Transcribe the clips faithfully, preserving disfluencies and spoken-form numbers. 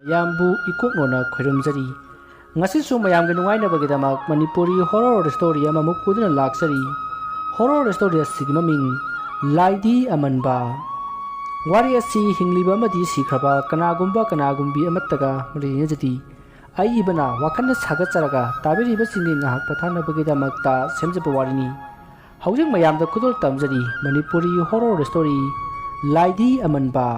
ꯃꯌꯥꯝꯕꯨ ꯏꯀꯣꯛꯅꯣꯅ ꯈꯣꯏꯔꯝꯖꯔꯤ꯫ ꯉꯁꯤꯁꯨ ꯃꯌꯥꯝꯒꯤ ꯅꯨꯡꯉꯥꯏꯅꯕꯒꯤꯗꯃꯛ ꯃꯅꯤꯄꯨꯔꯤ horror story ꯑꯃꯃꯨꯛ ꯄꯨꯗꯨꯅ ꯂꯥꯛꯆꯔꯤ꯫ Horror story ꯑꯁꯤꯒꯤ ꯃꯃꯤꯡ ꯂꯥꯏꯗꯤ ꯑꯃꯟꯕ꯫ ꯋꯥꯔꯤ ꯑꯁꯤ ꯍꯤꯡꯂꯤꯕ ꯑꯃꯗꯤ ꯁꯤꯈ꯭ꯔꯕ ꯀꯅꯥꯒꯨꯝꯕ ꯀꯅꯥꯒꯨꯝꯕꯤ ꯑꯃꯠꯇꯒ ꯃꯔꯤ ꯂꯩꯅꯖꯗꯦ꯫ ꯑꯏꯕꯅ ꯋꯥꯈꯜꯅ ꯁꯥꯒꯠꯆꯔꯒ ꯇꯥꯕꯤꯔꯤꯕꯁꯤꯡꯒꯤ ꯉꯥꯏꯍꯥꯛ ꯄꯣꯊꯥꯅꯕꯒꯤꯗꯃꯛꯇ ꯁꯦꯝꯖꯕ ꯋꯥꯔꯤꯅꯤ꯫ ꯍꯧꯖꯤꯛ ꯃꯌꯥꯝꯗ ꯈꯨꯗꯣꯜ ꯇꯝꯖꯔꯤ ꯃꯅꯤꯄꯨꯔꯤ horror story ꯂꯥꯏꯗꯤ ꯑꯃꯟꯕ꯫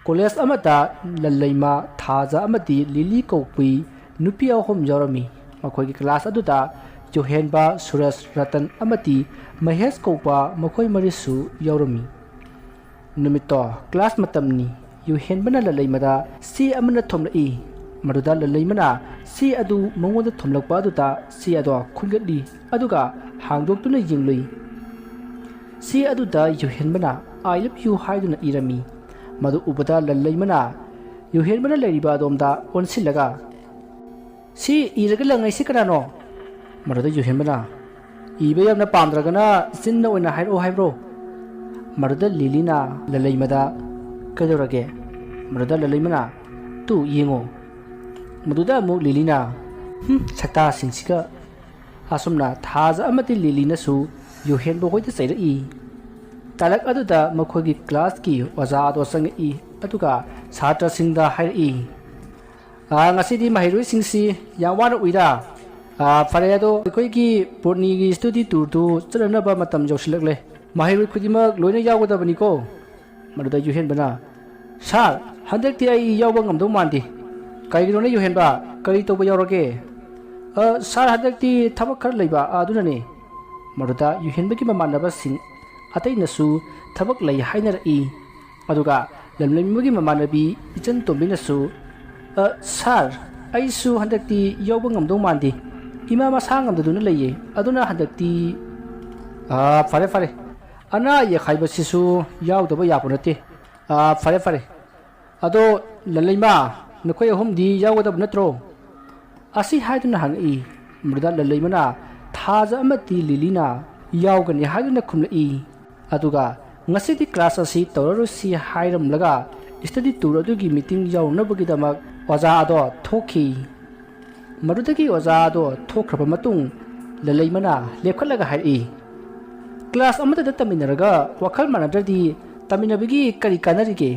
ꯀꯣꯂꯦꯖ ꯑꯃꯗ ꯂꯜꯂꯩꯃ, ꯊꯥꯖ ꯑꯃꯗꯤ ꯂꯤꯂꯤ ꯀꯧꯕꯤ ꯅꯨꯄꯤ ꯑꯍꯨꯝ ꯌꯥꯎꯔꯝꯃꯤ꯫ ꯃꯈꯣꯏꯒꯤ ꯀ꯭ꯂꯥꯁ ꯑꯗꯨꯗ ꯌꯨꯍꯦꯟꯕ, ꯁꯨꯔꯖ, ꯔꯇꯟ ꯑꯃꯗꯤ ꯃꯍꯦꯁ ꯀꯧꯕ ꯃꯈꯣꯏ ꯃꯔꯤꯁꯨ ꯌꯥꯎꯔꯝꯃꯤ꯫ ꯅꯨꯃꯤꯠꯇꯣ ꯀ꯭ꯂꯥꯁ ꯃꯇꯝꯅꯤ꯫ ꯌꯨꯍꯦꯟꯕꯅ ꯂꯜꯂꯩꯃꯗ ꯆꯦ ꯑꯃꯅ ꯊꯣꯝꯂꯛꯏ꯫ ꯃꯗꯨꯗ ꯂꯜꯂꯩꯃꯅ ꯆꯦ ꯑꯗꯨ ꯃꯉꯣꯟꯗ ꯊꯣꯝꯂꯛꯄ ꯑꯗꯨꯗ ꯆꯦ ꯑꯗꯣ ꯈꯨꯟꯒꯠꯂꯤ, ꯑꯗꯨꯒ ꯍꯥꯡꯗꯣꯛꯇꯨꯅ ꯌꯦꯡꯂꯨꯏ꯫ ꯆꯦ ꯑꯗꯨꯗ ꯌꯨꯍꯦꯟꯕꯅ "I love you" ꯍꯥꯏꯗꯨꯅ ꯏꯔꯝꯃꯤ꯫ ꯃꯗꯨ ꯎꯕꯗ ꯂꯜꯂꯩꯃꯅ ꯌꯨꯍꯦꯟꯕꯅ ꯂꯩꯔꯤꯕ ꯑꯗꯣꯝꯗ ꯑꯣꯟꯁꯤꯜꯂꯒ, "ꯁꯤ ꯏꯔꯒ ꯂꯪꯉꯛꯏꯁꯤ ꯀꯅꯥꯅꯣ?" ꯃꯗꯨꯗ ꯌꯨꯍꯦꯟꯕꯅ, "ꯏꯕ ꯌꯥꯝꯅ ꯄꯥꯝꯗ꯭ꯔꯒꯅ ꯆꯤꯟꯅ ꯑꯣꯏꯅ ꯍꯥꯏꯔꯛꯑꯣ ꯍꯥꯏꯕ꯭ꯔꯣ?" ꯃꯗꯨꯗ ꯂꯤꯂꯤꯅ ꯂꯜꯂꯩꯃꯗ, "ꯀꯩꯗꯧꯔꯒꯦ?" ꯃꯗꯨꯗ ꯂꯜꯂꯩꯃꯅ, "ꯇꯨ ꯌꯦꯡꯉꯣ꯫" ꯃꯗꯨꯗ ꯑꯃꯨꯛ ꯂꯤꯂꯤꯅ, "ꯍꯨꯝ, ꯁꯛꯇꯥꯁꯤꯡꯁꯤꯒ꯫" ꯑꯁꯨꯝꯅ ꯊꯥꯖ ꯑꯃꯗꯤ ꯂꯤꯂꯤꯅꯁꯨ ꯌꯨꯍꯦꯟꯕ ꯍꯣꯏꯗ ꯆꯩꯔꯛꯏ꯫ ꯇꯥꯂꯛ ꯑꯗꯨꯗ ꯃꯈꯣꯏꯒꯤ ꯀ꯭ꯂꯥꯁꯀꯤ ꯑꯣꯖꯥ ꯑꯗꯣ ꯆꯪꯉꯛꯏ, ꯑꯗꯨꯒ ꯁꯥꯇ꯭ꯔꯁꯤꯡꯗ ꯍꯥꯏꯔꯛꯏ, "ꯑꯥ, ꯉꯁꯤꯗꯤ ꯃꯍꯩꯔꯣꯏꯁꯤꯡꯁꯤ ꯌꯥꯝ ꯋꯥꯅ ꯎꯏꯗ꯫ ꯑꯥ, ꯐꯔꯦ, ꯑꯗꯣ ꯑꯩꯈꯣꯏꯒꯤ ꯕꯣꯠꯅꯤꯒꯤ study tourꯗꯨ ꯆꯠꯅꯅꯕ ꯃꯇꯝ ꯌꯧꯁꯤꯜꯂꯛꯂꯦ꯫ ꯃꯍꯩꯔꯣꯏ ꯈꯨꯗꯤꯡꯃꯛ ꯂꯣꯏꯅ ꯌꯥꯎꯒꯗꯕꯅꯤꯀꯣ꯫" ꯃꯗꯨꯗ ꯌꯨꯍꯦꯟꯕꯅ, "ꯁꯥꯔ, ꯍꯟꯗꯛꯇꯤ ꯑꯩ ꯌꯥꯎꯕ ꯉꯝꯗꯧ ꯃꯥꯟꯗꯦ꯫" "ꯀꯔꯤꯒꯤꯅꯣꯅꯦ ꯌꯨꯍꯦꯟꯕ? ꯀꯔꯤ ꯇꯧꯕ ꯌꯥꯎꯔꯒꯦ?" "ꯑ, ꯁꯥꯔ, ꯍꯟꯗꯛꯇꯤ ꯊꯕꯛ ꯈꯔ ꯂꯩꯕ ꯑꯗꯨꯅꯅꯦ꯫" ꯃꯗꯨꯗ ꯌꯨꯍꯦꯟꯕꯒꯤ ꯃꯃꯥꯟꯅꯕꯁꯤꯡ ꯑꯇꯩꯅꯁꯨ ꯊꯕꯛ ꯂꯩ ꯍꯥꯏꯅꯔꯛꯏ꯫ ꯑꯗꯨꯒ ꯂꯝꯂꯩꯃꯒꯤ ꯃꯃꯥꯟꯅꯕꯤ ꯏꯆꯟ ꯇꯣꯝꯕꯤꯅꯁꯨ, "ꯑ, ꯁꯥꯔ, ꯑꯩꯁꯨ ꯍꯟꯗꯛꯇꯤ ꯌꯥꯎꯕ ꯉꯝꯗꯧ ꯃꯥꯟꯗꯦ꯫ ꯏꯃꯥ ꯃꯁꯥ ꯉꯝꯗꯗꯨꯅ ꯂꯩꯌꯦ꯫ ꯑꯗꯨꯅ ꯍꯟꯗꯛꯇꯤ꯫" "ꯑ, ꯐꯔꯦ, ꯐꯔꯦ꯫ ꯑꯅꯥ ꯑꯌꯦꯛ ꯍꯥꯏꯕꯁꯤꯁꯨ ꯌꯥꯎꯗꯕ ꯌꯥꯄꯣ ꯅꯠꯇꯦ꯫ ꯑ, ꯐꯔꯦ, ꯐꯔꯦ꯫ ꯑꯗꯣ, ꯂꯜꯂꯩꯃ, ꯅꯈꯣꯏ ꯑꯍꯨꯝꯗꯤ ꯌꯥꯎꯒꯗꯕ ꯅꯠꯇ꯭ꯔꯣ?" ꯑꯁꯤ ꯍꯥꯏꯗꯨꯅ ꯍꯪꯉꯛꯏ꯫ ꯃꯗꯨꯗ ꯂꯜꯂꯩꯃꯅ ꯊꯥꯖ ꯑꯃꯗꯤ ꯂꯤꯂꯤꯅ ꯌꯥꯎꯒꯅꯤ ꯍꯥꯏꯗꯨꯅ ꯈꯨꯝꯂꯛꯏ꯫ ꯑꯗꯨꯒ ꯉꯁꯤꯗꯤ ꯀ꯭ꯂꯥꯁ ꯑꯁꯤ ꯇꯧꯔꯔꯣꯏꯁꯤ ꯍꯥꯏꯔꯝꯂꯒ study tour ꯑꯗꯨꯒꯤ meeting ꯌꯥꯎꯔꯨꯅꯕꯒꯤꯗꯃꯛ ꯑꯣꯖꯥ ꯑꯗꯣ ꯊꯣꯛꯈꯤ꯫ ꯃꯗꯨꯗꯒꯤ ꯑꯣꯖꯥ ꯑꯗꯣ ꯊꯣꯛꯈ꯭ꯔꯕ ꯃꯇꯨꯡ ꯂꯂꯩꯃꯅ ꯂꯦꯞꯈꯠꯂꯒ ꯍꯥꯏꯔꯛꯏ, "Class ꯑꯃꯠꯇꯗ ꯇꯝꯃꯤꯟꯅꯔꯒ ꯋꯥꯈꯜ ꯃꯥꯟꯅꯗ꯭ꯔꯗꯤ ꯇꯝꯃꯤꯟꯅꯕꯒꯤ ꯀꯔꯤ ꯀꯥꯟꯅꯔꯤꯒꯦ?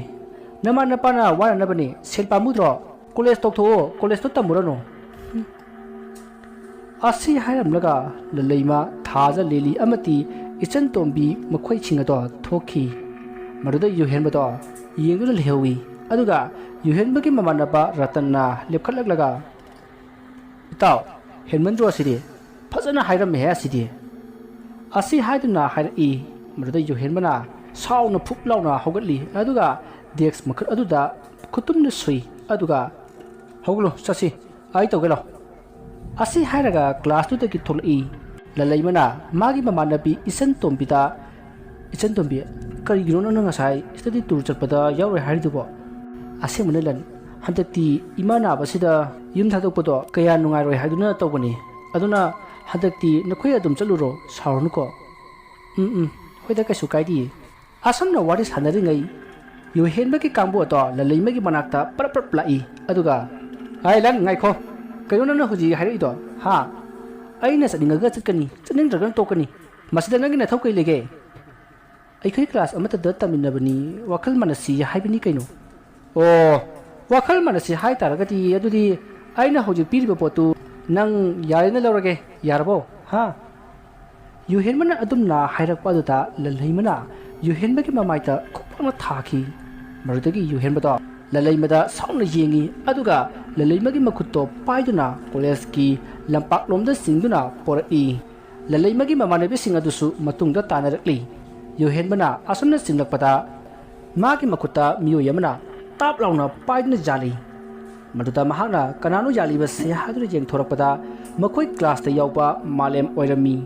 ꯅꯃꯥ ꯅꯄꯥꯅ ꯋꯥꯅꯅꯕꯅꯦ, ꯁꯦꯜ ꯄꯥꯝꯃꯨꯗ꯭ꯔꯣ? College ꯇꯣꯛꯊꯣꯛꯑꯣ, college ꯇꯣ ꯇꯝꯃꯨꯔꯅꯨ"꯫ ꯑꯁꯤ ꯍꯥꯏꯔꯝꯂꯒ ꯂꯂꯩꯃ, ꯊꯥꯖ, ꯂꯦꯂꯤ ꯑꯃꯗꯤ ꯏꯆꯟ ꯇꯣꯝꯕꯤ ꯃꯈꯣꯏꯁꯤꯡ ꯑꯗꯣ ꯊꯣꯛꯈꯤ꯫ ꯃꯗꯨꯗ ꯌꯨꯍꯦꯟꯕꯗꯣ ꯌꯦꯡꯗꯨꯅ ꯂꯩꯍꯧꯏ꯫ ꯑꯗꯨꯒ ꯌꯨꯍꯦꯟꯕꯒꯤ ꯃꯃꯥꯟꯅꯕ ꯔꯇꯟꯅ ꯂꯦꯞꯈꯠꯂꯛꯂꯒ, "ꯏꯇꯥꯎ, ꯍꯦꯟꯃꯟꯗ꯭ꯔꯣ ꯑꯁꯤꯗꯤ? ꯐꯖꯅ ꯍꯥꯏꯔꯝꯃꯦꯍꯦ ꯑꯁꯤꯗꯤ"꯫ ꯑꯁꯤ ꯍꯥꯏꯗꯨꯅ ꯍꯥꯏꯔꯛꯏ꯫ ꯃꯗꯨꯗ ꯌꯨꯍꯦꯟꯕꯅ ꯁꯥꯎꯅ ꯐꯨꯞ ꯂꯥꯎꯅ ꯍꯧꯒꯠꯂꯤ꯫ ꯑꯗꯨꯒ desk ꯃꯈꯨꯠ ꯑꯗꯨꯗ ꯈꯨꯇꯨꯝꯅ ꯁꯨꯏ꯫ ꯑꯗꯨꯒ, "ꯍꯧꯒꯠꯂꯣ, ꯆꯠꯁꯤ, ꯑꯩ ꯇꯧꯒꯦ ꯂꯥꯎ"꯫ ꯑꯁꯤ ꯍꯥꯏꯔꯒ class ꯇꯨꯗꯒꯤ ꯊꯣꯛꯂꯛꯏ꯫ ꯂꯂꯩꯃꯅ ꯃꯥꯒꯤ ꯃꯃꯥꯟꯅꯕꯤ ꯏꯆꯟ ꯇꯣꯝꯕꯤꯗ, "ꯏꯆꯟ ꯇꯣꯝꯕꯤ, ꯀꯔꯤꯒꯤꯅꯣ ꯅꯪꯅ ꯉꯁꯥꯏ study tour ꯆꯠꯄꯗ ꯌꯥꯎꯔꯣꯏ ꯍꯥꯏꯔꯤꯗꯨꯕꯣ?" "ꯑꯁꯦꯡꯕꯅꯦ ꯂꯟ, ꯍꯟꯗꯛꯇꯤ ꯏꯃꯥ ꯅꯥꯕꯁꯤꯗ ꯌꯨꯝ ꯊꯥꯗꯣꯛꯄꯗꯣ ꯀꯌꯥ ꯅꯨꯡꯉꯥꯏꯔꯣꯏ ꯍꯥꯏꯗꯨꯅ ꯇꯧꯕꯅꯤ꯫ ꯑꯗꯨꯅ ꯍꯟꯗꯛꯇꯤ ꯅꯈꯣꯏ ꯑꯗꯨꯝ ꯆꯠꯂꯨꯔꯣ, ꯁꯥꯎꯔꯅꯨꯀꯣ"꯫ "ꯎꯝ, ꯎꯝ, ꯍꯣꯏꯗ, ꯀꯩꯁꯨ ꯀꯥꯏꯗꯤꯌꯦ"꯫ ꯑꯁꯨꯝꯅ ꯋꯥꯔꯤ ꯁꯥꯟꯅꯔꯤꯉꯩ ꯌꯨꯍꯦꯟꯕꯒꯤ ꯀꯥꯡꯕꯨ ꯑꯗꯣ ꯂꯂꯩꯃꯒꯤ ꯃꯅꯥꯛꯇ ꯄꯔꯞ ꯄꯔꯞ ꯂꯥꯛꯏ꯫ ꯑꯗꯨꯒ, "ꯍꯥꯏ ꯂꯟ, ꯉꯥꯏꯈꯣ, ꯀꯩꯅꯣ ꯅꯪꯅ ꯍꯧꯖꯤꯛ ꯍꯥꯏꯔꯛꯏꯗꯣ? ꯍꯥ? ꯑꯩꯅ ꯆꯠꯅꯤꯡꯉꯒ ꯆꯠꯀꯅꯤ, ꯆꯠꯅꯤꯡꯗ꯭ꯔꯒꯅ ꯇꯣꯛꯀꯅꯤ꯫ ꯃꯁꯤꯗ ꯅꯪꯒꯤ ꯅꯊꯧ ꯀꯩ ꯂꯩꯒꯦ? ꯑꯩꯈꯣꯏ class ꯑꯃꯠꯇꯗ ꯇꯝꯃꯤꯟꯅꯕꯅꯤ, ꯋꯥꯈꯜ ꯃꯥꯟꯅꯁꯤ ꯍꯥꯏꯕꯅꯤ ꯀꯩꯅꯣ"꯫ "ꯑꯣ, ꯋꯥꯈꯜ ꯃꯥꯟꯅꯁꯤ ꯍꯥꯏ ꯇꯥꯔꯒꯗꯤ ꯑꯗꯨꯗꯤ ꯑꯩꯅ ꯍꯧꯖꯤꯛ ꯄꯤꯔꯤꯕ ꯄꯣꯠꯇꯨ ꯅꯪ ꯌꯥꯔꯦꯅ ꯂꯧꯔꯒꯦ, ꯌꯥꯔꯕꯣ? ꯍꯥ?" ꯌꯨꯍꯦꯟꯕꯅ ꯑꯗꯨꯝꯅ ꯍꯥꯏꯔꯛꯄ ꯑꯗꯨꯗ ꯂꯂꯩꯃꯅ ꯌꯨꯍꯦꯟꯕꯒꯤ ꯃꯃꯥꯏꯗ ꯈꯨꯄꯥꯛꯅ ꯊꯥꯈꯤ꯫ ꯃꯗꯨꯗꯒꯤ ꯌꯨꯍꯦꯟꯕꯗꯣ ꯂꯂꯩꯃꯗ ꯁꯥꯎꯅ ꯌꯦꯡꯉꯤ, ꯑꯗꯨꯒ ꯂꯂꯩꯃꯒꯤ ꯃꯈꯨꯠꯇꯣ ꯄꯥꯏꯗꯨꯅ college ꯀꯤ ꯂꯝꯄꯥꯛꯂꯣꯝꯗ ꯆꯤꯡꯗꯨꯅ ꯄꯣꯔꯛꯏ꯫ ꯂꯂꯩꯃꯒꯤ ꯃꯃꯥꯟꯅꯕꯤꯁꯤꯡ ꯑꯗꯨꯁꯨ ꯃꯇꯨꯡꯗ ꯇꯥꯟꯅꯔꯛꯂꯤ꯫ ꯌꯨꯍꯦꯟꯕꯅ ꯑꯁꯨꯝꯅ ꯆꯤꯡꯂꯛꯄꯗ ꯃꯥꯒꯤ ꯃꯈꯨꯠꯇ ꯃꯤꯑꯣꯏ ꯑꯃꯅ ꯇꯥꯞ ꯂꯥꯎꯅ ꯄꯥꯏꯗꯨꯅ ꯌꯥꯜꯂꯤ꯫ ꯃꯗꯨꯗ ꯃꯍꯥꯛꯅ ꯀꯅꯥꯅꯣ ꯌꯥꯜꯂꯤꯕꯁꯦ ꯍꯥꯏꯗꯨꯅ ꯌꯦꯡꯊꯣꯔꯛꯄꯗ ꯃꯈꯣꯏ class ꯇ ꯌꯥꯎꯕ ꯃꯥꯂꯦꯝ ꯑꯣꯏꯔꯝꯃꯤ꯫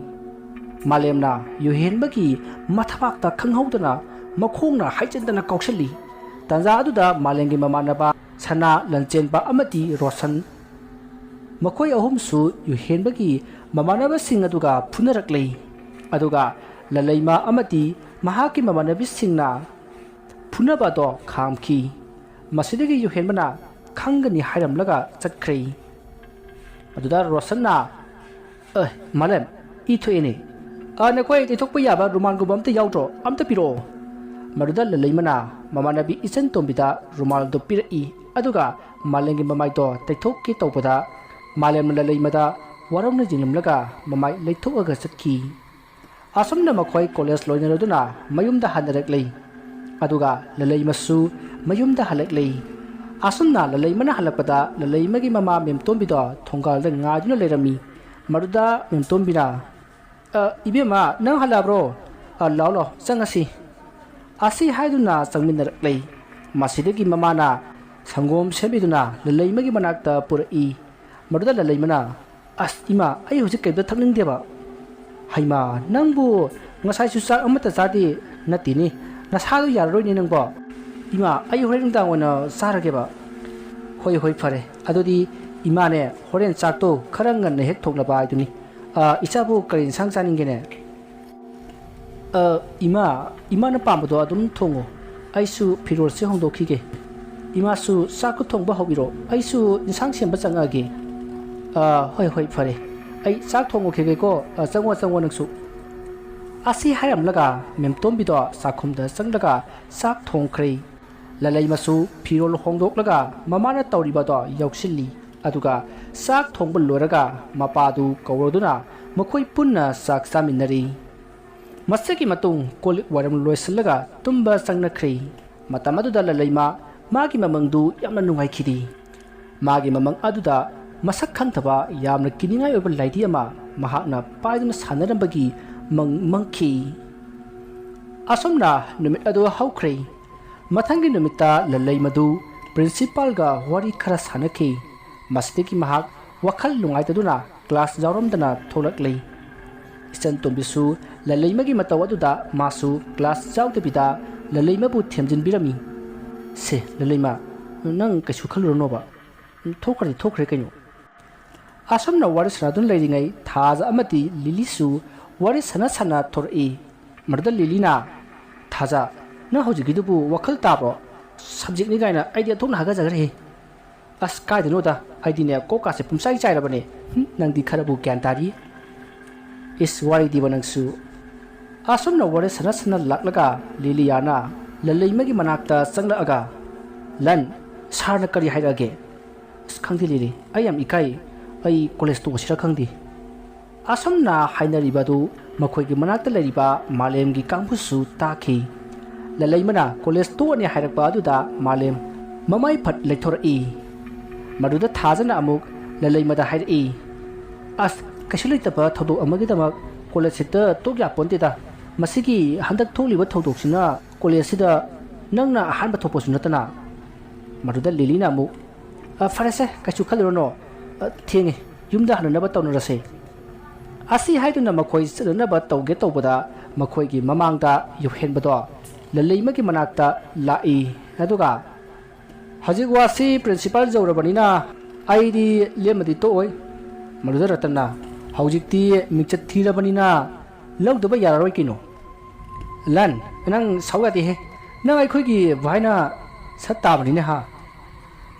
ꯃꯥꯂꯦꯝꯅ ꯌꯨꯍꯦꯟꯕꯒꯤ ꯃꯊꯕꯥꯛꯇ ꯈꯪꯍꯧꯗꯅ ꯃꯈꯣꯡꯅ ꯍꯥꯏꯖꯤꯟꯗꯅ ꯀꯥꯎꯁꯤꯜꯂꯤ꯫ ꯇꯥꯟꯖꯥ ꯑꯗꯨꯗ ꯃꯥꯂꯦꯝꯒꯤ ꯃꯃꯥꯟꯅꯕ ꯁꯅꯥ, ꯂꯟꯆꯦꯟꯕ ꯑꯃꯗꯤ ꯔꯣꯁꯟ, ꯃꯈꯣꯏ ꯑꯍꯨꯝꯁꯨ ꯌꯨꯍꯦꯟꯕꯒꯤ ꯃꯃꯥꯟꯅꯕꯁꯤꯡ ꯑꯗꯨꯒ ꯐꯨꯅꯔꯛꯂꯤ꯫ ꯑꯗꯨꯒ ꯂꯂꯩꯃ ꯑꯃꯗꯤ ꯃꯍꯥꯛꯀꯤ ꯃꯃꯥꯟꯅꯕꯤꯁꯤꯡꯅ ꯐꯨꯅꯕ ꯑꯗꯣ ꯈꯥꯝꯈꯤ꯫ ꯃꯁꯤꯗꯒꯤ ꯌꯨꯍꯦꯟꯕꯅ ꯈꯪꯒꯅꯤ ꯍꯥꯏꯔꯝꯂꯒ ꯆꯠꯈ꯭ꯔꯦ꯫ ꯑꯗꯨꯗ ꯔꯣꯁꯟꯅ, "ꯑꯦ, ꯃꯥꯂꯦꯝ, ꯏ ꯊꯣꯛꯑꯦꯅꯦ꯫ ꯑ, ꯅꯈꯣꯏ ꯇꯩꯊꯣꯛꯄ ꯌꯥꯕ ꯔꯨꯃꯥꯜꯒꯨꯝꯕ ꯑꯝꯇ ꯌꯥꯎꯗ꯭ꯔꯣ? ꯑꯝꯇ ꯄꯤꯔꯛꯑꯣ꯫" ꯃꯗꯨꯗ ꯂꯂꯩꯃꯅ ꯃꯃꯥꯟꯅꯕꯤ ꯏꯆꯟ ꯇꯣꯝꯕꯤꯗ ꯔꯨꯃꯥꯜꯗꯨ ꯄꯤꯔꯛꯏ, ꯑꯗꯨꯒ ꯃꯥꯂꯦꯝꯒꯤ ꯃꯃꯥꯏꯗꯣ ꯇꯩꯊꯣꯛꯀꯦ ꯇꯧꯕꯗ, ꯃꯥꯂꯦꯝꯅ ꯂꯂꯩꯃꯗ ꯋꯥꯔꯧꯅ ꯌꯦꯡꯂꯝꯂꯒ ꯃꯃꯥꯏ ꯂꯩꯊꯣꯛꯑꯒ ꯆꯠꯈꯤ꯫ ꯑꯁꯨꯝꯅ ꯃꯈꯣꯏ ꯀꯣꯂꯦꯖ ꯂꯣꯏꯅꯔꯗꯨꯅ ꯃꯌꯨꯝꯗ ꯍꯟꯅꯔꯛꯂꯤ꯫ ꯑꯗꯨꯒ ꯂꯂꯩꯃꯁꯨ ꯃꯌꯨꯝꯗ ꯍꯜꯂꯛꯂꯤ꯫ ꯑꯁꯨꯝꯅ ꯂꯂꯩꯃꯅ ꯍꯜꯂꯛꯄꯗ ꯂꯂꯩꯃꯒꯤ ꯃꯃꯥ ꯃꯦꯝꯇꯣꯝꯕꯤꯗꯣ ꯊꯣꯡꯒꯥꯜꯗ ꯉꯥꯏꯗꯨꯅ ꯂꯩꯔꯝꯃꯤ꯫ ꯃꯗꯨꯗ ꯃꯦꯝꯇꯣꯝꯕꯤꯅ, "ꯑ, ꯏꯕꯦꯝꯃ, ꯅꯪ ꯍꯜꯂꯛꯑꯕ꯭ꯔꯣ? ꯑ, ꯂꯥꯎ ꯂꯥꯎ, ꯆꯪꯉꯁꯤ꯫" ꯑꯁꯤ ꯍꯥꯏꯗꯨꯅ ꯆꯪꯃꯤꯟꯅꯔꯛꯂꯦ꯫ ꯃꯁꯤꯗꯒꯤ ꯃꯃꯥꯅ ꯁꯪꯒꯣꯝ ꯁꯦꯝꯕꯤꯗꯨꯅ ꯂꯂꯩꯃꯒꯤ ꯃꯅꯥꯛꯇ ꯄꯨꯔꯛꯏ꯫ ꯃꯗꯨꯗ ꯂꯂꯩꯃꯅ, "ꯑꯁ ꯏꯃꯥ, ꯑꯩ ꯍꯧꯖꯤꯛ ꯀꯩꯝꯇ ꯊꯛꯅꯤꯡꯗꯦꯕ꯫" "ꯍꯩꯃꯥ, ꯅꯪꯕꯨ ꯉꯁꯥꯏꯁꯨ ꯆꯥꯛ ꯑꯃꯠꯇ ꯆꯥꯗꯦ ꯅꯠꯇꯦꯅꯦ, ꯅꯁꯥꯗꯣ ꯌꯥꯔꯔꯣꯏꯅꯦ ꯅꯪꯕꯣ꯫" "ꯏꯃꯥ, ꯑꯩ ꯍꯣꯔꯦꯟ ꯅꯨꯡꯗꯥꯡ ꯑꯣꯏꯅ ꯆꯥꯔꯒꯦꯕ꯫" "ꯍꯣꯏ, ꯍꯣꯏ, ꯐꯔꯦ꯫ ꯑꯗꯨꯗꯤ ꯏꯃꯥꯅꯦ, ꯍꯣꯔꯦꯟ ꯆꯥꯛꯇꯣ ꯈꯔ ꯉꯟꯅ ꯍꯦꯛ ꯊꯣꯡꯂꯕ ꯍꯥꯏꯗꯨꯅꯤ꯫ ꯑ, ꯏꯆꯥꯕꯨ ꯀꯔꯤ ꯏꯟꯁꯥꯡ ꯆꯥꯅꯤꯡꯒꯦꯅꯦ?" "ꯑ, ꯏꯃꯥ, ꯏꯃꯥꯅ ꯄꯥꯝꯕꯗꯣ ꯑꯗꯨꯝ ꯊꯣꯡꯉꯣ꯫ ꯑꯩꯁꯨ ꯐꯤꯔꯣꯜꯁꯦ ꯍꯣꯡꯗꯣꯛꯈꯤꯒꯦ꯫ ꯏꯃꯥꯁꯨ ꯆꯥꯛ ꯊꯣꯡꯕ ꯍꯧꯕꯤꯔꯣ꯫ ꯑꯩꯁꯨ ꯏꯟꯁꯥꯡ ꯁꯦꯝꯕ ꯆꯪꯉꯛꯑꯒꯦ꯫" "ꯑ, ꯍꯣꯏ, ꯍꯣꯏ, ꯐꯔꯦ꯫ ꯑꯩ ꯆꯥꯛ ꯊꯣꯡꯉꯨꯈꯤꯒꯦꯀꯣ꯫ ꯑ, ꯆꯪꯉꯣ, ꯆꯪꯉꯣ ꯅꯪꯁꯨ꯫" ꯑꯁꯤ ꯍꯥꯏꯔꯝꯂꯒ ꯃꯦꯝꯇꯣꯝꯕꯤꯗꯣ ꯆꯥꯛꯈꯨꯝꯗ ꯆꯪꯂꯒ ꯆꯥꯛ ꯊꯣꯡꯈ꯭ꯔꯦ꯫ ꯂꯂꯩꯃꯁꯨ ꯐꯤꯔꯣꯜ ꯍꯣꯡꯗꯣꯛꯂꯒ ꯃꯃꯥꯅ ꯇꯧꯔꯤꯕꯗꯣ ꯌꯥꯎꯁꯤꯜꯂꯤ꯫ ꯑꯗꯨꯒ ꯆꯥꯛ ꯊꯣꯡꯕ ꯂꯣꯏꯔꯒ ꯃꯄꯥꯗꯨ ꯀꯧꯔꯗꯨꯅ ꯃꯈꯣꯏ ꯄꯨꯟꯅ ꯆꯥꯛ ꯆꯥꯃꯤꯟꯅꯔꯤ꯫ ꯃꯁꯤꯒꯤ ꯃꯇꯨꯡ ꯀꯣꯜ ꯂꯤꯛ ꯋꯥꯏꯔꯝ ꯂꯣꯏꯁꯤꯜꯂꯒ ꯇꯨꯝꯕ ꯆꯪꯅꯈ꯭ꯔꯦ꯫ ꯃꯇꯝ ꯑꯗꯨꯗ ꯂꯂꯩꯃ ꯃꯥꯒꯤ ꯃꯃꯪꯗꯨ ꯌꯥꯝꯅ ꯅꯨꯡꯉꯥꯏꯈꯤꯗꯦ꯫ ꯃꯥꯒꯤ ꯃꯃꯪ ꯑꯗꯨꯗ ꯃꯁꯛ ꯈꯪꯗꯕ ꯌꯥꯝꯅ ꯀꯤꯅꯤꯡꯉꯥꯏ ꯑꯣꯏꯕ ꯂꯥꯏꯙꯤ ꯑꯃ ꯃꯍꯥꯛꯅ ꯄꯥꯏꯗꯨꯅ ꯁꯥꯟꯅꯔꯝꯕꯒꯤ ꯃꯪ ꯃꯪꯈꯤ꯫ ꯑꯁꯨꯝꯅ ꯅꯨꯃꯤꯠ ꯑꯗꯨ ꯍꯧꯈ꯭ꯔꯦ꯫ ꯃꯊꯪꯒꯤ ꯅꯨꯃꯤꯠꯇ ꯂꯂꯩꯃꯗꯨ ꯄ꯭ꯔꯤꯟꯁꯤꯄꯥꯜꯒ ꯋꯥꯔꯤ ꯈꯔ ꯁꯥꯟꯅꯈꯤ꯫ ꯃꯁꯤꯗꯒꯤ ꯃꯍꯥꯛ ꯋꯥꯈꯜ ꯅꯨꯡꯉꯥꯏꯇꯗꯨꯅ ꯀ꯭ꯂꯥꯁ ꯌꯥꯎꯔꯝꯗꯅ ꯊꯣꯛꯂꯛꯂꯤ꯫ ꯏꯆꯟ ꯇꯣꯝꯕꯤꯁꯨ ꯂꯂꯩꯃꯒꯤ ꯃꯇꯧ ꯑꯗꯨꯗ ꯃꯥꯁꯨ ꯀ꯭ꯂꯥꯁ ꯌꯥꯎꯗꯕꯤꯗ ꯂꯂꯩꯃꯕꯨ ꯊꯦꯝꯖꯤꯟꯕꯤꯔꯝꯃꯤ꯫ "ꯁꯦ, ꯂꯂꯩꯃ, ꯅꯪ ꯀꯩꯁꯨ ꯈꯜꯂꯨꯔꯅꯣꯕ꯫ ꯊꯣꯛꯈ꯭ꯔꯗꯤ ꯊꯣꯛꯈ꯭ꯔꯦ ꯀꯩꯅꯣ꯫" ꯑꯁꯨꯝꯅ ꯋꯥꯔꯤ ꯁꯥꯟꯅꯗꯨꯅ ꯂꯩꯔꯤꯉꯩ ꯊꯥꯖ ꯑꯃꯗꯤ ꯂꯤꯂꯤꯁꯨ ꯋꯥꯔꯤ ꯁꯥꯟꯅ ꯁꯥꯟꯅ ꯊꯣꯔꯛꯏ꯫ ꯃꯗꯨꯗ ꯂꯤꯂꯤꯅ, "ꯊꯥꯖ, "ꯅꯪ ꯍꯧꯖꯤꯛꯀꯤꯗꯨꯕꯨ ꯋꯥꯈꯜ ꯇꯥꯕ꯭ꯔꯣ? ꯁꯕꯖꯦꯛꯅꯤ ꯀꯥꯏꯅ ꯑꯩꯗꯤ ꯑꯣꯟꯊꯣꯛꯅ ꯍꯥꯒꯠꯆꯈ꯭ꯔꯦꯍꯦ꯫ ꯑꯁ, ꯀꯥꯏꯗꯅꯣꯗ, ꯑꯩꯗꯤꯅꯦ ꯀꯣꯛꯀꯥꯁꯦ ꯄꯨꯝꯆꯥꯏ ꯆꯥꯏꯔꯕꯅꯦ꯫ ꯍꯨꯝ, ꯅꯪꯗꯤ ꯈꯔꯕꯨ ꯒ꯭ꯌꯥꯟ ꯇꯥꯔꯤ꯫ ꯏꯁ, ꯋꯥꯔꯤꯗꯤꯕ ꯅꯪꯁꯨ꯫" ꯑꯁꯨꯝꯅ ꯋꯥꯔꯤ ꯁꯥꯟꯅ ꯁꯥꯟꯅ ꯂꯥꯛꯂꯒ ꯂꯤꯂꯤꯌꯥꯅ ꯂꯂꯩꯃꯒꯤ ꯃꯅꯥꯛꯇ ꯆꯪꯂꯛꯑꯒ, "ꯂꯟ, ꯁꯥꯔꯅ ꯀꯔꯤ ꯍꯥꯏꯔꯛꯑꯒꯦ?" "ꯑꯁ, ꯈꯪꯗꯦ ꯂꯤꯂꯤ, ꯑꯩ ꯌꯥꯝ ꯏꯀꯥꯏ꯫ ꯑꯩ ꯀꯣꯂꯦꯖ ꯇꯣꯛꯑꯁꯤꯔ ꯈꯪꯗꯦ꯫" ꯑꯁꯨꯝꯅ ꯍꯥꯏꯅꯔꯤꯕ ꯑꯗꯨ ꯃꯈꯣꯏꯒꯤ ꯃꯅꯥꯛꯇ ꯂꯩꯔꯤꯕ ꯃꯥꯂꯦꯝꯒꯤ ꯀꯥꯡꯕꯨꯁꯨ ꯇꯥꯈꯤ꯫ ꯂꯂꯩꯃꯅ ꯀꯣꯂꯦꯖ ꯇꯣꯛꯑꯅꯤ ꯍꯥꯏꯔꯛꯄ ꯑꯗꯨꯗ ꯃꯥꯂꯦꯝ ꯃꯃꯥꯏ ꯐꯠ ꯂꯩꯊꯣꯔꯛꯏ꯫ ꯃꯗꯨꯗ ꯊꯥꯖꯅ ꯑꯃꯨꯛ ꯂꯂꯩꯃꯗ ꯍꯥꯏꯔꯛꯏ, "ꯑꯁ, ꯀꯩꯁꯨ ꯂꯩꯇꯕ ꯊꯧꯗꯣꯛ ꯑꯃꯒꯤꯗꯃꯛ ꯀꯣꯂꯦꯖ ꯍꯦꯛꯇ ꯇꯣꯛ ꯌꯥꯄꯣꯟꯇꯦꯗ꯫ ꯃꯁꯤꯒꯤ ꯍꯟꯗꯛ ꯊꯣꯛꯂꯤꯕ ꯊꯧꯗꯣꯛꯁꯤꯅ ꯀꯣꯂꯦꯖꯁꯤꯗ ꯅꯪꯅ ꯑꯍꯥꯟꯕ ꯊꯣꯛꯄꯁꯨ ꯅꯠꯇꯅ꯫" ꯃꯗꯨꯗ ꯂꯤꯂꯤꯅ ꯑꯃꯨꯛ, "ꯑ, ꯐꯔꯦꯁꯦ, ꯀꯩꯁꯨ ꯈꯜꯂꯨꯔꯅꯨ꯫ ꯑ, ꯊꯦꯡꯉꯦ, ꯌꯨꯝꯗ ꯍꯟꯅꯅꯕ ꯇꯧꯅꯔꯁꯦ꯫" ꯑꯁꯤ ꯍꯥꯏꯗꯨꯅ ꯃꯈꯣꯏ ꯆꯠꯅꯅꯕ ꯇꯧꯒꯦ ꯇꯧꯕꯗ ꯃꯈꯣꯏꯒꯤ ꯃꯃꯥꯡꯗ ꯌꯨꯍꯦꯟꯕꯗꯣ ꯂꯂꯩꯃꯒꯤ ꯃꯅꯥꯛꯇ ꯂꯥꯛꯏ꯫ ꯑꯗꯨꯒ, "ꯍꯧꯖꯤꯛ ꯋꯥꯁꯤ ꯄ꯭ꯔꯤꯟꯁꯤꯄꯥꯜ ꯌꯧꯔꯕꯅꯤꯅ ꯑꯩꯗꯤ ꯂꯦꯝꯃꯗꯤ ꯇꯣꯛꯑꯣꯏ꯫" ꯃꯗꯨꯗ ꯔꯇꯟꯅ, "ꯍꯧꯖꯤꯛꯇꯤ ꯃꯤꯡꯆꯠ ꯊꯤꯔꯕꯅꯤꯅ ꯂꯧꯗꯕ ꯌꯥꯔꯔꯣꯏ ꯀꯩꯅꯣ꯫" "ꯂꯟ, ꯅꯪ ꯁꯥꯎ ꯌꯥꯗꯦꯍꯦ꯫ ꯅꯪ ꯑꯩꯈꯣꯏꯒꯤ ꯚꯥꯏꯅ ꯁꯠ ꯇꯥꯕꯅꯤꯅꯦ ꯍꯥ?"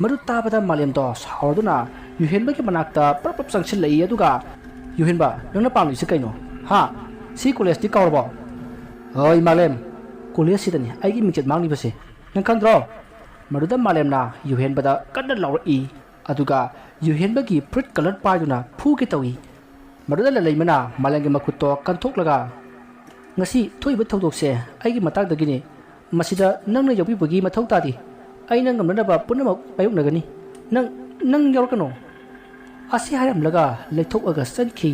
ꯃꯗꯨ ꯇꯥꯕꯗ ꯃꯥꯂꯦꯝꯗꯣ ꯁꯥꯎꯔꯗꯨꯅ ꯌꯨꯍꯦꯟꯕꯒꯤ ꯃꯅꯥꯛꯇ ꯄ꯭ꯔꯞ ꯄ꯭ꯔꯞ ꯆꯪꯁꯤꯜꯂꯛꯏ꯫ ꯑꯗꯨꯒ, "ꯌꯨꯍꯦꯟꯕ, ꯅꯪꯅ ꯄꯥꯝꯂꯤꯁꯤ ꯀꯩꯅꯣ? ꯍꯥ? ꯁꯤ ꯀꯣꯂꯦꯖꯇꯤ ꯀꯥꯎꯔꯕꯣ?" "ꯍꯣꯏ ꯃꯥꯂꯦꯝ, ꯀꯣꯂꯦꯖꯁꯤꯗꯅꯤ ꯑꯩꯒꯤ ꯃꯤꯡꯆꯠ ꯃꯥꯡꯂꯤꯕꯁꯦ꯫ ꯅꯪ ꯈꯪꯗ꯭ꯔꯣ?" ꯃꯗꯨꯗ ꯃꯥꯂꯦꯝꯅ ꯌꯨꯍꯦꯟꯕꯗ ꯀꯟꯅ ꯂꯥꯎꯔꯛꯏ꯫ ꯑꯗꯨꯒ ꯌꯨꯍꯦꯟꯕꯒꯤ ꯐꯨꯔꯤꯠ ꯀꯂꯔ ꯄꯥꯏꯗꯨꯅ ꯐꯨꯒꯦ ꯇꯧꯏ꯫ ꯃꯗꯨꯗ ꯂꯂꯩꯃꯅ ꯃꯥꯂꯦꯝꯒꯤ ꯃꯈꯨꯠꯇꯣ ꯀꯟꯊꯣꯛꯂꯒ, "ꯉꯁꯤ ꯊꯣꯛꯏꯕ ꯊꯧꯗꯣꯛꯁꯦ ꯑꯩꯒꯤ ꯃꯇꯥꯡꯗꯒꯤꯅꯤ꯫ ꯃꯁꯤꯗ ꯅꯪꯅ ꯌꯥꯎꯕꯤꯕꯒꯤ ꯃꯊꯧ ꯇꯥꯗꯦ꯫ ꯑꯩꯅ ꯉꯝꯅꯅꯕ ꯄꯨꯝꯅꯃꯛ ꯃꯥꯌꯣꯛꯅꯒꯅꯤ꯫ ꯅꯪ, ꯅꯪ ꯌꯥꯎꯔꯛꯀꯅꯨ꯫" ꯑꯁꯤ ꯍꯥꯏꯔꯝꯂꯒ ꯂꯩꯊꯣꯛꯑꯒ ꯆꯠꯈꯤ꯫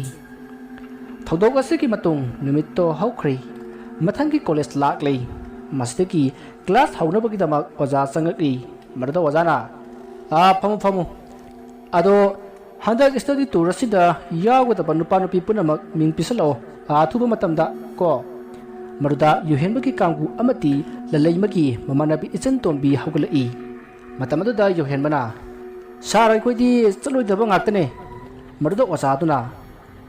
ꯊꯧꯗꯣꯛ ꯑꯁꯤꯒꯤ ꯃꯇꯨꯡ ꯅꯨꯃꯤꯠꯇꯣ ꯍꯧꯈ꯭ꯔꯦ꯫ ꯃꯊꯪꯒꯤ ꯀꯣꯂꯦꯖ ꯂꯥꯛꯂꯦ꯫ ꯃꯁꯤꯗꯒꯤ ꯀ꯭ꯂꯥꯁ ꯍꯧꯅꯕꯒꯤꯗꯃꯛ ꯑꯣꯖꯥ ꯆꯪꯂꯛꯂꯤ꯫ ꯃꯗꯨꯗ ꯑꯣꯖꯥꯅ, "ꯑꯥ, ꯐꯝꯃꯨ, ꯐꯝꯃꯨ꯫ ꯑꯗꯣ ꯍꯟꯗꯛ ꯁ꯭ꯇꯗꯤ ꯇꯨꯔ ꯑꯁꯤꯗ ꯌꯥꯎꯒꯗꯕ ꯅꯨꯄꯥ ꯅꯨꯄꯤ ꯄꯨꯝꯅꯃꯛ ꯃꯤꯡ ꯄꯤꯁꯜꯂꯛꯑꯣ, ꯑꯊꯨꯕ ꯃꯇꯝꯗ ꯀꯣ꯫" ꯃꯗꯨꯗ ꯌꯨꯍꯦꯟꯕꯒꯤ ꯀꯥꯡꯕꯨ ꯑꯃꯗꯤ ꯂꯂꯩꯃꯒꯤ ꯃꯃꯥꯟꯅꯕꯤ ꯏꯆꯟ ꯇꯣꯝꯕꯤ ꯍꯧꯒꯠꯂꯛꯏ꯫ ꯃꯇꯝ ꯑꯗꯨꯗ ꯌꯨꯍꯦꯟꯕꯅ, "ꯁꯥꯔ, ꯑꯩꯈꯣꯏꯗꯤ ꯆꯠꯂꯣꯏꯗꯕ ꯉꯥꯛꯇꯅꯦ꯫" ꯃꯗꯨꯗ ꯑꯣꯖꯥꯗꯨꯅ,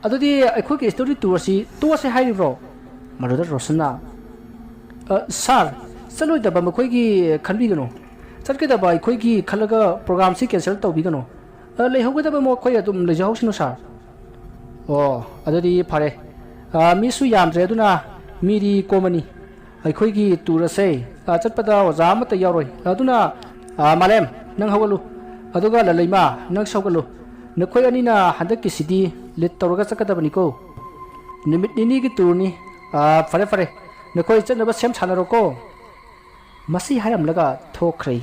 "ꯑꯗꯨꯗꯤ ꯑꯩꯈꯣꯏꯒꯤ ꯁ꯭ꯇꯗꯤ ꯇꯨꯔ ꯑꯁꯤ ꯇꯣꯛꯑꯁꯦ ꯍꯥꯏꯔꯤꯕ꯭ꯔꯣ?" ꯃꯗꯨꯗ ꯔꯣꯁꯟꯅ, "ꯑ, ꯁꯥꯔ, ꯆꯠꯂꯣꯏꯗꯕ ꯃꯈꯣꯏꯒꯤ ꯈꯟꯕꯤꯒꯅꯨ꯫ ꯆꯠꯀꯗꯕ ꯑꯩꯈꯣꯏꯒꯤ ꯈꯜꯂꯒ ꯄ꯭ꯔꯣꯒ꯭ꯔꯥꯝꯁꯤ ꯀꯦꯟꯁꯦꯜ ꯇꯧꯕꯤꯒꯅꯨ꯫ ꯑ, ꯂꯩꯍꯧꯒꯗꯕ ꯃꯈꯣꯏ ꯑꯗꯨꯝ ꯂꯩꯖꯍꯧꯁꯅꯨ, ꯁꯥꯔ꯫ ꯑꯣ, ꯑꯗꯨꯗꯤ ꯐꯔꯦ꯫ ꯑ, ꯃꯤꯁꯨ ꯌꯥꯝꯗ꯭ꯔꯦ, ꯑꯗꯨꯅ ꯃꯤꯗꯤ ꯀꯣꯝꯃꯅꯤ꯫ ꯑꯩꯈꯣꯏꯒꯤ ꯇꯨꯔ ꯑꯁꯦ, ꯑ, ꯆꯠꯄꯗ ꯑꯣꯖꯥ ꯑꯃꯠꯇ ꯌꯥꯎꯔꯣꯏ꯫ ꯑꯗꯨꯅ, ꯑ, ꯃꯥꯂꯦꯝ, ꯅꯪ ꯍꯧꯒꯠꯂꯨ꯫ ꯑꯗꯨꯒ ꯂꯂꯩꯃ, ꯅꯪꯁꯨ ꯍꯧꯒꯠꯂꯨ꯫ ꯅꯈꯣꯏ ꯑꯅꯤꯅ ꯍꯟꯗꯛꯀꯤꯁꯤꯗꯤ ꯂꯤꯗ ꯇꯧꯔꯒ ꯆꯠꯀꯗꯕꯅꯤꯀꯣ꯫ ꯅꯨꯃꯤꯠ ꯅꯤꯅꯤꯒꯤ ꯇꯨꯔꯅꯤ꯫ ꯑ, ꯐꯔꯦ, ꯐꯔꯦ꯫ ꯅꯈꯣꯏ ꯆꯠꯅꯕ ꯁꯦꯝ ꯁꯥꯟꯅꯔꯣꯀꯣ꯫ ꯃꯁꯤ ꯍꯥꯏꯔꯝꯂꯒ ꯊꯣꯛꯈ꯭ꯔꯦ꯫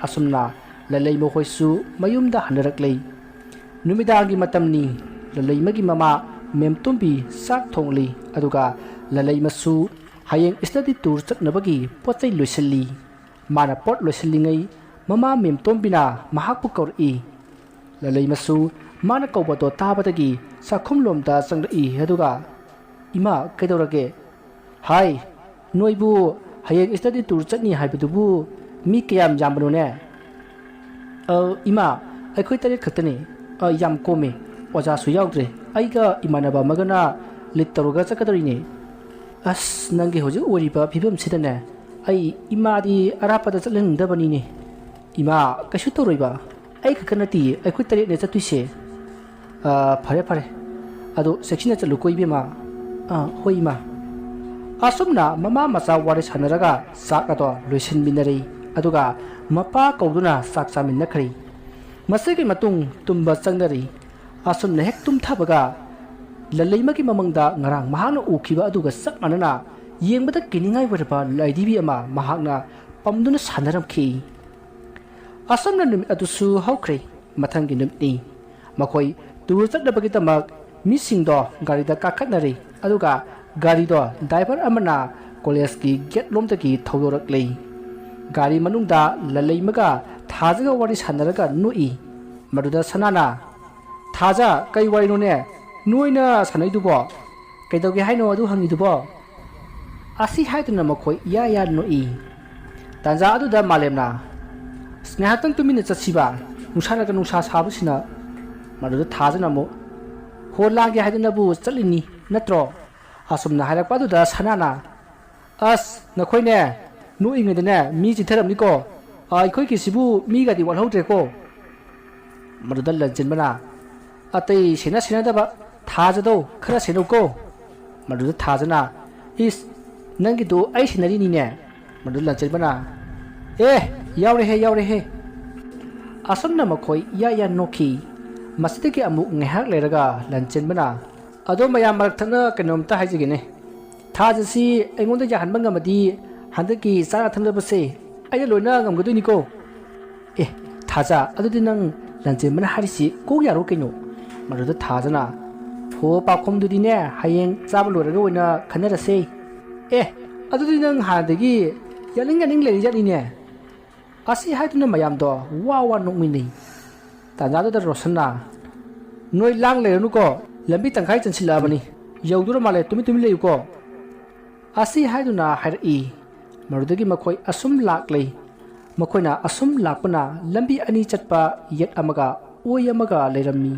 ꯑꯁꯨꯝꯅ ꯂꯂꯩ ꯃꯈꯣꯏꯁꯨ ꯃꯌꯨꯝꯗ ꯍꯟꯅꯔꯛꯂꯦ꯫ ꯅꯨꯃꯤꯗꯥꯡꯒꯤ ꯃꯇꯝꯅꯤ꯫ ꯂꯂꯩꯃꯒꯤ ꯃꯃꯥ ꯃꯦꯝꯇꯣꯝꯕꯤ ꯆꯥꯛ ꯊꯣꯡꯂꯤ, ꯑꯗꯨꯒ ꯂꯂꯩꯃꯁꯨ ꯍꯌꯦꯡ ꯁ꯭ꯇꯗꯤ ꯇꯨꯔ ꯆꯠꯅꯕꯒꯤ ꯄꯣꯠ ꯆꯩ ꯂꯣꯏꯁꯤꯜꯂꯤ꯫ ꯃꯥꯅ ꯄꯣꯠ ꯂꯣꯏꯁꯤꯜꯂꯤꯉꯩ ꯃꯃꯥ ꯃꯦꯝꯇꯣꯝꯕꯤꯅ ꯃꯍꯥꯛꯄꯨ ꯀꯧꯔꯛꯏ꯫ ꯂꯂꯩꯃꯁꯨ ꯃꯥꯅ ꯀꯧꯕꯗꯣ ꯇꯥꯕꯗꯒꯤ ꯆꯥꯛꯈꯨꯝꯂꯣꯝꯗ ꯆꯪꯂꯛꯏ, ꯑꯗꯨꯒ, "ꯏꯃꯥ, ꯀꯩꯗꯧꯔꯒꯦ?" "ꯍꯥꯏ, ꯅꯣꯏꯕꯨ ꯍꯌꯦꯡ ꯁ꯭ꯇꯗꯤ ꯇꯨꯔ ꯆꯠꯅꯤ ꯍꯥꯏꯕꯗꯨꯕꯨ ꯃꯤ ꯀꯌꯥꯝ ꯌꯥꯝꯕꯅꯣꯅꯦ?" "ꯑ, ꯏꯃꯥ, ꯑꯩꯈꯣꯏ ꯇꯔꯦꯠ ꯈꯛꯇꯅꯤ꯫ ꯑ, ꯌꯥꯝ ꯀꯣꯝꯃꯤ꯫ ꯑꯣꯖꯥꯁꯨ ꯌꯥꯎꯗ꯭ꯔꯦ꯫ ꯑꯩꯒ ꯏꯃꯥꯟꯅꯕ ꯑꯃꯒꯅ ꯂꯤꯗ ꯇꯧꯔꯒ ꯆꯠꯀꯗꯧꯔꯤꯅꯦ꯫" "ꯑꯁ, ꯅꯪꯒꯤ ꯍꯧꯖꯤꯛ ꯑꯣꯏꯔꯤꯕ ꯐꯤꯕꯝꯁꯤꯗꯅꯦ, ꯑꯩ ꯏꯃꯥꯗꯤ ꯑꯔꯥꯞꯄꯗ ꯆꯠꯍꯟꯅꯤꯡꯗꯕꯅꯤꯅꯦ꯫" "ꯏꯃꯥ, ꯀꯩꯁꯨ ꯇꯧꯔꯣꯏꯕ꯫ ꯑꯩ ꯈꯛꯇ ꯅꯠꯇꯤꯌꯦ, ꯑꯩꯈꯣꯏ ꯇꯔꯦꯠꯅꯦ ꯆꯠꯇꯣꯏꯁꯦ꯫" "ꯑ, ꯐꯔꯦ, ꯐꯔꯦ꯫ ꯑꯗꯣ ꯆꯦꯛꯁꯤꯟꯅ ꯆꯠꯂꯨꯀꯣ, ꯏꯕꯦꯝꯃ꯫" "ꯑ, ꯍꯣꯏ, ꯏꯃꯥ꯫" ꯑꯁꯨꯝꯅ ꯃꯃꯥ ꯃꯆꯥ ꯋꯥꯔꯤ ꯁꯥꯟꯅꯔꯒ ꯆꯥꯛ ꯑꯗꯣ ꯂꯣꯏꯁꯤꯟꯃꯤꯟꯅꯔꯦ꯫ ꯑꯗꯨꯒ ꯃꯄꯥ ꯀꯧꯗꯨꯅ ꯆꯥꯛ ꯆꯥꯃꯤꯟꯅꯈ꯭ꯔꯦ꯫ ꯃꯁꯤꯒꯤ ꯃꯇꯨꯡ ꯇꯨꯝꯕ ꯆꯪꯅꯔꯦ꯫ ꯑꯁꯨꯝꯅ ꯍꯦꯛ ꯇꯨꯝꯊꯕꯒ ꯂꯂꯩꯃꯒꯤ ꯃꯃꯪꯗ ꯉꯔꯥꯡ ꯃꯍꯥꯛꯅ ꯎꯈꯤꯕ ꯑꯗꯨꯒ ꯆꯞ ꯃꯥꯟꯅꯅ ꯌꯦꯡꯕꯗ ꯀꯤꯅꯤꯡꯉꯥꯏ ꯑꯣꯏꯔꯕ ꯂꯥꯏꯙꯤꯕꯤ ꯑꯃ ꯃꯍꯥꯛꯅ ꯄꯝꯗꯨꯅ ꯁꯥꯟꯅꯔꯝꯈꯤ꯫ ꯑꯁꯨꯝꯅ ꯅꯨꯃꯤꯠ ꯑꯗꯨꯁꯨ ꯍꯧꯈ꯭ꯔꯦ꯫ ꯃꯊꯪꯒꯤ ꯅꯨꯃꯤꯠꯅꯤ꯫ ꯃꯈꯣꯏ ꯇꯨꯔ ꯆꯠꯅꯕꯒꯤꯗꯃꯛ ꯃꯤꯁꯤꯡꯗꯣ ꯒꯥꯔꯤꯗ ꯀꯥꯈꯠꯅꯔꯦ, ꯑꯗꯨꯒ ꯒꯥꯔꯤꯗꯣ ꯗ꯭ꯔꯥꯏꯚꯔ ꯑꯃꯅ ꯀꯣꯂꯦꯖꯀꯤ ꯒꯦꯠ ꯂꯣꯝꯗꯒꯤ ꯊꯧꯗꯣꯔꯛꯂꯦ꯫ ꯒꯥꯔꯤ ꯃꯅꯨꯡꯗ ꯂꯂꯩꯃꯒ ꯊꯥꯖꯒ ꯋꯥꯔꯤ ꯁꯥꯟꯅꯔꯒ ꯅꯣꯛꯏ꯫ ꯃꯗꯨꯗ ꯁꯅꯥꯅ, "ꯊꯥꯖ, ꯀꯩ ꯋꯥꯔꯤꯅꯣꯅꯦ ꯅꯣꯏꯅ ꯁꯥꯟꯅꯩꯗꯨꯕꯣ? ꯀꯩꯗꯧꯒꯦ ꯍꯥꯏꯅꯣ ꯑꯗꯨ ꯍꯪꯉꯤꯗꯨꯕꯣ?" ꯑꯁꯤ ꯍꯥꯏꯗꯨꯅ ꯃꯈꯣꯏ ꯏꯌꯥ ꯏꯌꯥ ꯅꯣꯛꯏ꯫ ꯇꯥꯟꯖꯥ ꯑꯗꯨꯗ ꯃꯥꯂꯦꯝꯅ, "ꯑꯁ, ꯉꯥꯏꯍꯥꯛꯇꯪ ꯇꯨꯃꯤꯟꯅ ꯆꯠꯁꯤꯕ, ꯅꯨꯡꯁꯥꯅꯒ ꯅꯨꯡꯁꯥ ꯁꯥꯕꯁꯤꯅ꯫" ꯃꯗꯨꯗ ꯊꯥꯖꯅ ꯑꯃꯨꯛ, "ꯍꯣ, ꯂꯥꯡꯒꯦ ꯍꯥꯏꯗꯅꯕꯨ ꯆꯠꯂꯤꯅꯤ ꯅꯠꯇ꯭ꯔꯣ?" ꯑꯁꯨꯝꯅ ꯍꯥꯏꯔꯛꯄ ꯑꯗꯨꯗ ꯁꯅꯥꯅ, "ꯑꯁ, ꯅꯈꯣꯏꯅꯦ, ꯅꯣꯛꯏꯉꯩꯗꯅꯦ ꯃꯤ ꯆꯤꯟꯊꯔꯝꯅꯤꯀꯣ꯫ ꯑꯩꯈꯣꯏꯒꯤꯁꯤꯕꯨ ꯃꯤꯒꯗꯤ ꯋꯥꯠꯍꯧꯗ꯭ꯔꯦꯀꯣ꯫ ꯃꯗꯨꯗ ꯂꯟꯆꯦꯟꯕꯅ, "ꯑꯇꯩ ꯁꯦꯟꯅ ꯁꯦꯟꯅꯗꯕ ꯊꯥꯖꯗꯧ ꯈꯔ ꯁꯦꯟꯅꯧꯀꯣ"꯫ ꯃꯗꯨꯗ ꯊꯥꯖꯅ, "ꯏꯁ, ꯅꯪꯒꯤꯗꯨ ꯑꯩ ꯁꯦꯟꯅꯔꯤꯅꯤꯅꯦ"꯫ ꯃꯗꯨꯗ ꯂꯟꯆꯦꯟꯕꯅ, "ꯑꯦ, ꯌꯥꯎꯔꯦꯍꯦ, ꯌꯥꯎꯔꯦꯍꯦ"꯫ ꯑꯁꯨꯝꯅ ꯃꯈꯣꯏ ꯌꯥ ꯌꯥ ꯅꯣꯛꯈꯤ꯫ ꯃꯁꯤꯗꯒꯤ ꯑꯃꯨꯛ ꯉꯥꯏꯍꯥꯛ ꯂꯩꯔꯒ ꯂꯟꯆꯦꯟꯕꯅ, "ꯑꯗꯣ ꯃꯌꯥꯝ ꯃꯔꯛ ꯊꯠꯅ ꯀꯩꯅꯣꯝꯇ ꯍꯥꯏꯖꯒꯦꯅꯦ꯫ ꯊꯥꯖ ꯑꯁꯤ ꯑꯩꯉꯣꯟꯗ ꯌꯥꯍꯟꯕ ꯉꯝꯃꯗꯤ ꯍꯟꯗꯛꯀꯤ ꯆꯥꯅ ꯊꯛꯅꯕꯁꯦ ꯑꯩꯅ ꯂꯣꯏꯅ ꯉꯝꯒꯗꯣꯏꯅꯤꯀꯣ"꯫ "ꯑꯦ, ꯊꯥꯖ, ꯑꯗꯨꯗꯤ ꯅꯪ ꯂꯟꯆꯦꯟꯕꯅ ꯍꯥꯏꯔꯤꯁꯤ ꯀꯣꯛ ꯌꯥꯔꯣ ꯀꯩꯅꯣ?" ꯃꯗꯨꯗ ꯊꯥꯖꯅ, "ꯍꯣ, ꯄꯥꯈꯣꯝꯗꯨꯗꯤꯅꯦ ꯍꯌꯦꯡ ꯆꯥꯕ ꯂꯣꯏꯔꯒ ꯑꯣꯏꯅ ꯈꯟꯅꯔꯁꯦ꯫ ꯑꯦ, ꯑꯗꯨꯗꯤ ꯅꯪ ꯍꯥꯟꯅꯗꯒꯤ ꯌꯥꯅꯤꯡ ꯌꯥꯅꯤꯡ ꯂꯩꯔꯤ ꯖꯥꯠꯅꯤꯅꯦ"꯫ ꯑꯁꯤ ꯍꯥꯏꯗꯨꯅ ꯃꯌꯥꯝꯗꯣ ꯋꯥ ꯋꯥ ꯅꯣꯛꯃꯤꯟꯅꯩ꯫ ꯇꯥꯟꯖꯥꯗꯨꯗ ꯔꯣꯁꯟꯅ, "ꯅꯣꯏ ꯂꯥꯡ ꯂꯩꯔꯅꯨꯀꯣ, ꯂꯝꯕꯤ ꯇꯪꯈꯥꯏ ꯆꯟꯁꯤꯜꯂꯛꯑꯕꯅꯤ, ꯌꯧꯗꯣꯔ ꯃꯥꯜꯂꯦ, ꯇꯨꯃꯤꯟ ꯇꯨꯃꯤꯟ ꯂꯩꯌꯨꯀꯣ"꯫ ꯑꯁꯤ ꯍꯥꯏꯗꯨꯅ ꯍꯥꯏꯔꯛꯏ꯫ ꯃꯗꯨꯗꯒꯤ ꯃꯈꯣꯏ ꯑꯁꯨꯝ ꯂꯥꯛꯂꯦ꯫ ꯃꯈꯣꯏꯅ ꯑꯁꯨꯝ ꯂꯥꯛꯄꯅ ꯂꯝꯕꯤ ꯑꯅꯤ ꯆꯠꯄ ꯌꯦꯠ ꯑꯃꯒ ꯑꯣꯏ ꯑꯃꯒ ꯂꯩꯔꯝꯃꯤ꯫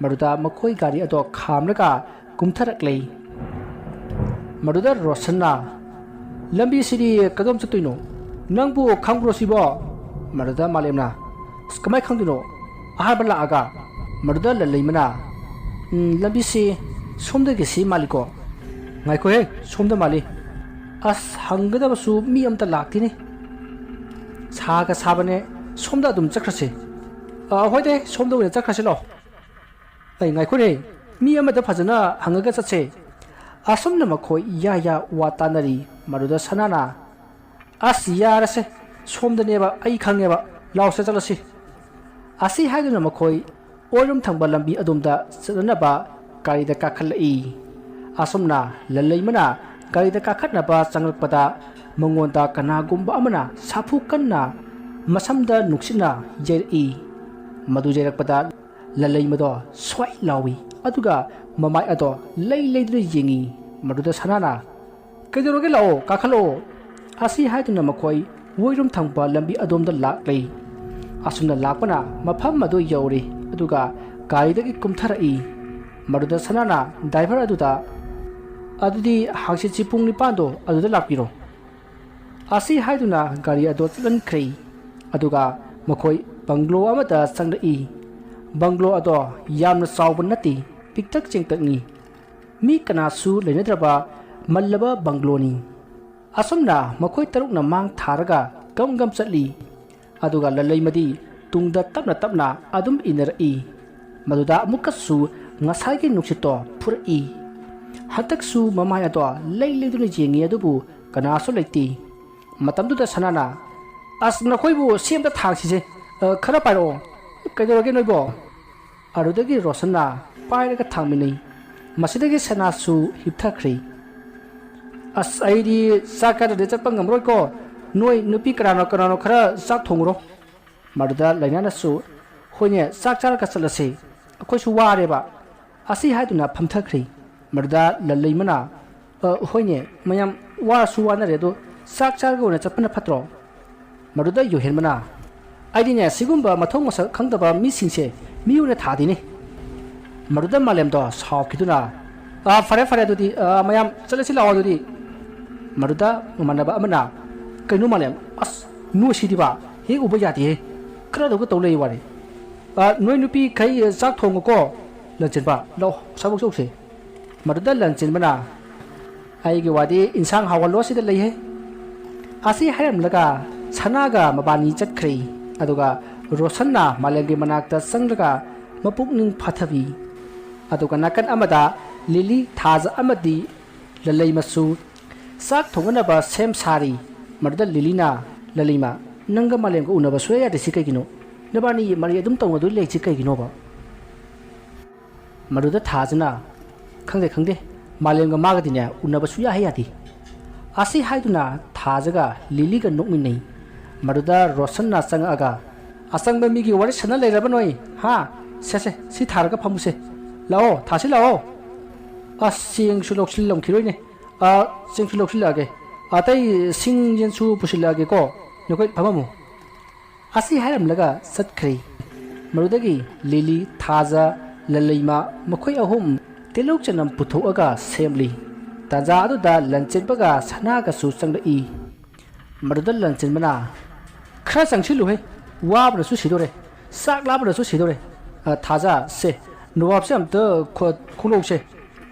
ꯃꯗꯨꯗ ꯃꯈꯣꯏ ꯒꯥꯔꯤ ꯑꯗꯣ ꯈꯥꯝꯂꯒ ꯀꯨꯝꯊꯔꯛꯂꯦ꯫ ꯃꯗꯨꯗ ꯔꯣꯁꯟꯅ, "ꯂꯝꯕꯤꯁꯤꯗꯤ ꯀꯗꯣꯝ ꯆꯠꯇꯣꯏꯅꯣ? ꯅꯪꯕꯨ ꯈꯪꯕ꯭ꯔꯣ ꯁꯤꯕꯣ?" ꯃꯗꯨꯗ ꯃꯥꯂꯦꯝꯅ, "ꯑꯁ, ꯀꯃꯥꯏ ꯈꯪꯗꯣꯏꯅꯣ? ꯑꯍꯥꯟꯕ ꯂꯥꯛꯑꯒ"꯫ ꯃꯗꯨꯗ ꯂꯜꯂꯩꯃꯅ, "ꯎꯝ, ꯂꯝꯕꯤꯁꯤ ꯁꯣꯝꯗꯒꯤ ꯁꯤ ꯃꯥꯜꯂꯤꯀꯣ꯫ ꯉꯥꯏꯈꯣꯍꯦ, ꯁꯣꯝꯗ ꯃꯥꯜꯂꯤ꯫ ꯑꯁ, ꯍꯪꯒꯗꯕꯁꯨ ꯃꯤ ꯑꯝꯇ ꯂꯥꯛꯇꯦꯅꯦ꯫ ꯁꯥꯒ ꯁꯥꯕꯅꯦ, ꯁꯣꯝꯗ ꯑꯗꯨꯝ ꯆꯠꯈ꯭ꯔꯁꯦ꯫ ꯑ, ꯍꯣꯏꯗꯦ, ꯁꯣꯝꯗ ꯑꯣꯏꯅ ꯆꯠꯈ꯭ꯔꯁꯤ ꯂꯥꯛꯑꯣ꯫ ꯑꯩ ꯉꯥꯏꯈꯣꯅꯦ, ꯃꯤ ꯑꯃꯗ ꯐꯖꯅ ꯍꯪꯉꯒ ꯆꯠꯁꯦ"꯫ ꯑꯁꯨꯝꯅ ꯃꯈꯣꯏ ꯌꯥ ꯌꯥ ꯋꯥ ꯇꯥꯅꯔꯤ꯫ ꯃꯗꯨꯗ ꯁꯅꯥꯅ, "ꯑꯁ, ꯌꯥꯔꯁꯦ, ꯁꯣꯝꯗꯅꯦꯕ, ꯑꯩ ꯈꯪꯉꯦꯕ, ꯂꯥꯎꯁꯦ ꯆꯠꯂꯁꯤ"꯫ ꯑꯁꯤ ꯍꯥꯏꯗꯨꯅ ꯃꯈꯣꯏ ꯑꯣꯏꯔꯣꯝ ꯊꯪꯕ ꯂꯝꯕꯤ ꯑꯗꯣꯝꯗ ꯆꯠꯅꯅꯕ ꯒꯥꯔꯤꯗ ꯀꯥꯈꯠꯂꯛꯏ꯫ ꯑꯁꯨꯝꯅ ꯂꯜꯂꯩꯃꯅ ꯒꯥꯔꯤꯗ ꯀꯥꯈꯠꯅꯕ ꯆꯪꯂꯛꯄꯗ ꯃꯉꯣꯟꯗ ꯀꯅꯥꯒꯨꯝꯕ ꯑꯃꯅ ꯁꯥꯐꯨ ꯀꯟꯅ ꯃꯁꯝꯗ ꯅꯨꯡꯁꯤꯠꯅ ꯌꯩꯔꯛꯏ꯫ ꯃꯗꯨ ꯌꯩꯔꯛꯄꯗ ꯂꯜꯂꯩꯃꯗꯣ ꯁ꯭ꯋꯥꯏ ꯂꯥꯎꯏ, ꯑꯗꯨꯒ ꯃꯃꯥꯏ ꯑꯗꯣ ꯂꯩ ꯂꯩꯗꯨꯅ ꯌꯦꯡꯏ꯫ ꯃꯗꯨꯗ ꯁꯅꯥꯅ, "ꯀꯩꯗꯧꯔꯒꯦ? ꯂꯥꯛꯑꯣ, ꯀꯥꯈꯠꯂꯛꯑꯣ"꯫ ꯑꯁꯤ ꯍꯥꯏꯗꯨꯅ ꯃꯈꯣꯏ ꯑꯣꯏꯔꯣꯝ ꯊꯪꯕ ꯂꯝꯕꯤ ꯑꯗꯣꯝꯗ ꯂꯥꯛꯂꯦ꯫ ꯑꯁꯨꯝꯅ ꯂꯥꯛꯄꯅ ꯃꯐꯝ ꯑꯗꯨ ꯌꯧꯔꯦ, ꯑꯗꯨꯒ ꯒꯥꯔꯤꯗꯒꯤ ꯀꯨꯝꯊꯔꯛꯏ꯫ ꯃꯗꯨꯗ ꯁꯅꯥꯅ ꯗ꯭ꯔꯥꯏꯚꯔ ꯑꯗꯨꯗ, "ꯑꯗꯨꯗꯤ ꯍꯪꯆꯤꯠꯁꯤ ꯄꯨꯡ ꯅꯤꯄꯥꯟꯗꯣ ꯑꯗꯨꯗ ꯂꯥꯛꯄꯤꯔꯣ"꯫ ꯑꯁꯤ ꯍꯥꯏꯗꯨꯅ ꯒꯥꯔꯤ ꯑꯗꯣ ꯆꯠꯍꯟꯈ꯭ꯔꯦ꯫ ꯑꯗꯨꯒ ꯃꯈꯣꯏ ꯕꯪꯒ꯭ꯂꯣ ꯑꯃꯗ ꯆꯪꯂꯛꯏ꯫ ꯕꯪꯒ꯭ꯂꯣ ꯑꯗꯣ ꯌꯥꯝꯅ ꯆꯥꯎꯕ ꯅꯠꯇꯦ, ꯄꯤꯛꯇꯛ ꯆꯦꯡꯇꯛꯅꯤ꯫ ꯃꯤ ꯀꯅꯥꯁꯨ ꯂꯩꯅꯗ꯭ꯔꯕ ꯃꯜꯂꯕ ꯕꯪꯒ꯭ꯂꯣꯅꯤ꯫ ꯑꯁꯨꯝꯅ ꯃꯈꯣꯏ ꯇꯔꯨꯛꯅ ꯃꯥꯡ ꯊꯥꯔꯒ ꯒꯝ ꯒꯝ ꯆꯠꯂꯤ꯫ ꯑꯗꯨꯒ ꯂꯜꯂꯩꯃꯗꯤ ꯇꯨꯡꯗ ꯇꯞꯅ ꯇꯞꯅ ꯑꯗꯨꯝ ꯏꯟꯅꯔꯛꯏ꯫ ꯃꯗꯨꯗ ꯑꯃꯨꯛꯀꯁꯨ ꯉꯁꯥꯏꯒꯤ ꯅꯨꯡꯁꯤꯠꯇꯣ ꯐꯨꯔꯛꯏ꯫ ꯍꯟꯗꯛꯁꯨ ꯃꯃꯥꯏ ꯑꯗꯣ ꯂꯩ ꯂꯩꯗꯨꯅ ꯌꯦꯡꯉꯤ, ꯑꯗꯨꯕꯨ ꯀꯅꯥꯁꯨ ꯂꯩꯇꯦ꯫ ꯃꯇꯝꯗꯨꯗ ꯁꯅꯥꯅ, "ꯑꯁ, ꯅꯈꯣꯏꯕꯨ ꯁꯤ ꯑꯝꯇ ꯊꯥꯡꯁꯤꯁꯦ, ꯑ, ꯈꯔ ꯄꯥꯏꯔꯛꯑꯣ꯫ ꯀꯩꯗꯧꯔꯒꯦ ꯅꯣꯏꯕꯣ?" ꯑꯗꯨꯗꯒꯤ ꯔꯣꯁꯟꯅ ꯄꯥꯏꯔꯒ ꯊꯥꯡꯃꯤꯟꯅꯩ꯫ ꯃꯁꯤꯗꯒꯤ ꯁꯅꯥꯁꯨ ꯍꯤꯞꯊꯈ꯭ꯔꯦ꯫ "ꯑꯁ, ꯑꯩꯗꯤ ꯆꯥꯛ ꯆꯥꯗ꯭ꯔꯗꯤ ꯆꯠꯄ ꯉꯝꯃꯔꯣꯏꯀꯣ꯫ ꯅꯣꯏ ꯅꯨꯄꯤ ꯀꯅꯥꯅꯣ ꯀꯅꯥꯅꯣ ꯈꯔ ꯆꯥꯛ ꯊꯣꯡꯉꯨꯔꯣ꯫" ꯃꯗꯨꯗ ꯂꯩꯅꯥꯅꯁꯨ, "ꯍꯣꯏꯅꯦ, ꯆꯥꯛ ꯆꯥꯔꯒ ꯆꯠꯂꯁꯤ, ꯑꯩꯈꯣꯏꯁꯨ ꯋꯥꯔꯦꯕ꯫" ꯑꯁꯤ ꯍꯥꯏꯗꯨꯅ ꯐꯝꯊꯈ꯭ꯔꯦ꯫ ꯃꯗꯨꯗ ꯂꯜꯂꯩꯃꯅ, "ꯑ, ꯍꯣꯏꯅꯦ, ꯃꯌꯥꯝ ꯋꯥꯔꯁꯨ ꯋꯥꯅꯔꯦ, ꯑꯗꯣ ꯆꯥꯛ ꯆꯥꯔꯒ ꯑꯣꯏꯅ ꯆꯠꯄꯅ ꯐꯠꯇ꯭ꯔꯣ?" ꯃꯗꯨꯗ ꯌꯣꯍꯦꯟꯕꯅ, "ꯑꯩꯗꯤꯅꯦ, ꯁꯤꯒꯨꯝꯕ ꯃꯊꯧ ꯃꯁꯛ ꯈꯪꯗꯕ ꯃꯤꯁꯤꯡꯁꯦ ꯃꯤ ꯑꯣꯏꯅ ꯊꯥꯗꯦꯅꯦ꯫" ꯃꯗꯨꯗ ꯃꯥꯂꯦꯝꯗꯣ ꯁꯥꯎꯈꯤꯗꯨꯅ, "ꯑ, ꯐꯔꯦ, ꯐꯔꯦ, ꯑꯗꯨꯗꯤ, ꯑ, ꯃꯌꯥꯝ ꯆꯠꯂꯁꯤ ꯂꯥꯛꯑꯣ ꯑꯗꯨꯗꯤ꯫" ꯃꯗꯨꯗ ꯃꯃꯥꯟꯅꯕ ꯑꯃꯅ, "ꯀꯩꯅꯣ ꯃꯥꯂꯦꯝ, ꯑꯁ, ꯅꯣꯏ ꯁꯤꯗꯤꯕ, ꯍꯦꯛ ꯎꯕ ꯌꯥꯗꯦꯍꯦ, ꯈꯔꯗꯧꯒ ꯇꯧ ꯂꯩ ꯋꯥꯅꯤ꯫ ꯑ, ꯅꯣꯏ ꯅꯨꯄꯤꯈꯩ ꯆꯥꯛ ꯊꯣꯡꯉꯨꯀꯣ꯫ ꯂꯟꯆꯦꯟꯕ, ꯂꯥꯛꯑꯣ, ꯑꯁꯥꯐꯧ ꯆꯧꯁꯦ꯫" ꯃꯗꯨꯗ ꯂꯟꯆꯦꯟꯕꯅ, "ꯑꯩꯒꯤ ꯋꯥꯗꯤ ꯏꯟꯁꯥꯡ ꯍꯥꯎꯍꯜꯂꯣ ꯁꯤꯗ ꯂꯩꯍꯦ꯫" ꯑꯁꯤ ꯍꯥꯏꯔꯝꯂꯒ ꯁꯅꯥꯒ ꯃꯕꯥꯅꯤ ꯆꯠꯈ꯭ꯔꯦ꯫ ꯑꯗꯨꯒ ꯔꯣꯁꯟꯅ ꯃꯥꯂꯦꯝꯒꯤ ꯃꯅꯥꯛꯇ ꯆꯪꯂꯒ ꯃꯄꯨꯛꯅꯤꯡ ꯐꯥꯊꯕꯤ꯫ ꯑꯗꯨꯒ ꯅꯥꯀꯟ ꯑꯃꯗ ꯂꯤꯂꯤ, ꯊꯥꯖ ꯑꯃꯗꯤ ꯂꯂꯩꯃꯁꯨ ꯆꯥꯛ ꯊꯣꯡꯅꯅꯕ ꯁꯦꯝ ꯁꯥꯔꯤ꯫ ꯃꯗꯨꯗ ꯂꯤꯂꯤꯅ, "ꯂꯂꯩꯃ, ꯅꯪꯒ ꯃꯥꯂꯦꯝꯒ ꯎꯅꯕ ꯁꯨꯡꯌꯥ ꯌꯥꯗ꯭ꯔꯤꯁꯤ ꯀꯩꯒꯤꯅꯣ? ꯅꯕꯥꯅꯤ ꯃꯔꯩ ꯑꯗꯨꯝ ꯇꯧꯅꯗꯨꯅ ꯂꯩꯔꯤꯁꯤ ꯀꯩꯒꯤꯅꯣꯕ?" ꯃꯗꯨꯗ ꯊꯥꯖꯅ, "ꯈꯪꯗꯦ, ꯈꯪꯗꯦ, ꯃꯥꯂꯦꯝꯒ ꯃꯥꯒꯗꯤꯅꯦ ꯎꯅꯕ ꯁꯨꯡꯌꯥ ꯍꯦꯛ ꯌꯥꯗꯦ꯫" ꯑꯁꯤ ꯍꯥꯏꯗꯨꯅ ꯊꯥꯖꯒ ꯂꯤꯂꯤꯒ ꯅꯣꯛꯃꯤꯟꯅꯩ꯫ ꯃꯗꯨꯗ ꯔꯣꯁꯟꯅ ꯆꯪꯉꯛꯑꯒ, "ꯑꯆꯪꯕ ꯃꯤꯒꯤ ꯋꯥꯔꯤ ꯁꯥꯟꯅ ꯂꯩꯔꯕ ꯅꯣꯏ, ꯍꯥ? ꯁꯦ, ꯁꯦ, ꯁꯤ ꯊꯥꯔꯒ ꯐꯝꯃꯨꯁꯦ꯫ ꯂꯥꯛꯑꯣ, ꯊꯥꯁꯤ ꯂꯥꯛꯑꯣ꯫ ꯑꯁ, ꯆꯦꯡꯁꯨ ꯂꯧꯁꯤꯜꯂꯝꯈꯤꯔꯣꯏꯅꯦ꯫ ꯑ, ꯆꯦꯡꯁꯨ ꯂꯧꯁꯤꯜꯂꯛꯑꯒꯦ꯫ ꯑꯇꯩ ꯁꯤꯡ ꯌꯦꯟꯁꯨ ꯄꯨꯁꯤꯜꯂꯛꯑꯒꯦꯀꯣ꯫ ꯅꯈꯣꯏ ꯐꯝꯃꯝꯃꯨ꯫" ꯑꯁꯤ ꯍꯥꯏꯔꯝꯂꯒ ꯆꯠꯈ꯭ꯔꯦ꯫ ꯃꯗꯨꯗꯒꯤ ꯂꯤꯂꯤ, ꯊꯥꯖ, ꯂꯂꯩꯃ ꯃꯈꯣꯏ ꯑꯍꯨꯝ ꯇꯤꯜꯍꯧ ꯆꯅꯝ ꯄꯨꯊꯣꯛꯑꯒ ꯁꯦꯝꯂꯤ꯫ ꯇꯥꯟꯖꯥ ꯑꯗꯨꯗ ꯂꯟꯆꯦꯟꯕꯒ ꯁꯅꯥꯒꯁꯨ ꯆꯪꯂꯛꯏ꯫ ꯃꯗꯨꯗ ꯂꯟꯆꯦꯟꯕꯅ, "ꯈꯔ ꯆꯪꯁꯤꯜꯂꯨꯍꯦ, ꯋꯥꯕꯅꯁꯨ ꯁꯤꯗꯣꯔꯦ, ꯆꯥꯛ ꯂꯥꯝꯕꯅꯁꯨ ꯁꯤꯗꯣꯔꯦ꯫ ꯑ, ꯊꯥꯖ, ꯁꯦ, ꯅꯋꯥꯞꯁꯦ ꯑꯝꯇ ꯈꯣ-, ꯈꯣꯡꯂꯧꯁꯦ꯫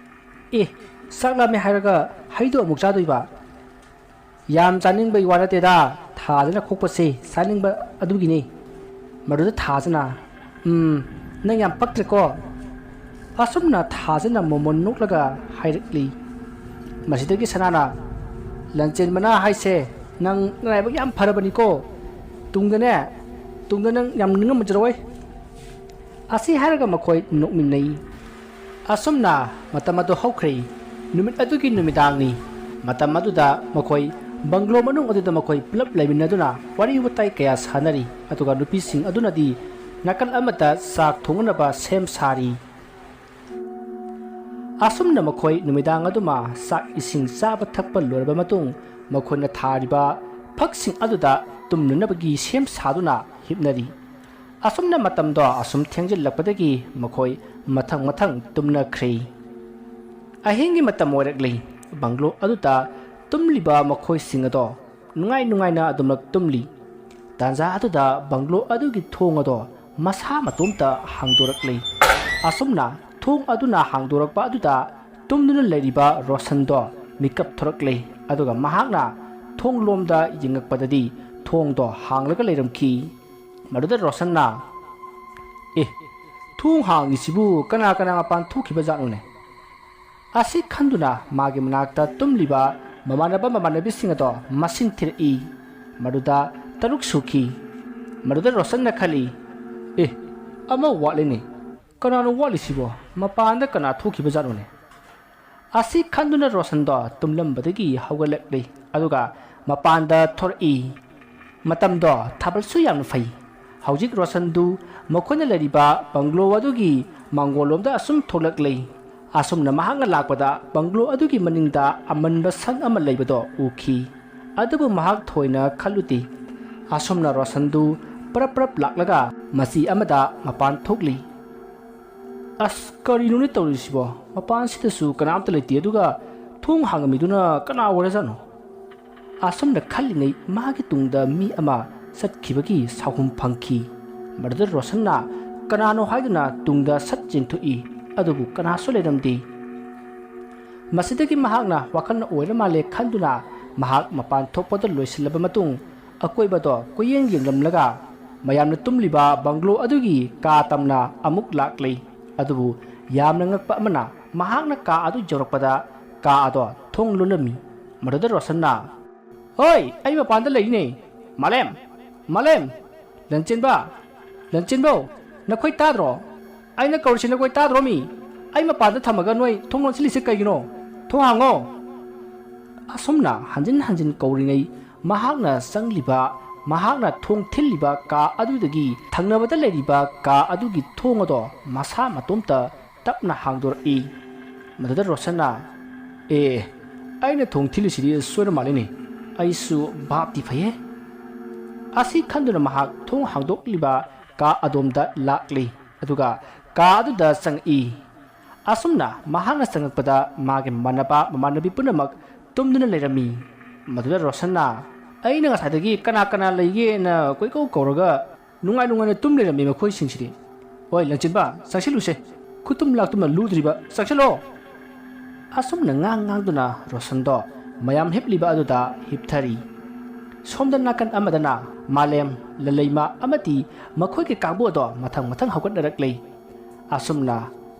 ꯑꯦ, ꯆꯥꯛ ꯂꯥꯝꯃꯦ ꯍꯥꯏꯔꯒ ꯍꯩꯗꯣ ꯑꯃꯨꯛ ꯆꯥꯗꯣꯏꯕ? ꯌꯥꯝ ꯆꯥꯅꯤꯡꯕꯩ ꯋꯥ ꯅꯠꯇꯦꯗ, ꯊꯥꯖꯅ ꯈꯣꯛꯄꯁꯦ ꯆꯥꯅꯤꯡꯕ ꯑꯗꯨꯒꯤꯅꯤ꯫" ꯃꯗꯨꯗ ꯊꯥꯖꯅ, "ꯎꯝ, ꯅꯪ ꯌꯥꯝ ꯄꯛꯇ꯭ꯔꯦꯀꯣ꯫" ꯑꯁꯨꯝꯅ ꯊꯥꯖꯅ ꯃꯣꯃꯣꯟ ꯅꯣꯛꯂꯒ ꯍꯥꯏꯔꯛꯂꯤ꯫ ꯃꯁꯤꯗꯒꯤ ꯁꯅꯥꯅ, "ꯂꯟꯆꯦꯟꯕꯅ ꯍꯥꯏꯁꯦ, ꯅꯪ ꯅꯔꯥꯏꯕꯛ ꯌꯥꯝ ꯐꯔꯕꯅꯤꯀꯣ꯫ ꯇꯨꯡꯗꯅꯦ, ꯇꯨꯡꯗ ꯅꯪ ꯌꯥꯝ ꯅꯤꯡꯉꯝꯃꯖꯔꯣꯏ꯫" ꯑꯁꯤ ꯍꯥꯏꯔꯒ ꯃꯈꯣꯏ ꯅꯣꯛꯃꯤꯟꯅꯩ꯫ ꯑꯁꯨꯝꯅ ꯃꯇꯝ ꯑꯗꯨ ꯍꯧꯈ꯭ꯔꯦ꯫ ꯅꯨꯃꯤꯠ ꯑꯗꯨꯒꯤ ꯅꯨꯃꯤꯗꯥꯡꯅꯤ꯫ ꯃꯇꯝ ꯑꯗꯨꯗ ꯃꯈꯣꯏ ꯕꯪꯒ꯭ꯂꯣ ꯃꯅꯨꯡ ꯑꯗꯨꯗ ꯃꯈꯣꯏ ꯄꯨꯂꯞ ꯂꯩꯃꯤꯟꯅꯗꯨꯅ ꯋꯥꯔꯤ ꯋꯥꯇꯥꯏ ꯀꯌꯥ ꯁꯥꯟꯅꯔꯤ, ꯑꯗꯨꯒ ꯅꯨꯄꯤꯁꯤꯡ ꯑꯗꯨꯅꯗꯤ ꯅꯥꯀꯜ ꯑꯃꯗ ꯆꯥꯛ ꯊꯣꯡꯅꯕ ꯁꯦꯝ ꯁꯥꯔꯤ꯫ ꯑꯁꯨꯝꯅ ꯃꯈꯣꯏ ꯅꯨꯃꯤꯗꯥꯡ ꯑꯗꯨꯃ ꯆꯥꯛ ꯏꯁꯤꯡ ꯆꯥꯕ ꯊꯛꯄ ꯂꯣꯏꯔꯕ ꯃꯇꯨꯡ, ꯃꯈꯣꯏꯅ ꯊꯥꯔꯤꯕ ꯐꯛꯁꯤꯡ ꯑꯗꯨꯗ ꯇꯨꯝꯅꯅꯕꯒꯤ ꯁꯦꯝ ꯁꯥꯗꯨꯅ ꯍꯤꯞꯅꯔꯤ꯫ ꯑꯁꯨꯝꯅ ꯃꯇꯝꯗꯣ ꯑꯁꯨꯝ ꯊꯦꯡꯖꯤꯜꯂꯛꯄꯗꯒꯤ ꯃꯈꯣꯏ ꯃꯊꯪ ꯃꯊꯪ ꯇꯨꯝꯅꯈ꯭ꯔꯦ꯫ ꯑꯍꯤꯡꯒꯤ ꯃꯇꯝ ꯑꯣꯏꯔꯛꯂꯤ꯫ ꯕꯪꯒ꯭ꯂꯣ ꯑꯗꯨꯗ ꯇꯨꯝꯂꯤꯕ ꯃꯈꯣꯏꯁꯤꯡ ꯑꯗꯣ ꯅꯨꯡꯉꯥꯏ ꯅꯨꯡꯉꯥꯏꯅ ꯑꯗꯨꯃꯛ ꯇꯨꯝꯂꯤ꯫ ꯇꯥꯟꯖꯥ ꯑꯗꯨꯗ ꯕꯪꯒ꯭ꯂꯣ ꯑꯗꯨꯒꯤ ꯊꯣꯡ ꯑꯗꯣ ꯃꯁꯥ ꯃꯇꯣꯝꯇ ꯍꯥꯡꯗꯣꯔꯛꯂꯤ꯫ ꯑꯁꯨꯝꯅ ꯊꯣꯡ ꯑꯗꯨꯅ ꯍꯥꯡꯗꯣꯔꯛꯄ ꯑꯗꯨꯗ ꯇꯨꯝꯗꯨꯅ ꯂꯩꯔꯤꯕ ꯔꯣꯁꯟꯗꯣ ꯃꯤꯀꯞ ꯊꯣꯔꯛꯂꯦ, ꯑꯗꯨꯒ ꯃꯍꯥꯛꯅ ꯊꯣꯡ ꯂꯣꯝꯗ ꯌꯦꯡꯉꯛꯄꯗꯗꯤ ꯊꯣꯡꯗꯣ ꯍꯥꯡꯂꯒ ꯂꯩꯔꯝꯈꯤ꯫ ꯃꯗꯨꯗ ꯔꯣꯁꯟꯅ, "ꯑꯦ, ꯊꯣꯡ ꯍꯥꯡꯉꯤꯁꯤꯕꯨ ꯀꯅꯥ ꯀꯅꯥ ꯃꯄꯥꯟ ꯊꯣꯛꯈꯤꯕ ꯖꯥꯠꯅꯣꯅꯦ?" ꯑꯁꯤ ꯈꯟꯗꯨꯅ ꯃꯥꯒꯤ ꯃꯅꯥꯛꯇ ꯇꯨꯝꯂꯤꯕ ꯃꯃꯥꯟꯅꯕ ꯃꯃꯥꯟꯅꯕꯤꯁꯤꯡ ꯑꯗꯣ ꯃꯁꯤꯡ ꯊꯤꯔꯛꯏ꯫ ꯃꯗꯨꯗ ꯇꯔꯨꯛ ꯁꯨꯈꯤ꯫ ꯃꯗꯨꯗ ꯔꯣꯁꯟꯅ ꯈꯜꯂꯤ, "ꯑꯦ, ꯑꯃ ꯋꯥꯠꯂꯤꯅꯦ꯫ ꯀꯅꯥꯅꯣ ꯋꯥꯠꯂꯤꯁꯤꯕꯣ? ꯃꯄꯥꯟꯗ ꯀꯅꯥ ꯊꯣꯛꯈꯤꯕ ꯖꯥꯠꯅꯣꯅꯦ?" ꯑꯁꯤ ꯈꯟꯗꯨꯅ ꯔꯣꯁꯟꯗꯣ ꯇꯨꯝꯂꯝꯕꯗꯒꯤ ꯍꯧꯒꯠꯂꯛꯂꯤ, ꯑꯗꯨꯒ ꯃꯄꯥꯟꯗ ꯊꯣꯔꯛꯏ꯫ ꯃꯇꯝꯗꯣ ꯊꯥꯕꯜꯁꯨ ꯌꯥꯝꯅ ꯐꯩ꯫ ꯍꯧꯖꯤꯛ ꯔꯣꯁꯟꯗꯨ ꯃꯈꯣꯏꯅ ꯂꯩꯔꯤꯕ ꯕꯪꯒ꯭ꯂꯣ ꯑꯗꯨꯒꯤ ꯃꯥꯡꯒꯣꯜꯂꯣꯝꯗ ꯑꯁꯨꯝ ꯊꯣꯛꯂꯛꯂꯤ꯫ ꯑꯁꯨꯝꯅ ꯃꯍꯥꯛꯅ ꯂꯥꯛꯄꯗ ꯕꯪꯒ꯭ꯂꯣ ꯑꯗꯨꯒꯤ ꯃꯅꯤꯡꯗ ꯑꯃꯟꯕ ꯁꯪ ꯑꯃ ꯂꯩꯕꯗꯣ ꯎꯈꯤ꯫ ꯑꯗꯨꯕꯨ ꯃꯍꯥꯛ ꯊꯣꯏꯅ ꯈꯜꯂꯨꯗꯦ꯫ ꯑꯁꯨꯝꯅ ꯔꯣꯁꯟꯗꯨ ꯄꯔꯞ ꯄꯔꯞ ꯂꯥꯛꯂꯒ ꯃꯆꯤ ꯑꯃꯗ ꯃꯄꯥꯟ ꯊꯣꯛꯂꯤ꯫ "ꯑꯁ, ꯀꯔꯤꯅꯣꯅꯦ ꯇꯧꯔꯤꯁꯤꯕꯣ? ꯃꯄꯥꯟꯁꯤꯗꯁꯨ ꯀꯅꯥꯝꯇ ꯂꯩꯇꯦ, ꯑꯗꯨꯒ ꯊꯣꯡ ꯍꯥꯡꯉꯝꯃꯤꯗꯨꯅ ꯀꯅꯥ ꯑꯣꯏꯔꯖꯥꯠꯅꯣ?" ꯑꯁꯨꯝꯅ ꯈꯜꯂꯤꯉꯩ ꯃꯥꯒꯤ ꯇꯨꯡꯗ ꯃꯤ ꯑꯃ ꯆꯠꯈꯤꯕꯒꯤ ꯁꯥꯎꯍꯨꯝ ꯐꯪꯈꯤ꯫ ꯃꯗꯨꯗ ꯔꯣꯁꯟꯅ ꯀꯅꯥꯅꯣ ꯍꯥꯏꯗꯨꯅ ꯇꯨꯡꯗ ꯁꯠ ꯆꯦꯟꯊꯣꯛꯏ, ꯑꯗꯨꯕꯨ ꯀꯅꯥꯁꯨ ꯂꯩꯔꯝꯗꯦ꯫ ꯃꯁꯤꯗꯒꯤ ꯃꯍꯥꯛꯅ ꯋꯥꯈꯜ ꯑꯣꯏꯔ ꯃꯥꯜꯂꯦ ꯈꯟꯗꯨꯅ ꯃꯍꯥꯛ ꯃꯄꯥꯟ ꯊꯣꯛꯄꯗ ꯂꯣꯏꯁꯤꯜꯂꯕ ꯃꯇꯨꯡ ꯑꯀꯣꯏꯕꯗꯣ ꯀꯣꯏꯌꯦꯡ ꯌꯦꯡꯂꯝꯂꯒ ꯃꯌꯥꯝꯅ ꯇꯨꯝꯂꯤꯕ ꯕꯪꯒ꯭ꯂꯣ ꯑꯗꯨꯒꯤ ꯀꯥ ꯇꯝꯅ ꯑꯃꯨꯛ ꯂꯥꯛꯂꯤ꯫ ꯑꯗꯨꯕꯨ ꯌꯥꯝꯅ ꯉꯛꯄ ꯑꯃꯅ ꯃꯍꯥꯛꯅ ꯀꯥ ꯑꯗꯨ ꯌꯧꯔꯛꯄꯗ ꯀꯥ ꯑꯗꯣ ꯊꯣꯡ ꯂꯣꯜꯂꯝꯃꯤ꯫ ꯃꯗꯨꯗ ꯔꯣꯁꯟꯅ, "ꯍꯣꯏ, ꯑꯩ ꯃꯄꯥꯟꯗ ꯂꯩꯔꯤꯅꯦ꯫ ꯃꯥꯂꯦꯝ! ꯃꯥꯂꯦꯝ! ꯂꯟꯆꯦꯟꯕ! ꯂꯟꯆꯦꯟꯕꯧ! ꯅꯈꯣꯏ ꯇꯥꯗ꯭ꯔꯣ? ꯑꯩꯅ ꯀꯧꯔꯤꯁꯤ ꯅꯈꯣꯏ ꯇꯥꯗ꯭ꯔꯣ ꯃꯤ? ꯑꯩ ꯃꯄꯥꯟꯗ ꯊꯝꯃꯒ ꯅꯣꯏ ꯊꯣꯡ ꯂꯣꯟꯁꯤꯜꯂꯤꯁꯤ ꯀꯩꯒꯤꯅꯣ? ꯊꯣꯡ ꯍꯥꯡꯉꯣ!" ꯑꯁꯨꯝꯅ ꯍꯟꯖꯤꯟ ꯍꯟꯖꯤꯟ ꯀꯧꯔꯤꯉꯩ ꯃꯍꯥꯛꯅ ꯆꯪꯂꯤꯕ, ꯃꯍꯥꯛꯅ ꯊꯣꯡ ꯊꯤꯜꯂꯤꯕ ꯀꯥ ꯑꯗꯨꯗꯒꯤ ꯊꯪꯅꯕꯗ ꯂꯩꯔꯤꯕ ꯀꯥ ꯑꯗꯨꯒꯤ ꯊꯣꯡ ꯑꯗꯣ ꯃꯁꯥ ꯃꯇꯣꯝꯇ ꯇꯞꯅ ꯍꯥꯡꯗꯣꯔꯛꯏ꯫ ꯃꯗꯨꯗ ꯔꯣꯁꯟꯅ, "ꯑꯦ, ꯑꯩꯅ ꯊꯣꯡ ꯊꯤꯜꯂꯤꯁꯤꯗꯤ ꯁꯣꯏꯔ ꯃꯥꯜꯂꯤꯅꯦ꯫ ꯑꯩꯁꯨ ꯚꯥꯞꯇꯤ ꯐꯩꯌꯦ"꯫ ꯑꯁꯤ ꯈꯟꯗꯨꯅ ꯃꯍꯥꯛ ꯊꯣꯡ ꯍꯥꯡꯗꯣꯛꯂꯤꯕ ꯀꯥ ꯑꯗꯣꯝꯗ ꯂꯥꯛꯂꯤ, ꯑꯗꯨꯒ ꯀꯥ ꯑꯗꯨꯗ ꯆꯪꯉꯛꯏ꯫ ꯑꯁꯨꯝꯅ ꯃꯍꯥꯛꯅ ꯆꯪꯉꯛꯄꯗ ꯃꯥꯒꯤ ꯃꯃꯥꯟꯅꯕ ꯃꯃꯥꯟꯅꯕꯤ ꯄꯨꯝꯅꯃꯛ ꯇꯨꯝꯗꯨꯅ ꯂꯩꯔꯝꯃꯤ꯫ ꯃꯗꯨꯗ ꯔꯣꯁꯟꯅ, "ꯑꯩꯅ ꯉꯁꯥꯏꯗꯒꯤ ꯀꯅꯥ ꯀꯅꯥ ꯂꯩꯒꯦꯅ ꯀꯣꯏꯀꯧ ꯀꯧꯔꯒ ꯅꯨꯡꯉꯥꯏ ꯅꯨꯡꯉꯥꯏꯅ ꯇꯨꯝ ꯂꯩꯔꯝꯃꯤ ꯃꯈꯣꯏꯁꯤꯡꯁꯤꯗꯤ꯫ ꯍꯣꯏ, ꯂꯟꯆꯦꯟꯕ, ꯆꯪꯁꯤꯜꯂꯨꯁꯦ꯫ ꯈꯨꯇꯨꯝ ꯂꯥꯛꯇꯨꯝꯅ ꯂꯨꯗ꯭ꯔꯤꯕ, ꯆꯪꯁꯤꯜꯂꯣ!" ꯑꯁꯨꯝꯅ ꯉꯥꯡ ꯉꯥꯡꯗꯨꯅ ꯔꯣꯁꯟꯗꯣ ꯃꯌꯥꯝ ꯍꯤꯞꯂꯤꯕ ꯑꯗꯨꯗ ꯍꯤꯞꯊꯔꯤ꯫ ꯁꯣꯝꯗ ꯅꯥꯀꯟ ꯑꯃꯗꯅ ꯃꯥꯂꯦꯝ, ꯂꯂꯩꯃ ꯑꯃꯗꯤ ꯃꯈꯣꯏꯒꯤ ꯀꯥꯡꯕꯨ ꯑꯗꯣ ꯃꯊꯪ ꯃꯊꯪ ꯍꯧꯒꯠꯅꯔꯛꯂꯤ꯫ ꯑꯁꯨꯝꯅ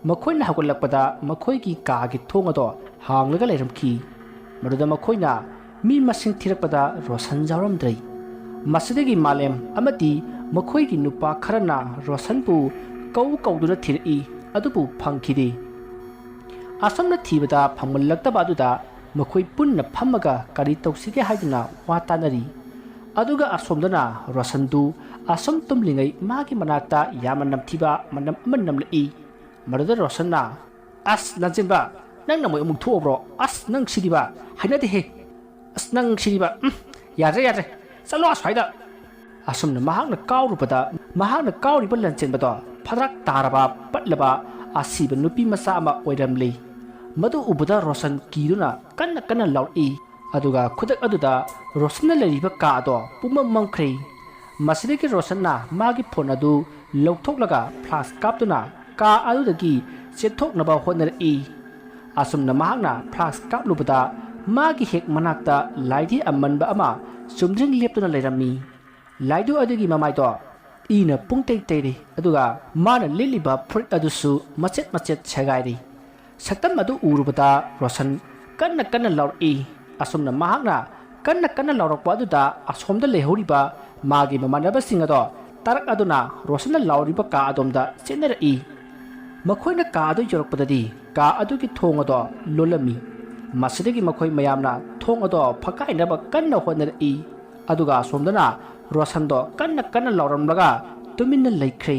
ꯃꯈꯣꯏꯅ ꯍꯧꯒꯠꯂꯛꯄꯗ ꯃꯈꯣꯏꯒꯤ ꯀꯥꯒꯤ ꯊꯣꯡ ꯑꯗꯣ ꯍꯥꯡꯂꯒ ꯂꯩꯔꯝꯈꯤ꯫ ꯃꯗꯨꯗ ꯃꯈꯣꯏꯅ ꯃꯤ ꯃꯁꯤꯡ ꯊꯤꯔꯛꯄꯗ ꯔꯣꯁꯟ ꯌꯥꯎꯔꯝꯗ꯭ꯔꯦ꯫ ꯃꯁꯤꯗꯒꯤ ꯃꯥꯂꯦꯝ ꯑꯃꯗꯤ ꯃꯈꯣꯏꯒꯤ ꯅꯨꯄꯥ ꯈꯔꯅ ꯔꯣꯁꯟꯕꯨ ꯀꯧ ꯀꯧꯗꯨꯅ ꯊꯤꯔꯛꯏ, ꯑꯗꯨꯕꯨ ꯐꯪꯈꯤꯗꯦ꯫ ꯑꯁꯨꯝꯅ ꯊꯤꯕꯗ ꯐꯪꯃꯜꯂꯛꯇꯕ ꯑꯗꯨꯗ ꯃꯈꯣꯏ ꯄꯨꯟꯅ ꯐꯝꯃꯒ ꯀꯔꯤ ꯇꯧꯁꯤꯒꯦ ꯍꯥꯏꯗꯨꯅ ꯋꯥ ꯇꯥꯅꯔꯤ꯫ ꯑꯗꯨꯒ ꯑꯁꯣꯝꯗꯅ ꯔꯣꯁꯟꯗꯨ ꯑꯁꯨꯝ ꯇꯨꯝꯂꯤꯉꯩ ꯃꯥꯒꯤ ꯃꯅꯥꯛꯇ ꯌꯥꯝꯅ ꯅꯝꯊꯤꯕ ꯃꯅꯝ ꯑꯃ ꯅꯝꯂꯛꯏ꯫ ꯃꯗꯨꯗ ꯔꯣꯁꯟꯅ, "ꯑꯁ, ꯂꯟꯆꯦꯟꯕ, ꯅꯪꯅ ꯃꯣꯏ ꯑꯃꯨꯛ ꯊꯣꯛꯑꯕ꯭ꯔꯣ? ꯑꯁ, ꯅꯪ ꯁꯤꯗꯤꯕ, ꯍꯩꯅꯗꯦꯍꯦ꯫ ꯑꯁ, ꯅꯪ ꯁꯤꯗꯤꯕ, ꯎꯝ, ꯌꯥꯗ꯭ꯔꯦ, ꯌꯥꯗ꯭ꯔꯦ, ꯆꯠꯂꯣ ꯑꯁ꯭ꯋꯥꯏꯗ!" ꯑꯁꯨꯝꯅ ꯃꯍꯥꯛꯅ ꯀꯥꯎꯔꯨꯕꯗ, ꯃꯍꯥꯛꯅ ꯀꯥꯎꯔꯤꯕ ꯂꯟꯆꯦꯟꯕꯗꯣ ꯐꯗ꯭ꯔꯥꯛ ꯇꯥꯔꯕ, ꯄꯠꯂꯕ, ꯑꯁꯤꯕ ꯅꯨꯄꯤ ꯃꯆꯥ ꯑꯃ ꯑꯣꯏꯔꯝꯂꯤ꯫ ꯃꯗꯨ ꯎꯕꯗ ꯔꯣꯁꯟ ꯀꯤꯗꯨꯅ ꯀꯟꯅ ꯀꯟꯅ ꯂꯥꯎꯔꯛꯏ꯫ ꯑꯗꯨꯒ ꯈꯨꯗꯛ ꯑꯗꯨꯗ ꯔꯣꯁꯟꯅ ꯂꯩꯔꯤꯕ ꯀꯥ ꯑꯗꯣ ꯄꯨꯝꯃꯝ ꯃꯝꯈ꯭ꯔꯦ꯫ ꯃꯁꯤꯗꯒꯤ ꯔꯣꯁꯟꯅ ꯃꯥꯒꯤ ꯐꯣꯟ ꯑꯗꯨ ꯂꯧꯊꯣꯛꯂꯒ ꯐ꯭ꯂꯥꯁ ꯀꯥꯞꯇꯨꯅ ꯀꯥ ꯑꯗꯨꯗꯒꯤ ꯆꯦꯟꯊꯣꯛꯅꯕ ꯍꯣꯠꯅꯔꯛꯏ꯫ ꯑꯁꯨꯝꯅ ꯃꯍꯥꯛꯅ ꯐ꯭ꯂꯥꯁ ꯀꯥꯞꯂꯨꯕꯗ ꯃꯥꯒꯤ ꯍꯦꯛ ꯃꯅꯥꯛꯇ ꯂꯥꯏꯙꯤ ꯑꯃꯟꯕ ꯑꯃ ꯆꯨꯝꯗ꯭ꯔꯤꯡ ꯂꯦꯞꯇꯨꯅ ꯂꯩꯔꯝꯃꯤ꯫ ꯂꯥꯏꯙꯤ ꯑꯗꯨꯒꯤ ꯃꯃꯥꯏꯗꯣ ꯏꯅ ꯄꯨꯡꯇꯩ ꯇꯩꯔꯤ, ꯑꯗꯨꯒ ꯃꯥꯅ ꯂꯤꯠꯂꯤꯕ ꯐꯨꯔꯤꯠ ꯑꯗꯨꯁꯨ ꯃꯆꯦꯠ ꯃꯆꯦꯠ ꯁꯦꯒꯥꯏꯔꯤ꯫ ꯁꯛꯇꯝ ꯑꯗꯨ ꯎꯔꯨꯕꯗ ꯔꯣꯁꯟ ꯀꯟꯅ ꯀꯟꯅ ꯂꯥꯎꯔꯛꯏ꯫ ꯑꯁꯨꯝꯅ ꯃꯍꯥꯛꯅ ꯀꯟꯅ ꯀꯟꯅ ꯂꯥꯎꯔꯛꯄ ꯑꯗꯨꯗ ꯑꯁꯣꯝꯗ ꯂꯩꯍꯧꯔꯤꯕ ꯃꯥꯒꯤ ꯃꯃꯥꯟꯅꯕꯁꯤꯡ ꯑꯗꯣ ꯇꯥꯔꯛ ꯑꯗꯨꯅ ꯔꯣꯁꯟꯅ ꯂꯥꯎꯔꯤꯕ ꯀꯥ ꯑꯗꯣꯝꯗ ꯆꯦꯟꯅꯔꯛꯏ꯫ ꯃꯈꯣꯏꯅ ꯀꯥ ꯑꯗꯨ ꯌꯧꯔꯛꯄꯗꯗꯤ ꯀꯥ ꯑꯗꯨꯒꯤ ꯊꯣꯡ ꯑꯗꯣ ꯂꯣꯜꯂꯝꯃꯤ꯫ ꯃꯁꯤꯗꯒꯤ ꯃꯈꯣꯏ ꯃꯌꯥꯝꯅ ꯊꯣꯡ ꯑꯗꯣ ꯐꯛꯀꯥꯏꯅꯕ ꯀꯟꯅ ꯍꯣꯠꯅꯔꯛꯏ꯫ ꯑꯗꯨꯒ ꯑꯁꯣꯝꯗꯅ ꯔꯣꯁꯟꯗꯣ ꯀꯟꯅ ꯀꯟꯅ ꯂꯥꯎꯔꯝꯂꯒ ꯇꯨꯃꯤꯟꯅ ꯂꯩꯈ꯭ꯔꯦ꯫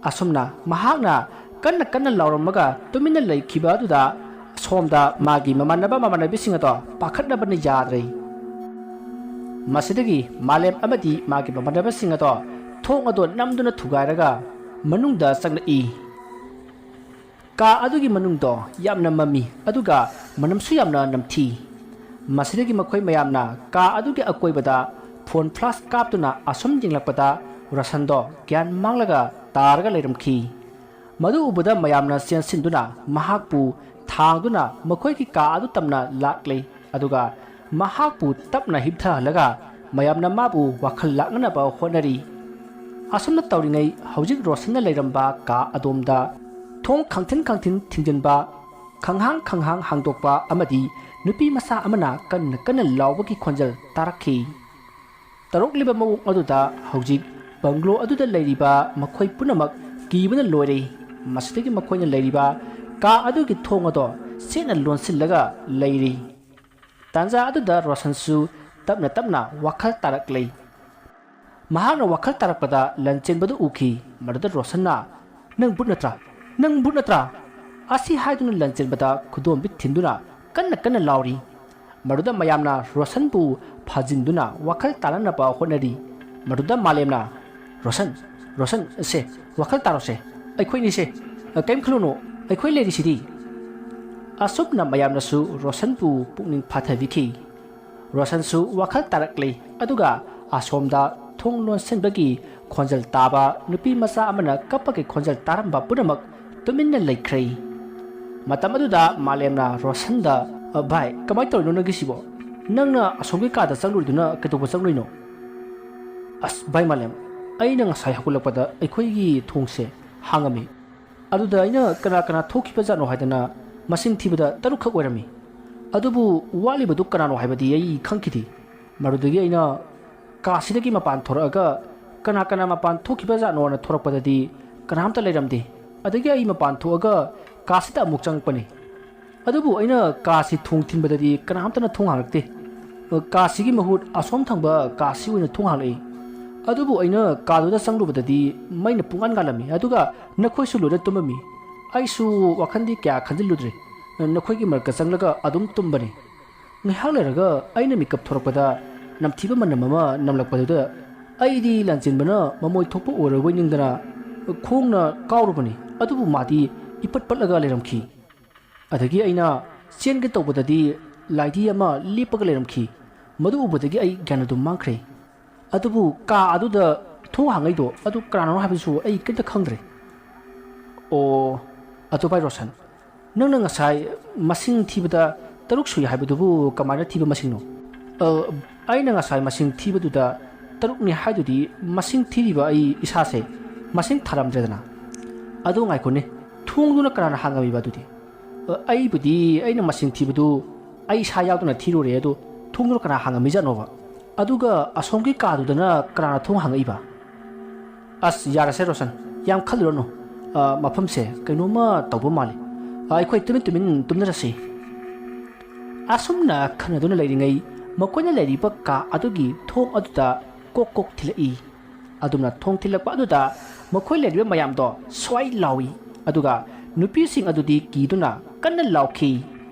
ꯑꯁꯨꯝꯅ ꯃꯍꯥꯛꯅ ꯀꯟꯅ ꯀꯟꯅ ꯂꯥꯎꯔꯝꯃꯒ ꯇꯨꯃꯤꯟꯅ ꯂꯩꯈꯤꯕ ꯑꯗꯨꯗ ꯁꯣꯝꯗ ꯃꯥꯒꯤ ꯃꯃꯥꯟꯅꯕ ꯃꯃꯥꯟꯅꯕꯤꯁꯤꯡ ꯑꯗꯣ ꯄꯥꯈꯠꯅꯕꯅ ꯌꯥꯗ꯭ꯔꯦ꯫ ꯃꯁꯤꯗꯒꯤ ꯃꯥꯂꯦꯝ ꯑꯃꯗꯤ ꯃꯥꯒꯤ ꯃꯃꯥꯟꯅꯕꯁꯤꯡ ꯑꯗꯣ ꯊꯣꯡ ꯑꯗꯣ ꯅꯝꯗꯨꯅ ꯊꯨꯒꯥꯏꯔꯒ ꯃꯅꯨꯡꯗ ꯆꯪꯂꯛꯏ꯫ ꯀꯥ ꯑꯗꯨꯒꯤ ꯃꯅꯨꯡꯗꯣ ꯌꯥꯝꯅ ꯃꯝꯃꯤ, ꯑꯗꯨꯒ ꯃꯅꯝꯁꯨ ꯌꯥꯝꯅ ꯅꯝꯊꯤ꯫ ꯃꯁꯤꯗꯒꯤ ꯃꯈꯣꯏ ꯃꯌꯥꯝꯅ ꯀꯥ ꯑꯗꯨꯒꯤ ꯑꯀꯣꯏꯕꯗ ꯐꯣꯟ ꯐ꯭ꯂꯥꯁ ꯀꯥꯞꯇꯨꯅ ꯑꯁꯨꯝ ꯌꯦꯡꯂꯛꯄꯗ ꯔꯣꯁꯟꯗꯣ ꯒ꯭ꯌꯥꯟ ꯃꯥꯡꯂꯒ ꯇꯥꯔꯒ ꯂꯩꯔꯝꯈꯤ꯫ ꯃꯗꯨ ꯎꯕꯗ ꯃꯌꯥꯝꯅ ꯆꯦꯟꯁꯤꯟꯗꯨꯅ ꯃꯍꯥꯛꯄꯨ ꯊꯥꯡꯗꯨꯅ ꯃꯈꯣꯏꯒꯤ ꯀꯥ ꯑꯗꯨ ꯇꯝꯅ ꯂꯥꯛꯂꯦ꯫ ꯑꯗꯨꯒ ꯃꯍꯥꯛꯄꯨ ꯇꯞꯅ ꯍꯤꯞꯊꯍꯜꯂꯒ ꯃꯌꯥꯝꯅ ꯃꯥꯕꯨ ꯋꯥꯈꯜ ꯂꯥꯛꯅꯅꯕ ꯍꯣꯠꯅꯔꯤ꯫ ꯑꯁꯨꯝꯅ ꯇꯧꯔꯤꯉꯩ ꯍꯧꯖꯤꯛ ꯔꯣꯁꯟꯅ ꯂꯩꯔꯝꯕ ꯀꯥ ꯑꯗꯣꯝꯗ ꯊꯣꯡ ꯈꯪꯊꯤꯟ ꯈꯪꯊꯤꯟ ꯊꯤꯡꯖꯤꯟꯕ, ꯈꯪꯍꯥꯡ ꯈꯪꯍꯥꯡ ꯍꯥꯡꯗꯣꯛꯄ ꯑꯃꯗꯤ ꯅꯨꯄꯤ ꯃꯆꯥ ꯑꯃꯅ ꯀꯟꯅ ꯀꯟꯅ ꯂꯥꯎꯕꯒꯤ ꯈꯣꯟꯖꯦꯜ ꯇꯥꯔꯛꯈꯤ꯫ ꯇꯧꯔꯛꯂꯤꯕ ꯃꯑꯣꯡ ꯑꯗꯨꯗ ꯍꯧꯖꯤꯛ ꯕꯪꯒ꯭ꯂꯣ ꯑꯗꯨꯗ ꯂꯩꯔꯤꯕ ꯃꯈꯣꯏ ꯄꯨꯝꯅꯃꯛ ꯀꯤꯕꯅ ꯂꯣꯏꯔꯦ꯫ ꯃꯁꯤꯗꯒꯤ ꯃꯈꯣꯏꯅ ꯂꯩꯔꯤꯕ ꯀꯥ ꯑꯗꯨꯒꯤ ꯊꯣꯡ ꯑꯗꯣ ꯆꯦꯠꯅ ꯂꯣꯟꯁꯤꯜꯂꯒ ꯂꯩꯔꯤ꯫ ꯇꯥꯟꯖꯥ ꯑꯗꯨꯗ ꯔꯣꯁꯟꯁꯨ ꯇꯞꯅ ꯇꯞꯅ ꯋꯥꯈꯜ ꯇꯥꯔꯛꯂꯦ꯫ ꯃꯍꯥꯛꯅ ꯋꯥꯈꯜ ꯇꯥꯔꯛꯄꯗ ꯂꯟꯆꯦꯟꯕꯗꯨ ꯎꯈꯤ꯫ ꯃꯗꯨꯗ ꯔꯣꯁꯟꯅ, "ꯅꯪ ꯚꯨꯠ ꯅꯠꯇ꯭ꯔꯥ? ꯅꯪ ꯚꯨꯠ ꯅꯠꯇ꯭ꯔꯥ?" ꯑꯁꯤ ꯍꯥꯏꯗꯨꯅ ꯂꯟꯆꯦꯟꯕꯗ ꯈꯨꯗꯣꯝꯕꯤꯠ ꯊꯤꯟꯗꯨꯅ ꯀꯟꯅ ꯀꯟꯅ ꯂꯥꯎꯔꯤ꯫ ꯃꯗꯨꯗ ꯃꯌꯥꯝꯅ ꯔꯣꯁꯟꯕꯨ ꯐꯥꯖꯤꯟꯗꯨꯅ ꯋꯥꯈꯜ ꯇꯥꯅꯅꯕ ꯍꯣꯠꯅꯔꯤ꯫ ꯃꯗꯨꯗ ꯃꯥꯂꯦꯝꯅ, "ꯔꯣꯁꯟ, ꯔꯣꯁꯟ, ꯁꯦ, ꯋꯥꯈꯜ ꯇꯥꯔꯣꯁꯦ꯫ ꯑꯩꯈꯣꯏꯅꯤꯁꯦ, ꯀꯔꯤꯝ ꯈꯜꯂꯨꯅꯨ, ꯑꯩꯈꯣꯏ ꯂꯩꯔꯤꯁꯤꯗꯤ"꯫ ꯑꯁꯨꯝꯅ ꯃꯌꯥꯝꯅꯁꯨ ꯔꯣꯁꯟꯕꯨ ꯄꯨꯛꯅꯤꯡ ꯐꯥꯊꯕꯤꯈꯤ꯫ ꯔꯣꯁꯟꯁꯨ ꯋꯥꯈꯜ ꯇꯥꯔꯛꯂꯦ, ꯑꯗꯨꯒ ꯑꯁꯣꯝꯗ ꯊꯣꯡ ꯂꯣꯟꯁꯤꯟꯕꯒꯤ ꯈꯣꯟꯖꯦꯜ ꯇꯥꯕ ꯅꯨꯄꯤ ꯃꯆꯥ ꯑꯃꯅ ꯀꯞꯄꯒꯤ ꯈꯣꯟꯖꯦꯜ ꯇꯥꯔꯝꯕ ꯄꯨꯝꯅꯃꯛ ꯇꯨꯃꯤꯟꯅ ꯂꯩꯈ꯭ꯔꯦ꯫ ꯃꯇꯝ ꯑꯗꯨꯗ ꯃꯥꯂꯦꯝꯅ ꯔꯣꯁꯟꯗ, "ꯑ, ꯚꯥꯏ, ꯀꯃꯥꯏꯅ ꯇꯧꯔꯤꯅꯣ ꯅꯪꯒꯤꯁꯤꯕꯣ? ꯅꯪꯅ ꯑꯁꯣꯝꯒꯤ ꯀꯥꯗ ꯆꯪꯂꯨꯔꯤꯗꯨꯅ ꯀꯩꯗꯧꯕ ꯆꯪꯂꯨꯏꯅꯣ?" "ꯑꯁ ꯚꯥꯏ ꯃꯥꯂꯦꯝ, ꯑꯩꯅ ꯉꯁꯥꯏ ꯍꯧꯒꯠꯂꯛꯄꯗ ꯑꯩꯈꯣꯏꯒꯤ ꯊꯣꯡꯁꯦ ꯍꯥꯡꯉꯝꯃꯤ꯫ ꯑꯗꯨꯗ ꯑꯩꯅ ꯀꯅꯥ ꯀꯅꯥ ꯊꯣꯛꯈꯤꯕꯖꯥꯠꯅꯣ ꯍꯥꯏꯗꯅ ꯃꯁꯤꯡ ꯊꯤꯕꯗ ꯇꯔꯨꯛꯈꯛ ꯑꯣꯏꯔꯝꯃꯤ꯫ ꯑꯗꯨꯕꯨ ꯋꯥꯠꯂꯤꯕꯗꯨ ꯀꯅꯥꯅꯣ ꯍꯥꯏꯕꯗꯤ ꯑꯩ ꯈꯪꯈꯤꯗꯦ꯫ ꯃꯗꯨꯗꯒꯤ ꯑꯩꯅ ꯀꯥꯁꯤꯗꯒꯤ ꯃꯄꯥꯟ ꯊꯣꯔꯛꯑꯒ ꯀꯅꯥ ꯀꯅꯥ ꯃꯄꯥꯟ ꯊꯣꯛꯈꯤꯕꯖꯥꯠꯅꯣꯅ ꯊꯣꯔꯛꯄꯗꯗꯤ ꯀꯅꯥꯝꯇ ꯂꯩꯔꯝꯗꯦ꯫ ꯑꯗꯒꯤ ꯑꯩ ꯃꯄꯥꯟ ꯊꯣꯛꯑꯒ ꯀꯥꯁꯤꯗ ꯑꯃꯨꯛ ꯆꯪꯉꯛꯄꯅꯤ꯫ ꯑꯗꯨꯕꯨ ꯑꯩꯅ ꯀꯥꯁꯤ ꯊꯣꯡ ꯊꯤꯟꯕꯗꯗꯤ ꯀꯅꯥꯝꯇꯅ ꯊꯣꯡ ꯍꯥꯡꯂꯛꯇꯦ꯫ ꯀꯥꯁꯤꯒꯤ ꯃꯍꯨꯠ ꯑꯁꯣꯝ ꯊꯪꯕ ꯀꯥꯁꯤ ꯑꯣꯏꯅ ꯊꯣꯡ ꯍꯥꯡꯂꯛꯏ꯫ ꯑꯗꯨꯕꯨ ꯑꯩꯅ ꯀꯥꯗꯨꯗ ꯆꯪꯂꯨꯕꯗꯗꯤ ꯃꯩꯅ ꯄꯨꯡꯉꯥꯟ ꯉꯥꯜꯂꯝꯃꯤ, ꯑꯗꯨꯒ ꯅꯈꯣꯏꯁꯨ ꯂꯣꯏꯅ ꯇꯨꯝꯃꯝꯃꯤ꯫ ꯑꯩꯁꯨ ꯋꯥꯈꯜꯗꯤ ꯀꯌꯥ ꯈꯟꯖꯤꯜꯂꯨꯗ꯭ꯔꯦ꯫ ꯅꯈꯣꯏꯒꯤ ꯃꯔꯛꯇ ꯆꯪꯂꯒ ꯑꯗꯨꯝ ꯇꯨꯝꯕꯅꯤ꯫ ꯉꯥꯏꯍꯥꯛ ꯂꯩꯔꯒ ꯑꯩꯅ ꯃꯤꯀꯞ ꯊꯣꯔꯛꯄꯗ ꯅꯝꯊꯤꯕ ꯃꯅꯝ ꯑꯃ ꯅꯝꯂꯛꯄꯗꯨꯗ ꯑꯩꯗꯤ ꯂꯥꯟꯖꯦꯟꯕꯅ ꯃꯃꯣꯏ ꯊꯣꯛꯄ ꯑꯣꯏꯔꯕꯣꯏ ꯅꯤꯡꯗꯅ ꯈꯣꯡꯅ ꯀꯥꯎꯔꯨꯕꯅꯤ꯫ ꯑꯗꯨꯕꯨ ꯃꯥꯗꯤ ꯏꯄꯠ ꯄꯠꯂꯒ ꯂꯩꯔꯝꯈꯤ꯫ ꯑꯗꯒꯤ ꯑꯩꯅ ꯆꯦꯟꯒꯦ ꯇꯧꯕꯗꯗꯤ ꯂꯥꯏꯙꯤ ꯑꯃ ꯂꯦꯞꯄꯒ ꯂꯩꯔꯝꯈꯤ꯫ ꯃꯗꯨ ꯎꯕꯗꯒꯤ ꯑꯩ ꯒ꯭ꯌꯥꯟ ꯑꯗꯨꯝ ꯃꯥꯡꯈ꯭ꯔꯦ꯫ ꯑꯗꯨꯕꯨ ꯀꯥ ꯑꯗꯨꯗ ꯊꯣꯡ ꯍꯥꯡꯉꯩꯗꯣ ꯑꯗꯨ ꯀꯅꯥꯅꯣ ꯍꯥꯏꯕꯁꯨ ꯑꯩ ꯀꯔꯤꯝꯇ ꯈꯪꯗ꯭ꯔꯦ꯫ ꯑꯣ, ꯑꯗꯨ ꯚꯥꯏ ꯔꯣꯁꯟ, ꯅꯪꯅ ꯉꯁꯥꯏ ꯃꯁꯤꯡ ꯊꯤꯕꯗ ꯇꯔꯨꯛ ꯁꯨꯏ ꯍꯥꯏꯕꯗꯨꯕꯨ ꯀꯃꯥꯏꯅ ꯊꯤꯕ ꯃꯁꯤꯡꯅꯣ?" "ꯑ, ꯑꯩꯅ ꯉꯁꯥꯏ ꯃꯁꯤꯡ ꯊꯤꯕꯗꯨꯗ ꯇꯔꯨꯛꯅꯤ ꯍꯥꯏꯗꯨꯗꯤ ꯃꯁꯤꯡ ꯊꯤꯔꯤꯕ ꯑꯩ ꯏꯁꯥꯁꯦ ꯃꯁꯤꯡ ꯊꯥꯔꯝꯗ꯭ꯔꯦꯗꯅ꯫ ꯑꯗꯨ ꯉꯥꯏꯈꯣꯅꯦ, ꯊꯣꯡꯗꯨꯅ ꯀꯅꯥꯅ ꯍꯥꯡꯉꯝꯃꯤꯕ ꯑꯗꯨꯗꯤ?" "ꯑ, ꯑꯩꯕꯨꯗꯤ ꯑꯩꯅ ꯃꯁꯤꯡ ꯊꯤꯕꯗꯨ ꯑꯩ ꯏꯁꯥ ꯌꯥꯎꯗꯅ ꯊꯤꯔꯨꯔꯦ, ꯑꯗꯨ ꯊꯣꯡꯗꯨꯅ ꯀꯅꯥ ꯍꯥꯡꯉꯝꯃꯤꯖꯥꯠꯅꯣꯕ? ꯑꯗꯨꯒ ꯑꯁꯣꯝꯒꯤ ꯀꯥꯗꯨꯗꯅ ꯀꯅꯥꯅ ꯊꯣꯡ ꯍꯥꯡꯉꯛꯏꯕ?" "ꯑꯁ, ꯌꯥꯔꯁꯦ ꯔꯣꯁꯟ, ꯌꯥꯝ ꯈꯜꯂꯨꯔꯅꯨ꯫ ꯑ, ꯃꯐꯝꯁꯦ ꯀꯩꯅꯣꯝꯃ ꯇꯧꯕ ꯃꯥꯜꯂꯤ꯫ ꯑ, ꯑꯩꯈꯣꯏ ꯇꯨꯃꯤꯟ ꯇꯨꯃꯤꯟ ꯇꯨꯝꯅꯔꯁꯤ꯫" ꯑꯁꯨꯝꯅ ꯈꯟꯅꯗꯨꯅ ꯂꯩꯔꯤꯉꯩ, ꯃꯈꯣꯏꯅ ꯂꯩꯔꯤꯕ ꯀꯥ ꯑꯗꯨꯒꯤ ꯊꯣꯡ ꯑꯗꯨꯗ ꯀꯣꯛ ꯀꯣꯛ ꯊꯤꯜꯂꯛꯏ꯫ ꯑꯗꯨꯝꯅ ꯊꯣꯡ ꯊꯤꯜꯂꯛꯄ ꯑꯗꯨꯗ ꯃꯈꯣꯏ ꯂꯩꯔꯤꯕ ꯃꯌꯥꯝꯗꯣ ꯁ꯭ꯋꯥꯏ ꯂꯥꯎꯏ, ꯑꯗꯨꯒ ꯅꯨꯄꯤꯁꯤꯡ ꯑꯗꯨꯗꯤ ꯀꯤꯗꯨꯅ ꯀꯟꯅ ꯂꯥꯎꯈꯤ꯫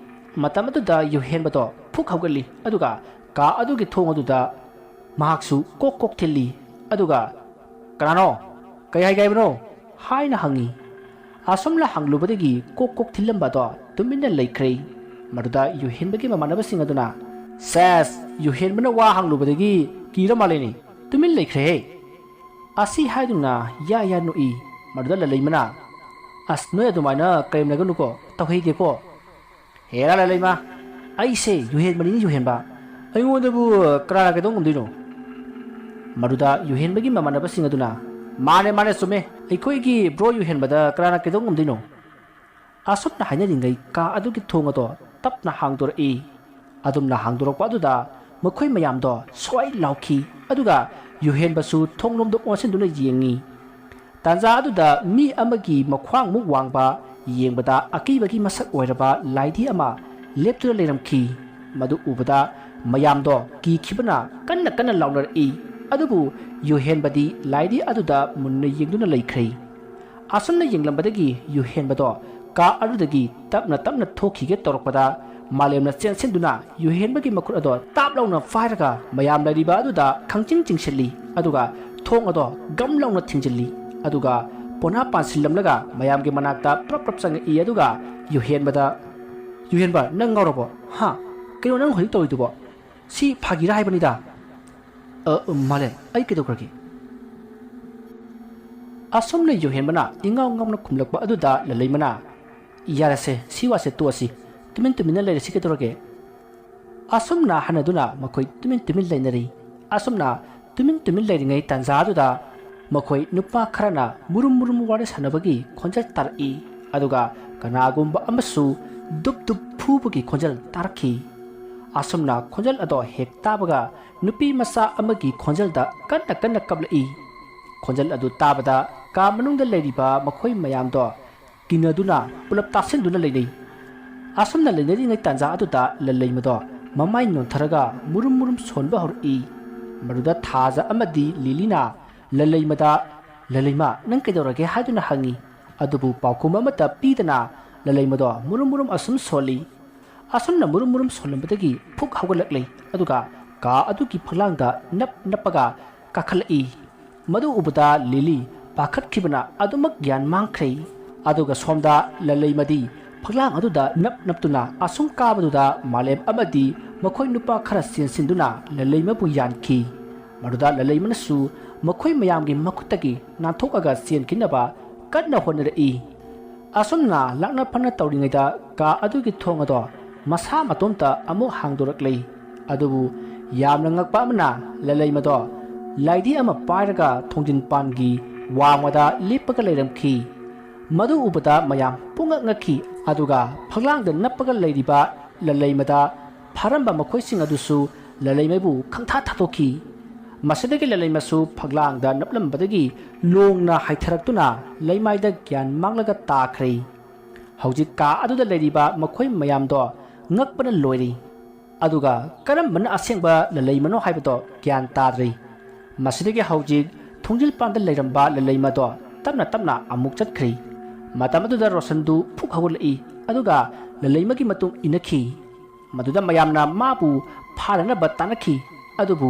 ꯃꯇꯝ ꯑꯗꯨꯗ ꯌꯨꯍꯦꯟꯕꯗꯣ ꯐꯨꯛ ꯍꯧꯒꯠꯂꯤ, ꯑꯗꯨꯒ ꯀꯥ ꯑꯗꯨꯒꯤ ꯊꯣꯡ ꯑꯗꯨꯗ ꯃꯍꯥꯛꯁꯨ ꯀꯣꯛ ꯀꯣꯛ ꯊꯤꯜꯂꯤ, ꯑꯗꯨꯒ "ꯀꯅꯥꯅꯣ? ꯀꯩ ꯍꯥꯏꯒꯦ ꯍꯥꯏꯕꯅꯣ?" ꯍꯥꯏꯅ ꯍꯪꯉꯤ꯫ ꯑꯁꯨꯝꯅ ꯍꯪꯂꯨꯕꯗꯒꯤ ꯀꯣꯛ ꯀꯣꯛ ꯊꯤꯜꯂꯝꯕꯗꯣ ꯇꯨꯃꯤꯟꯅ ꯂꯩꯈ꯭ꯔꯦ꯫ ꯃꯗꯨꯗ ꯌꯨꯍꯦꯟꯕꯒꯤ ꯃꯃꯥꯟꯅꯕꯁꯤꯡ ꯑꯗꯨꯅ, "ꯁꯦꯁ, ꯌꯨꯍꯦꯟꯕꯅ ꯋꯥ ꯍꯪꯂꯨꯕꯗꯒꯤ ꯀꯤꯔ ꯃꯥꯜꯂꯦꯅꯦ, ꯇꯨꯃꯤꯟ ꯂꯩꯈ꯭ꯔꯦꯍꯦ"꯫ ꯑꯁꯤ ꯍꯥꯏꯗꯨꯅ ꯌꯥ ꯌꯥ ꯅꯣꯛꯏ꯫ ꯃꯗꯨꯗ ꯂꯂꯩꯃꯅ, "ꯑꯁ, ꯅꯣꯏ ꯑꯗꯨꯃꯥꯏꯅ ꯀꯔꯦꯝꯅꯒꯅꯨꯀꯣ, ꯇꯧꯍꯩꯗꯦꯀꯣ꯫ ꯍꯦꯔꯥ ꯂꯂꯩꯃ, ꯑꯩꯁꯦ ꯌꯨꯍꯦꯟꯕꯅꯤꯅꯦ, ꯌꯨꯍꯦꯟꯕ꯫ ꯑꯩꯉꯣꯟꯗꯕꯨ ꯀꯅꯥꯅ ꯀꯩꯗꯧ ꯉꯝꯗꯣꯏꯅꯣ?" ꯃꯗꯨꯗ ꯌꯨꯍꯦꯟꯕꯒꯤ ꯃꯃꯥꯟꯅꯕꯁꯤꯡ ꯑꯗꯨꯅ, "ꯃꯥꯅꯦ, ꯃꯥꯅꯦ, ꯆꯨꯝꯃꯦ꯫ ꯑꯩꯈꯣꯏꯒꯤ ꯕ꯭ꯔꯣ ꯌꯨꯍꯦꯟꯕꯗ ꯀꯅꯥꯅ ꯀꯩꯗꯧ ꯉꯝꯗꯣꯏꯅꯣ?" ꯑꯁꯨꯝꯅ ꯍꯥꯏꯅꯔꯤꯉꯩ ꯀꯥ ꯑꯗꯨꯒꯤ ꯊꯣꯡ ꯑꯗꯣ ꯇꯞꯅ ꯍꯥꯡꯗꯣꯔꯛꯏ꯫ ꯑꯗꯨꯝꯅ ꯍꯥꯡꯗꯣꯔꯛꯄ ꯑꯗꯨꯗ ꯃꯈꯣꯏ ꯃꯌꯥꯝꯗꯣ ꯁ꯭ꯋꯥꯏ ꯂꯥꯎꯈꯤ, ꯑꯗꯨꯒ ꯌꯨꯍꯦꯟꯕꯁꯨ ꯊꯣꯡꯂꯣꯝꯗ ꯑꯣꯟꯁꯤꯟꯗꯨꯅ ꯌꯦꯡꯉꯤ꯫ ꯇꯥꯟꯖꯥ ꯑꯗꯨꯗ ꯃꯤ ꯑꯃꯒꯤ ꯃꯈ꯭ꯋꯥꯡꯃꯨꯛ ꯋꯥꯡꯕ, ꯌꯦꯡꯕꯗ ꯑꯀꯤꯕꯒꯤ ꯃꯁꯛ ꯑꯣꯏꯔꯕ ꯂꯥꯏꯙꯤ ꯑꯃ ꯂꯦꯞꯇꯨꯅ ꯂꯩꯔꯝꯈꯤ꯫ ꯃꯗꯨ ꯎꯕꯗ ꯃꯌꯥꯝꯗꯣ ꯀꯤꯈꯤꯕꯅ ꯀꯟꯅ ꯀꯟꯅ ꯂꯥꯎꯅꯔꯛꯏ꯫ ꯑꯗꯨꯕꯨ ꯌꯨꯍꯦꯟꯕꯗꯤ ꯂꯥꯏꯙꯤ ꯑꯗꯨꯗ ꯃꯨꯟꯅ ꯌꯦꯡꯗꯨꯅ ꯂꯩꯈ꯭ꯔꯦ꯫ ꯑꯁꯨꯝꯅ ꯌꯦꯡꯂꯝꯕꯗꯒꯤ ꯌꯨꯍꯦꯟꯕꯗꯣ ꯀꯥ ꯑꯗꯨꯗꯒꯤ ꯇꯞꯅ ꯇꯞꯅ ꯊꯣꯛꯈꯤꯒꯦ ꯇꯧꯔꯛꯄꯗ, ꯃꯥꯂꯦꯝꯅ ꯆꯦꯟꯁꯤꯟꯗꯨꯅ ꯌꯨꯍꯦꯟꯕꯒꯤ ꯃꯈꯨꯠ ꯑꯗꯣ ꯇꯥꯞ ꯂꯥꯎꯅ ꯄꯥꯏꯔꯒ ꯃꯌꯥꯝ ꯂꯩꯔꯤꯕ ꯑꯗꯨꯗ ꯈꯪꯆꯤꯡ ꯆꯤꯡꯁꯤꯜꯂꯤ, ꯑꯗꯨꯒ ꯊꯣꯡ ꯑꯗꯣ ꯒꯝ ꯂꯥꯎꯅ ꯊꯤꯡꯖꯤꯜꯂꯤ꯫ ꯑꯗꯨꯒ ꯄꯣꯅꯥ ꯄꯥꯟꯁꯤꯜꯂꯝꯂꯒ ꯃꯌꯥꯝꯒꯤ ꯃꯅꯥꯛꯇ ꯄ꯭ꯔꯞ ꯄ꯭ꯔꯞ ꯆꯪꯉꯛꯏ꯫ ꯑꯗꯨꯒ ꯌꯨꯍꯦꯟꯕꯗ, "ꯌꯨꯍꯦꯟꯕ, ꯅꯪ ꯉꯥꯎꯔꯕꯣ? ꯍꯥ? ꯀꯩꯅꯣ ꯅꯪ ꯍꯧꯖꯤꯛ ꯇꯧꯔꯤꯗꯨꯕꯣ? ꯁꯤ ꯐꯥꯒꯤꯔꯥ ꯍꯥꯏꯕꯅꯤꯗ"꯫ "ꯑ, ꯃꯥꯂꯦꯝ, ꯑꯩ ꯀꯩꯗꯧꯈ꯭ꯔꯒꯦ?" ꯑꯁꯨꯝꯅ ꯌꯨꯍꯦꯟꯕꯅ ꯏꯉꯥꯎ ꯉꯥꯎꯅ ꯈꯨꯝꯂꯛꯄ ꯑꯗꯨꯗ ꯂꯂꯩꯃꯅ, "ꯌꯥꯔꯦꯁꯦ, ꯁꯤ ꯋꯥꯁꯦ ꯇꯣꯛꯑꯁꯤ꯫ ꯇꯨꯃꯤꯟ ꯇꯨꯃꯤꯟꯅ ꯂꯩꯔꯁꯤ ꯀꯩꯗꯧꯔꯒꯦ?" ꯑꯁꯨꯝꯅ ꯍꯥꯏꯅꯗꯨꯅ ꯃꯈꯣꯏ ꯇꯨꯃꯤꯟ ꯇꯨꯃꯤꯟ ꯂꯩꯅꯔꯤ꯫ ꯑꯁꯨꯝꯅ ꯇꯨꯃꯤꯟ ꯇꯨꯃꯤꯟ ꯂꯩꯔꯤꯉꯩ ꯇꯥꯟꯖꯥ ꯑꯗꯨꯗ ꯃꯈꯣꯏ ꯅꯨꯄꯥ ꯈꯔꯅ ꯃꯨꯔꯨꯝ ꯃꯨꯔꯨꯝ ꯋꯥꯔꯤ ꯁꯥꯟꯅꯕꯒꯤ ꯈꯣꯟꯖꯦꯜ ꯇꯥꯔꯛꯏ, ꯑꯗꯨꯒ ꯀꯅꯥꯒꯨꯝꯕ ꯑꯃꯁꯨ ꯗꯨꯞ ꯗꯨꯞ ꯐꯨꯕꯒꯤ ꯈꯣꯟꯖꯦꯜ ꯇꯥꯔꯛꯈꯤ꯫ ꯑꯁꯨꯝꯅ ꯈꯣꯟꯖꯦꯜ ꯑꯗꯣ ꯍꯦꯛ ꯇꯥꯕꯒ ꯅꯨꯄꯤ ꯃꯆꯥ ꯑꯃꯒꯤ ꯈꯣꯟꯖꯦꯜꯗ ꯀꯟꯅ ꯀꯟꯅ ꯀꯞꯂꯛꯏ꯫ ꯈꯣꯟꯖꯦꯜ ꯑꯗꯨ ꯇꯥꯕꯗ ꯀꯥ ꯃꯅꯨꯡꯗ ꯂꯩꯔꯤꯕ ꯃꯈꯣꯏ ꯃꯌꯥꯝꯗꯣ ꯀꯤꯅꯗꯨꯅ ꯄꯨꯂꯞ ꯇꯥꯁꯤꯟꯗꯨꯅ ꯂꯩꯅꯩ꯫ ꯑꯁꯨꯝꯅ ꯂꯩꯅꯔꯤꯉꯩ ꯇꯥꯟꯖꯥ ꯑꯗꯨꯗ ꯂꯂꯩꯃꯗꯣ ꯃꯃꯥꯏ ꯅꯣꯟꯊꯔꯒ ꯃꯨꯔꯨꯝ ꯃꯨꯔꯨꯝ ꯁꯣꯟꯕ ꯍꯧꯔꯛꯏ꯫ ꯃꯗꯨꯗ ꯊꯥꯖ ꯑꯃꯗꯤ ꯂꯤꯂꯤꯅ ꯂꯂꯩꯃꯗ, "ꯂꯂꯩꯃ, ꯅꯪ ꯀꯩꯗꯧꯔꯒꯦ?" ꯍꯥꯏꯗꯨꯅ ꯍꯪꯉꯤ꯫ ꯑꯗꯨꯕꯨ ꯄꯥꯎꯈꯨꯝ ꯑꯃꯠꯇ ꯄꯤꯗꯅ ꯂꯂꯩꯃꯗꯣ ꯃꯨꯔꯨꯝ ꯃꯨꯔꯨꯝ ꯑꯁꯨꯝ ꯁꯣꯜꯂꯤ꯫ ꯑꯁꯨꯝꯅ ꯃꯨꯔꯨꯝ ꯃꯨꯔꯨꯝ ꯁꯣꯜꯂꯝꯕꯗꯒꯤ ꯐꯨꯛ ꯍꯧꯒꯠꯂꯛꯂꯦ, ꯑꯗꯨꯒ ꯀꯥ ꯑꯗꯨꯒꯤ ꯐꯛꯂꯥꯡꯗ ꯅꯞ ꯅꯞꯄꯒ ꯀꯥꯈꯠꯂꯛꯏ꯫ ꯃꯗꯨ ꯎꯕꯗ ꯂꯤꯂꯤ ꯄꯥꯈꯠꯈꯤꯕꯅ ꯑꯗꯨꯃꯛ ꯒ꯭ꯌꯥꯟ ꯃꯥꯡꯈ꯭ꯔꯦ꯫ ꯑꯗꯨꯒ ꯁꯣꯝꯗ ꯂꯂꯩꯃꯗꯤ ꯐꯛꯂꯥꯡ ꯑꯗꯨꯗ ꯅꯞ ꯅꯞꯇꯨꯅ ꯑꯁꯨꯝ ꯀꯥꯕꯗꯨꯗ ꯃꯥꯂꯦꯝ ꯑꯃꯗꯤ ꯃꯈꯣꯏ ꯅꯨꯄꯥ ꯈꯔ ꯆꯦꯟꯁꯤꯟꯗꯨꯅ ꯂꯂꯩꯃꯕꯨ ꯌꯥꯟꯈꯤ꯫ ꯃꯗꯨꯗ ꯂꯂꯩꯃꯅꯁꯨ ꯃꯈꯣꯏ ꯃꯌꯥꯝꯒꯤ ꯃꯈꯨꯠꯇꯒꯤ ꯅꯥꯟꯊꯣꯛꯑꯒ ꯆꯦꯟꯈꯤꯅꯕ ꯀꯟꯅ ꯍꯣꯠꯅꯔꯛꯏ꯫ ꯑꯁꯨꯝꯅ ꯂꯥꯛꯅ ꯐꯅ ꯇꯧꯔꯤꯉꯩꯗ ꯀꯥ ꯑꯗꯨꯒꯤ ꯊꯣꯡ ꯑꯗꯣ ꯃꯁꯥ ꯃꯇꯣꯝꯇ ꯑꯃꯨꯛ ꯍꯥꯡꯗꯣꯔꯛꯂꯦ꯫ ꯑꯗꯨꯕꯨ ꯌꯥꯝꯅ ꯉꯛꯄ ꯑꯃꯅ ꯂꯂꯩꯃꯗꯣ ꯂꯥꯏꯙꯤ ꯑꯃ ꯄꯥꯏꯔꯒ ꯊꯣꯡꯖꯤꯟ ꯄꯥꯟꯒꯤ ꯋꯥꯡꯃꯗ ꯂꯦꯞꯄꯒ ꯂꯩꯔꯝꯈꯤ꯫ ꯃꯗꯨ ꯎꯕꯗ ꯃꯌꯥꯝ ꯄꯨꯡꯉꯛ ꯉꯛꯈꯤ꯫ ꯑꯗꯨꯒ ꯐꯛꯂꯥꯡꯗ ꯅꯞꯄꯒ ꯂꯩꯔꯤꯕ ꯂꯂꯩꯃꯗ ꯐꯥꯔꯝꯕ ꯃꯈꯣꯏꯁꯤꯡ ꯑꯗꯨꯁꯨ ꯂꯂꯩꯃꯕꯨ ꯈꯪꯊꯥ ꯊꯥꯗꯣꯛꯈꯤ꯫ ꯃꯁꯤꯗꯒꯤ ꯂꯂꯩꯃꯁꯨ ꯐꯛꯂꯥꯡꯗ ꯅꯞꯂꯝꯕꯗꯒꯤ ꯂꯣꯡꯅ ꯍꯥꯏꯊꯔꯛꯇꯨꯅ ꯂꯩꯃꯥꯏꯗ ꯒ꯭ꯌꯥꯟ ꯃꯥꯡꯂꯒ ꯇꯥꯈ꯭ꯔꯦ꯫ ꯍꯧꯖꯤꯛ ꯀꯥ ꯑꯗꯨꯗ ꯂꯩꯔꯤꯕ ꯃꯈꯣꯏ ꯃꯌꯥꯝꯗꯣ ꯉꯛꯄꯅ ꯂꯣꯏꯔꯤ꯫ ꯑꯗꯨꯒ ꯀꯔꯝꯕꯅ ꯑꯁꯦꯡꯕ ꯂꯂꯩꯃꯅꯣ ꯍꯥꯏꯕꯗꯣ ꯒ꯭ꯌꯥꯟ ꯇꯥꯗ꯭ꯔꯤ꯫ ꯃꯁꯤꯗꯒꯤ ꯍꯧꯖꯤꯛ ꯊꯣꯡꯖꯤꯜ ꯄꯥꯟꯗ ꯂꯩꯔꯝꯕ ꯂꯂꯩꯃꯗꯣ ꯇꯞꯅ ꯇꯞꯅ ꯑꯃꯨꯛ ꯆꯠꯈ꯭ꯔꯤ꯫ ꯃꯇꯝ ꯑꯗꯨꯗ ꯔꯣꯁꯟꯗꯨ ꯐꯨꯛ ꯍꯧꯒꯠꯂꯛꯏ, ꯑꯗꯨꯒ ꯂꯂꯩꯃꯒꯤ ꯃꯇꯨꯡ ꯏꯟꯅꯈꯤ꯫ ꯃꯗꯨꯗ ꯃꯌꯥꯝꯅ ꯃꯥꯕꯨ ꯐꯥꯅꯅꯕ ꯇꯥꯟꯅꯈꯤ꯫ ꯑꯗꯨꯕꯨ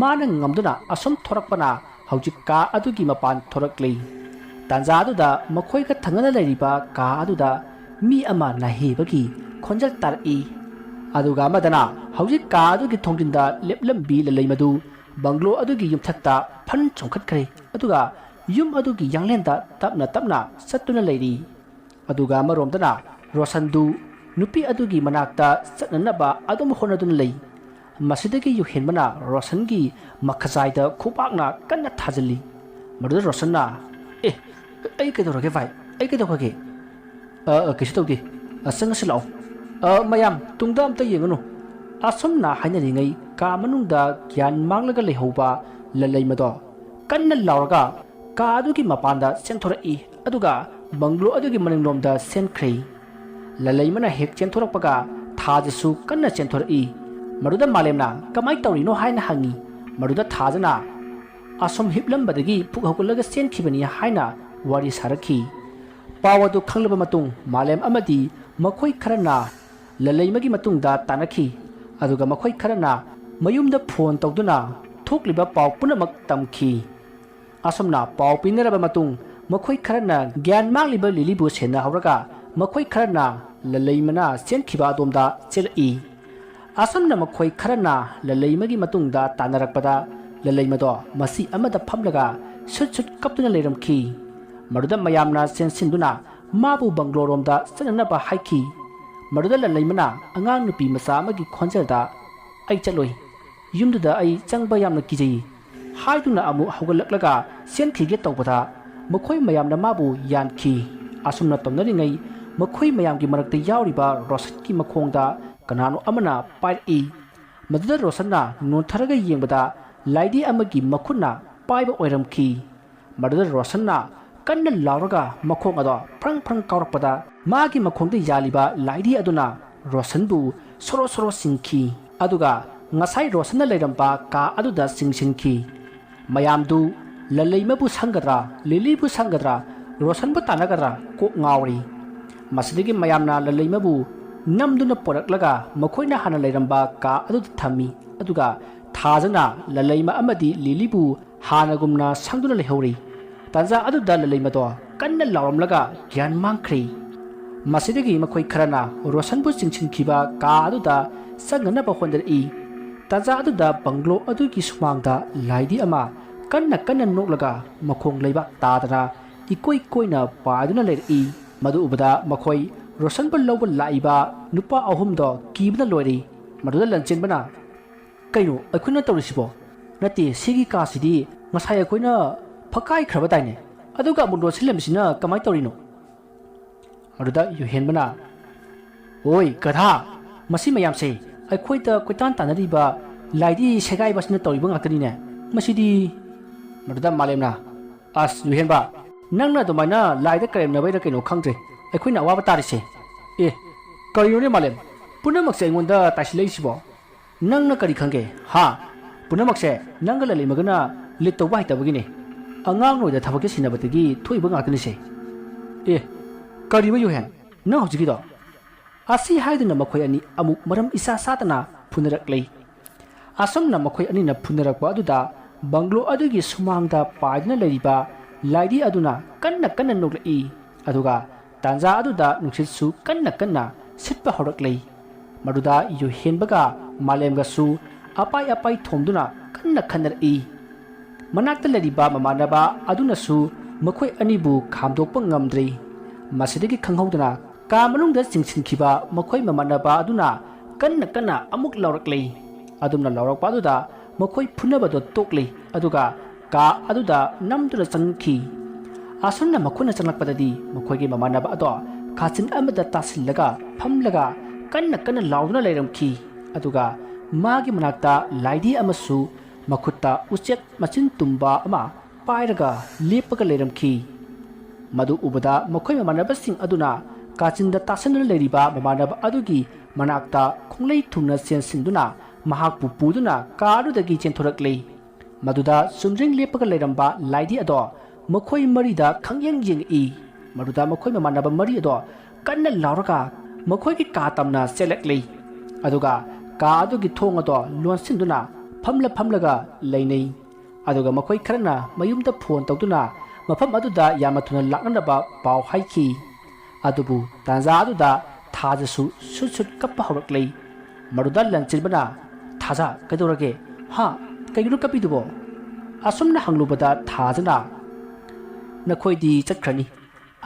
ꯃꯥꯅ ꯉꯝꯗꯨꯅ ꯑꯁꯨꯝ ꯊꯣꯔꯛꯄꯅ ꯍꯧꯖꯤꯛ ꯀꯥ ꯑꯗꯨꯒꯤ ꯃꯄꯥꯟ ꯊꯣꯔꯛꯂꯤ꯫ ꯇꯥꯟꯖꯥ ꯑꯗꯨꯗ ꯃꯈꯣꯏꯒ ꯊꯪꯅꯅ ꯂꯩꯔꯤꯕ ꯀꯥ ꯑꯗꯨꯗ ꯃꯤ ꯑꯃ ꯅꯥꯍꯦꯕꯒꯤ ꯈꯣꯟꯖꯦꯜ ꯇꯥꯔꯛꯏ꯫ ꯑꯗꯨꯒ ꯑꯃꯗꯅ ꯍꯧꯖꯤꯛ ꯀꯥ ꯑꯗꯨꯒꯤ ꯊꯣꯡꯖꯤꯟꯗ ꯂꯦꯞꯂꯝꯕꯤ ꯂꯂꯩꯃꯗꯨ ꯕꯪꯒ꯭ꯂꯣ ꯑꯗꯨꯒꯤ ꯌꯨꯝꯊꯛꯇ ꯐꯟ ꯆꯣꯡꯈꯠꯈ꯭ꯔꯦ, ꯑꯗꯨꯒ ꯌꯨꯝ ꯑꯗꯨꯒꯤ ꯌꯥꯡꯂꯦꯟꯗ ꯇꯞꯅ ꯇꯞꯅ ꯆꯠꯇꯨꯅ ꯂꯩꯔꯤ꯫ ꯑꯗꯨꯒ ꯑꯃꯔꯣꯝꯗꯅ ꯔꯣꯁꯟꯗꯨ ꯅꯨꯄꯤ ꯑꯗꯨꯒꯤ ꯃꯅꯥꯛꯇ ꯆꯠꯅꯅꯕ ꯑꯗꯨꯝ ꯍꯣꯠꯅꯗꯨꯅ ꯂꯩ꯫ ꯃꯁꯤꯗꯒꯤ ꯌꯨꯍꯦꯟꯕꯅ ꯔꯣꯁꯟꯒꯤ ꯃꯈꯖꯥꯏꯗ ꯈꯨꯕꯥꯛꯅ ꯀꯟꯅ ꯊꯥꯖꯤꯜꯂꯤ꯫ ꯃꯗꯨꯗ ꯔꯣꯁꯟꯅ, "ꯑꯦ, ꯑꯩ ꯀꯩꯗꯧꯔꯒꯦ ꯚꯥꯏ? ꯑꯩ ꯀꯩꯗꯧꯈ꯭ꯔꯒꯦ?" "ꯑ, ꯑ, ꯀꯩꯁꯨ ꯇꯧꯗꯦ꯫ ꯑ, ꯆꯪꯉꯁꯤ ꯂꯥꯛꯑꯣ꯫ ꯑ, ꯃꯌꯥꯝ, ꯇꯨꯡꯗ ꯑꯝꯇ ꯌꯦꯡꯉꯨꯅꯨ꯫" ꯑꯁꯨꯝꯅ ꯍꯥꯏꯅꯔꯤꯉꯩ ꯀꯥ ꯃꯅꯨꯡꯗ ꯒ꯭ꯌꯥꯟ ꯃꯥꯡꯂꯒ ꯂꯩꯍꯧꯕ ꯂꯂꯩꯃꯗꯣ ꯀꯟꯅ ꯂꯥꯎꯔꯒ ꯀꯥ ꯑꯗꯨꯒꯤ ꯃꯄꯥꯟꯗ ꯆꯦꯟꯊꯣꯔꯛꯏ, ꯑꯗꯨꯒ ꯕꯪꯒ꯭ꯂꯣ ꯑꯗꯨꯒꯤ ꯃꯅꯤꯡꯂꯣꯝꯗ ꯆꯦꯟꯈ꯭ꯔꯦ꯫ ꯂꯂꯩꯃꯅ ꯍꯦꯛ ꯆꯦꯟꯊꯣꯔꯛꯄꯒ ꯊꯥꯖꯁꯨ ꯀꯟꯅ ꯆꯦꯟꯊꯣꯔꯛꯏ꯫ ꯃꯗꯨꯗ ꯃꯥꯂꯦꯝꯅ "ꯀꯃꯥꯏ ꯇꯧꯔꯤꯅꯣ?" ꯍꯥꯏꯅ ꯍꯪꯉꯤ꯫ ꯃꯗꯨꯗ ꯊꯥꯖꯅ, "ꯑꯁꯨꯝ ꯍꯤꯞꯂꯝꯕꯗꯒꯤ ꯐꯨꯛ ꯍꯧꯒꯠꯂꯒ ꯆꯦꯟꯈꯤꯕꯅꯤ" ꯍꯥꯏꯅ ꯋꯥꯔꯤ ꯁꯥꯔꯛꯈꯤ꯫ ꯄꯥꯎ ꯑꯗꯨ ꯈꯪꯂꯕ ꯃꯇꯨꯡ ꯃꯥꯂꯦꯝ ꯑꯃꯗꯤ ꯃꯈꯣꯏ ꯈꯔꯅ ꯂꯂꯩꯃꯒꯤ ꯃꯇꯨꯡꯗ ꯇꯥꯟꯅꯈꯤ, ꯑꯗꯨꯒ ꯃꯈꯣꯏ ꯈꯔꯅ ꯃꯌꯨꯝꯗ ꯐꯣꯟ ꯇꯧꯗꯨꯅ ꯊꯣꯛꯂꯤꯕ ꯄꯥꯎ ꯄꯨꯝꯅꯃꯛ ꯇꯝꯈꯤ꯫ ꯑꯁꯨꯝꯅ ꯄꯥꯎ ꯄꯤꯅꯔꯕ ꯃꯇꯨꯡ ꯃꯈꯣꯏ ꯈꯔꯅ ꯒ꯭ꯌꯥꯟ ꯃꯥꯡꯂꯤꯕ ꯂꯤꯂꯤꯕꯨ ꯁꯦꯟꯅꯍꯧꯔꯒ ꯃꯈꯣꯏ ꯈꯔꯅ ꯂꯂꯩꯃꯅ ꯆꯦꯟꯈꯤꯕ ꯑꯗꯣꯝꯗ ꯆꯦꯜꯂꯛꯏ꯫ ꯑꯁꯨꯝꯅ ꯃꯈꯣꯏ ꯈꯔꯅ ꯂꯂꯩꯃꯒꯤ ꯃꯇꯨꯡꯗ ꯇꯥꯟꯅꯔꯛꯄꯗ, ꯂꯂꯩꯃꯗꯣ ꯃꯆꯤ ꯑꯃꯗ ꯐꯝꯂꯒ ꯁꯨꯠ ꯁꯨꯠ ꯀꯞꯇꯨꯅ ꯂꯩꯔꯝꯈꯤ꯫ ꯃꯗꯨꯗ ꯃꯌꯥꯝꯅ ꯆꯦꯟꯁꯤꯟꯗꯨꯅ ꯃꯥꯕꯨ ꯕꯪꯒ꯭ꯂꯣꯔꯣꯝꯗ ꯆꯠꯅꯅꯕ ꯍꯥꯏꯈꯤ꯫ ꯃꯗꯨꯗ ꯂꯂꯩꯃꯅ ꯑꯉꯥꯡ ꯅꯨꯄꯤ ꯃꯆꯥ ꯑꯃꯒꯤ ꯈꯣꯟꯖꯦꯜꯗ, "ꯑꯩ ꯆꯠꯂꯣꯏ꯫ ꯌꯨꯝꯗꯨꯗ ꯑꯩ ꯆꯪꯕ ꯌꯥꯝꯅ ꯀꯤꯖꯩ" ꯍꯥꯏꯗꯨꯅ ꯑꯃꯨꯛ ꯍꯧꯒꯠꯂꯛꯂꯒ ꯆꯦꯟꯈꯤꯒꯦ ꯇꯧꯕꯗ, ꯃꯈꯣꯏ ꯃꯌꯥꯝꯅ ꯃꯥꯕꯨ ꯌꯥꯟꯈꯤ꯫ ꯑꯁꯨꯝꯅ ꯇꯧꯅꯔꯤꯉꯩ, ꯃꯈꯣꯏ ꯃꯌꯥꯝꯒꯤ ꯃꯔꯛꯇ ꯌꯥꯎꯔꯤꯕ ꯔꯣꯁꯟꯒꯤ ꯃꯈꯣꯡꯗ ꯀꯅꯥꯅꯣ ꯑꯃꯅ ꯄꯥꯏꯔꯛꯏ꯫ ꯃꯗꯨꯗ ꯔꯣꯁꯟꯅ ꯅꯣꯟꯊꯔꯒ ꯌꯦꯡꯕꯗ, ꯂꯥꯏꯗꯤ ꯑꯃꯒꯤ ꯃꯈꯨꯠꯅ ꯄꯥꯏꯕ ꯑꯣꯏꯔꯝꯈꯤ꯫ ꯃꯗꯨꯗ ꯔꯣꯁꯟꯅ ꯀꯟꯅ ꯂꯥꯎꯔꯒ ꯃꯈꯣꯡ ꯑꯗꯣ ꯐ꯭ꯔꯪ ꯐ꯭ꯔꯪ ꯀꯥꯎꯔꯛꯄꯗ, ꯃꯥꯒꯤ ꯃꯈꯣꯡꯗ ꯌꯥꯜꯂꯤꯕ ꯂꯥꯏꯗꯤ ꯑꯗꯨꯅ ꯔꯣꯁꯟꯕꯨ ꯁꯣꯔꯣ ꯁꯣꯔꯣ ꯆꯤꯡꯈꯤ꯫ ꯑꯗꯨꯒ ꯉꯁꯥꯏ ꯔꯣꯁꯟꯅ ꯂꯩꯔꯝꯕ ꯀꯥ ꯑꯗꯨꯗ ꯆꯤꯡꯁꯤꯟꯈꯤ꯫ ꯃꯌꯥꯝꯗꯨ ꯂꯂꯩꯃꯕꯨ ꯁꯪꯒꯗ꯭ꯔꯥ, ꯂꯤꯂꯤꯕꯨ ꯁꯪꯒꯗ꯭ꯔꯥ, ꯔꯣꯁꯟꯕꯨ ꯇꯥꯟꯅꯒꯗ꯭ꯔꯥ ꯀꯣꯛ ꯉꯥꯎꯔꯤ꯫ ꯃꯁꯤꯗꯒꯤ ꯃꯌꯥꯝꯅ ꯂꯂꯩꯃꯕꯨ ꯅꯝꯗꯨꯅ ꯄꯣꯔꯛꯂꯒ ꯃꯈꯣꯏꯅ ꯍꯥꯟꯅ ꯂꯩꯔꯝꯕ ꯀꯥ ꯑꯗꯨꯗ ꯊꯝꯃꯤ꯫ ꯑꯗꯨꯒ ꯊꯥꯖꯅ ꯂꯂꯩꯃ ꯑꯃꯗꯤ ꯂꯤꯂꯤꯕꯨ ꯍꯥꯟꯅꯒꯨꯝꯅ ꯁꯪꯗꯨꯅ ꯂꯩꯍꯧꯔꯤ꯫ ꯇꯥꯟꯖꯥ ꯑꯗꯨꯗ ꯂꯂꯩꯃꯗꯣ ꯀꯟꯅ ꯂꯥꯎꯔꯝꯂꯒ ꯒ꯭ꯌꯥꯟ ꯃꯥꯡꯈ꯭ꯔꯦ꯫ ꯃꯁꯤꯗꯒꯤ ꯃꯈꯣꯏ ꯈꯔꯅ ꯔꯣꯁꯟꯕꯨ ꯆꯤꯡꯁꯤꯟꯈꯤꯕ ꯀꯥ ꯑꯗꯨꯗ ꯆꯪꯅꯅꯕ ꯍꯣꯠꯅꯔꯛꯏ꯫ ꯇꯥꯟꯖꯥ ꯑꯗꯨꯗ ꯕꯪꯒ꯭ꯂꯣ ꯑꯗꯨꯒꯤ ꯁꯨꯃꯥꯡꯗ ꯂꯥꯏꯗꯤ ꯑꯃ ꯀꯟꯅ ꯀꯟꯅ ꯅꯣꯛꯂꯒ ꯃꯈꯣꯡ ꯂꯩꯕꯥꯛ ꯇꯥꯗꯅ ꯏꯀꯣꯏ ꯀꯣꯏꯅ ꯄꯥꯏꯗꯨꯅ ꯂꯩꯔꯛꯏ꯫ ꯃꯗꯨ ꯎꯕꯗ ꯃꯈꯣꯏ ꯔꯣꯁꯟꯕꯨ ꯂꯧꯕ ꯂꯥꯛꯏꯕ ꯅꯨꯄꯥ ꯑꯍꯨꯝꯗꯣ ꯀꯤꯕꯅ ꯂꯣꯏꯔꯦ꯫ ꯃꯗꯨꯗ ꯂꯟꯆꯦꯟꯕꯅ, "ꯀꯩꯅꯣ ꯑꯩꯈꯣꯏꯅ ꯇꯧꯔꯤꯁꯤꯕꯣ? ꯅꯠꯇꯦ, ꯁꯤꯒꯤ ꯀꯥꯁꯤꯗꯤ ꯉꯁꯥꯏ ꯑꯩꯈꯣꯏꯅ ꯐꯛꯀꯥꯏꯈ꯭ꯔꯕꯗꯥꯏꯅꯦ? ꯑꯗꯨꯒ ꯑꯃꯨꯛ ꯂꯣꯠꯁꯤꯜꯂꯝꯃꯤꯁꯤꯅ ꯀꯃꯥꯏꯅ ꯇꯧꯔꯤꯅꯣ?" ꯃꯗꯨꯗ ꯌꯨꯍꯦꯟꯕꯅ, "ꯑꯣꯏ ꯒꯙꯥ, ꯃꯁꯤ ꯃꯌꯥꯝꯁꯦ ꯑꯩꯈꯣꯏꯗ ꯀꯣꯏꯇꯥꯟ ꯇꯥꯟꯅꯔꯤꯕ ꯂꯥꯏꯗꯤ ꯁꯦꯒꯥꯏꯕꯁꯤꯅ ꯇꯧꯔꯤꯕ ꯉꯥꯛꯇꯅꯤꯅꯦ꯫ ꯃꯁꯤꯗꯤ"꯫ ꯃꯗꯨꯗ ꯃꯥꯂꯦꯝꯅ, "ꯑꯁ ꯌꯨꯍꯦꯟꯕ, ꯅꯪꯅ ꯑꯗꯨꯃꯥꯏꯅ ꯂꯥꯏꯗ ꯀꯔꯦꯝꯅꯕꯩꯔ ꯀꯩꯅꯣ ꯈꯪꯗ꯭ꯔꯦ, ꯑꯩꯈꯣꯏꯅ ꯑꯋꯥꯕ ꯇꯥꯔꯤꯁꯦ꯫ ꯑꯦ, ꯀꯔꯤꯅꯣꯅꯦ ꯃꯥꯂꯦꯝ, ꯄꯨꯝꯅꯃꯛꯁꯦ ꯑꯩꯉꯣꯟꯗ ꯇꯥꯏꯁꯤꯜꯂꯛꯏꯁꯤꯕꯣ? ꯅꯪꯅ ꯀꯔꯤ ꯈꯪꯒꯦ, ꯍꯥ? ꯄꯨꯝꯅꯃꯛꯁꯦ ꯅꯪꯒ ꯂꯂꯩꯃꯒꯅ ꯂꯤꯠ ꯇꯧꯕ ꯍꯩꯇꯕꯒꯤꯅꯦ꯫ ꯑꯉꯥꯡ ꯑꯣꯏꯗ ꯊꯕꯛꯀꯤ ꯁꯤꯟꯅꯕꯗꯒꯤ ꯊꯣꯛꯏꯕ ꯉꯥꯛꯇꯅꯤꯁꯦ꯫ ꯑꯦ, ꯀꯔꯤꯕ ꯌꯨꯍꯦꯟ, ꯅꯪ ꯍꯧꯖꯤꯛꯀꯤꯗꯣ?" ꯑꯁꯤ ꯍꯥꯏꯗꯨꯅ ꯃꯈꯣꯏ ꯑꯅꯤ ꯑꯃꯨꯛ ꯃꯔꯝ ꯏꯆꯥ ꯆꯥꯗꯅ ꯐꯨꯅꯔꯛꯂꯦ꯫ ꯑꯁꯨꯝꯅ ꯃꯈꯣꯏ ꯑꯅꯤꯅ ꯐꯨꯅꯔꯛꯄ ꯑꯗꯨꯗ ꯕꯪꯒ꯭ꯂꯣ ꯑꯗꯨꯒꯤ ꯁꯨꯃꯥꯡꯗ ꯄꯥꯏꯗꯨꯅ ꯂꯩꯔꯤꯕ ꯂꯥꯏꯗꯤ ꯑꯗꯨꯅ ꯀꯟꯅ ꯀꯟꯅ ꯅꯣꯛꯂꯛꯏ꯫ ꯑꯗꯨꯒ ꯇꯥꯟꯖꯥ ꯑꯗꯨꯗ ꯅꯨꯡꯁꯤꯠꯁꯨ ꯀꯟꯅ ꯀꯟꯅ ꯁꯤꯠꯄ ꯍꯧꯔꯛꯂꯤ꯫ ꯃꯗꯨꯗ ꯌꯨꯍꯦꯟꯕꯒ ꯃꯥꯂꯦꯝꯒꯁꯨ ꯑꯄꯥꯏ ꯑꯄꯥꯏ ꯊꯣꯝꯗꯨꯅ ꯀꯟꯅ ꯈꯟꯅꯔꯛꯏ꯫ ꯃꯅꯥꯛꯇ ꯂꯩꯔꯤꯕ ꯃꯃꯥꯟꯅꯕ ꯑꯗꯨꯅꯁꯨ ꯃꯈꯣꯏ ꯑꯅꯤꯕꯨ ꯈꯥꯝꯗꯣꯛꯄ ꯉꯝꯗ꯭ꯔꯤ꯫ ꯃꯁꯤꯗꯒꯤ ꯈꯪꯍꯧꯗꯅ ꯀꯥ ꯃꯅꯨꯡꯗ ꯆꯤꯡꯁꯤꯟꯈꯤꯕ ꯃꯈꯣꯏ ꯃꯃꯥꯟꯅꯕ ꯑꯗꯨꯅ ꯀꯟꯅ ꯀꯟꯅ ꯑꯃꯨꯛ ꯂꯥꯎꯔꯛꯂꯤ꯫ ꯑꯗꯨꯝꯅ ꯂꯥꯎꯔꯛꯄ ꯑꯗꯨꯗ ꯃꯈꯣꯏ ꯐꯨꯅꯕꯗꯣ ꯇꯣꯛꯂꯤ, ꯑꯗꯨꯒ ꯀꯥ ꯑꯗꯨꯗ ꯅꯝꯗꯨꯅ ꯆꯪꯈꯤ꯫ ꯑꯁꯨꯝꯅ ꯃꯈꯣꯏꯅ ꯆꯪꯂꯛꯄꯗꯗꯤ ꯃꯈꯣꯏꯒꯤ ꯃꯃꯥꯟꯅꯕ ꯑꯗꯣ ꯀꯥꯆꯤꯟ ꯑꯃꯗ ꯇꯥꯁꯤꯜꯂꯒ ꯐꯝꯂꯒ ꯀꯟꯅ ꯀꯟꯅ ꯂꯥꯎꯗꯨꯅ ꯂꯩꯔꯝꯈꯤ꯫ ꯑꯗꯨꯒ ꯃꯥꯒꯤ ꯃꯅꯥꯛꯇ ꯂꯥꯏꯙꯤ ꯑꯃꯁꯨ ꯃꯈꯨꯠꯇ ꯎꯆꯦꯛ ꯃꯆꯤꯟ ꯇꯨꯝꯕ ꯑꯃ ꯄꯥꯏꯔꯒ ꯂꯦꯞꯄꯒ ꯂꯩꯔꯝꯈꯤ꯫ ꯃꯗꯨ ꯎꯕꯗ ꯃꯈꯣꯏ ꯃꯃꯥꯟꯅꯕꯁꯤꯡ ꯑꯗꯨꯅ ꯀꯥꯆꯤꯟꯗ ꯇꯥꯁꯤꯟꯗꯨꯅ ꯂꯩꯔꯤꯕ ꯃꯃꯥꯟꯅꯕ ꯑꯗꯨꯒꯤ ꯃꯅꯥꯛꯇ ꯈꯣꯡꯂꯩ ꯊꯨꯡꯅ ꯆꯦꯟꯁꯤꯟꯗꯨꯅ ꯃꯍꯥꯛꯄꯨ ꯄꯨꯗꯨꯅ ꯀꯥ ꯑꯗꯨꯗꯒꯤ ꯆꯦꯟꯊꯣꯔꯛꯂꯤ꯫ ꯃꯗꯨꯗ ꯆꯨꯝꯗ꯭ꯔꯤꯡ ꯂꯦꯞꯄꯒ ꯂꯩꯔꯝꯕ ꯂꯥꯏꯙꯤ ꯑꯗꯣ ꯃꯈꯣꯏ ꯃꯔꯤꯗ ꯈꯪꯌꯦꯡ ꯌꯦꯡꯉꯛꯏ꯫ ꯃꯗꯨꯗ ꯃꯈꯣꯏ ꯃꯃꯥꯟꯅꯕ ꯃꯔꯤ ꯑꯗꯣ ꯀꯟꯅ ꯂꯥꯎꯔꯒ ꯃꯈꯣꯏꯒꯤ ꯀꯥ ꯇꯝꯅ ꯆꯦꯜꯂꯛꯂꯤ꯫ ꯑꯗꯨꯒ ꯀꯥ ꯑꯗꯨꯒꯤ ꯊꯣꯡ ꯑꯗꯣ ꯂꯣꯟꯁꯤꯟꯗꯨꯅ ꯐꯝꯂ ꯐꯝꯂꯒ ꯂꯩꯅꯩ꯫ ꯑꯗꯨꯒ ꯃꯈꯣꯏ ꯈꯔꯅ ꯃꯌꯨꯝꯗ ꯐꯣꯟ ꯇꯧꯗꯨꯅ ꯃꯐꯝ ꯑꯗꯨꯗ ꯌꯥꯝꯅ ꯊꯨꯅ ꯂꯥꯛꯅꯅꯕ ꯄꯥꯎ ꯍꯥꯏꯈꯤ꯫ ꯑꯗꯨꯕꯨ ꯇꯥꯟꯖꯥ ꯑꯗꯨꯗ ꯊꯥꯖꯁꯨ ꯁꯨꯠ ꯁꯨꯠ ꯀꯞꯄ ꯍꯧꯔꯛꯂꯦ꯫ ꯃꯗꯨꯗ ꯂꯟꯆꯦꯟꯕꯅ, "ꯊꯥꯖ, ꯀꯩꯗꯧꯔꯒꯦ? ꯍꯥ? ꯀꯩꯒꯤꯅꯣ ꯀꯞꯄꯤꯗꯨꯕꯣ?" ꯑꯁꯨꯝꯅ ꯍꯪꯂꯨꯕꯗ ꯊꯥꯖꯅ, "ꯅꯈꯣꯏꯗꯤ ꯆꯠꯈ꯭ꯔꯅꯤ,